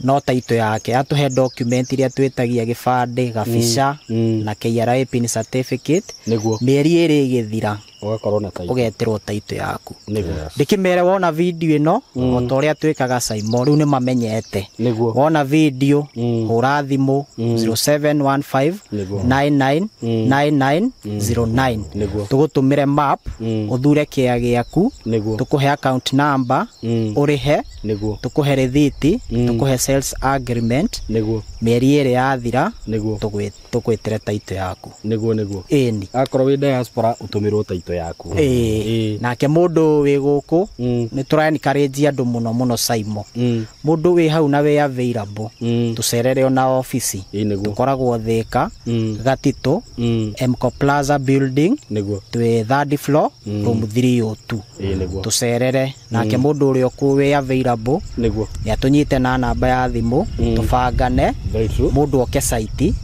no title yake, atũhe document iria twĩtagia gĩbandĩ, gabica na KRA pin certificate. Nĩguo. Mĩeri 2 ĩgĩthira ũgakorwo na title, ũgetĩrwo title yaku. Nĩguo. Ndĩkĩmere wona video ĩno o ta ũrĩa twĩkaga Saimo, rĩu nĩ mamenyete. Nĩguo. Wona video hũra thimũ 0715 99 99 09. Nĩguo. Tũgũtũmĩre map, ũthure kĩa gĩaku, tũkũhe account number, ũrĩhe, Nĩguo. tũkũhe rĩthiti, tũkũhe sales agreement. Nĩguo. Mĩeri 2 yathira Nĩguo. tũgwĩtĩre title yaku. Nĩguo nĩguo. Ĩni. Akorwo wĩ diaspora ũtũmĩrwo title yaku. Nake mũndũ wĩ gũkũ nĩ tũra encourage andũ mũno mũno Saimo. Mũndũ wĩ hau na wĩ available tũcerere ona ofici. Tũkoragwo Thika, Gatitũ, Mco Plaza building. Nĩguo. Twĩ third floor, room 302. Nĩguo. Tũcerere. Nake mũndũ ũrĩa ũkũ wĩ available Nĩguo. nĩ atũnyite na namba ya thimũ, tũbangane. Mũndũ oke site,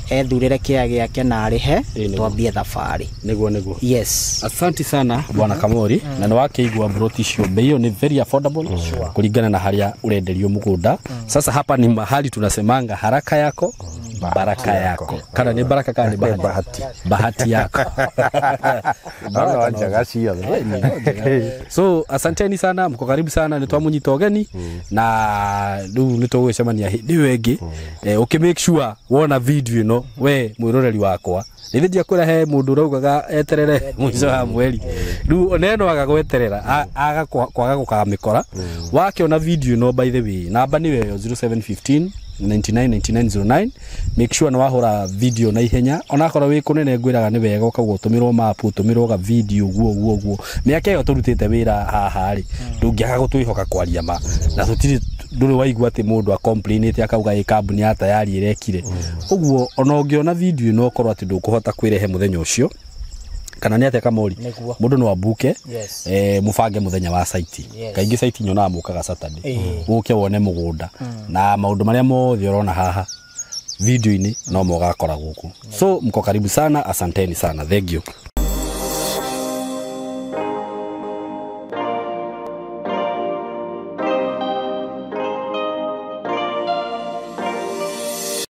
ethurĩre kĩa gĩake na arĩhe, twambie thabarĩ. Nĩguo nĩguo. Yes. Asante sana bwana Kamori. Na nĩ wakĩigua broti icio bei ĩyo nĩ very affordable kũringana na harĩa ũrenderio mũgũnda. Sasa hapa ni mahali tunasemanga haraka yako baraka yako. Kana ni baraka kana ni bahati. Bahati yako. Baraka njega ciothe. So asanteni sana, mko karibu sana, nĩ twamunyita ũgeni na rĩu nĩ tũgũgĩcemania hĩndĩ ĩyo ĩngĩ. Ũkĩ make sure wona video ĩno we mwĩroreri wakwa. Nĩ ndiakwĩra he mũndũ ũraugaga eterere mũico wa mweri. Rĩu oneno aga gweterera aga kwaga gũkamĩkora. Wakĩona video ĩno by the way, namba nĩ ĩyo 0715 999909. Make sure nĩ wahũra video na ihenya onakorwo wĩ kũnene ngwĩraga nĩ wega ũkauga ũtũmĩrwo map, ũtũmĩrwo ga video guo guo guo. Mĩaka ĩyo tũrutĩte wĩra haha rĩ, ndũngĩaga gũtwĩhoka kwaria ma. Na tũtirĩ ndũrĩ waigua atĩ mũndũ acomplainĩte akauga ĩ kambuni ya Tayari ĩrekire. Ũguo ona ũngĩona video ĩno ũkorwo atĩ ndũkũhota kwĩrehe mũthenya ũcio kana nĩ atĩa Kamori, mũndũ no abuke mũbange mũthenya wa site. Kaingĩ site nyonaga mũkaga Saturday, ũke wone mũgũnda na maũndũ marĩa mothe ũrona haha video-inĩ no mogakora gũkũ. So mko karibu sana, asanteni sana, thank you.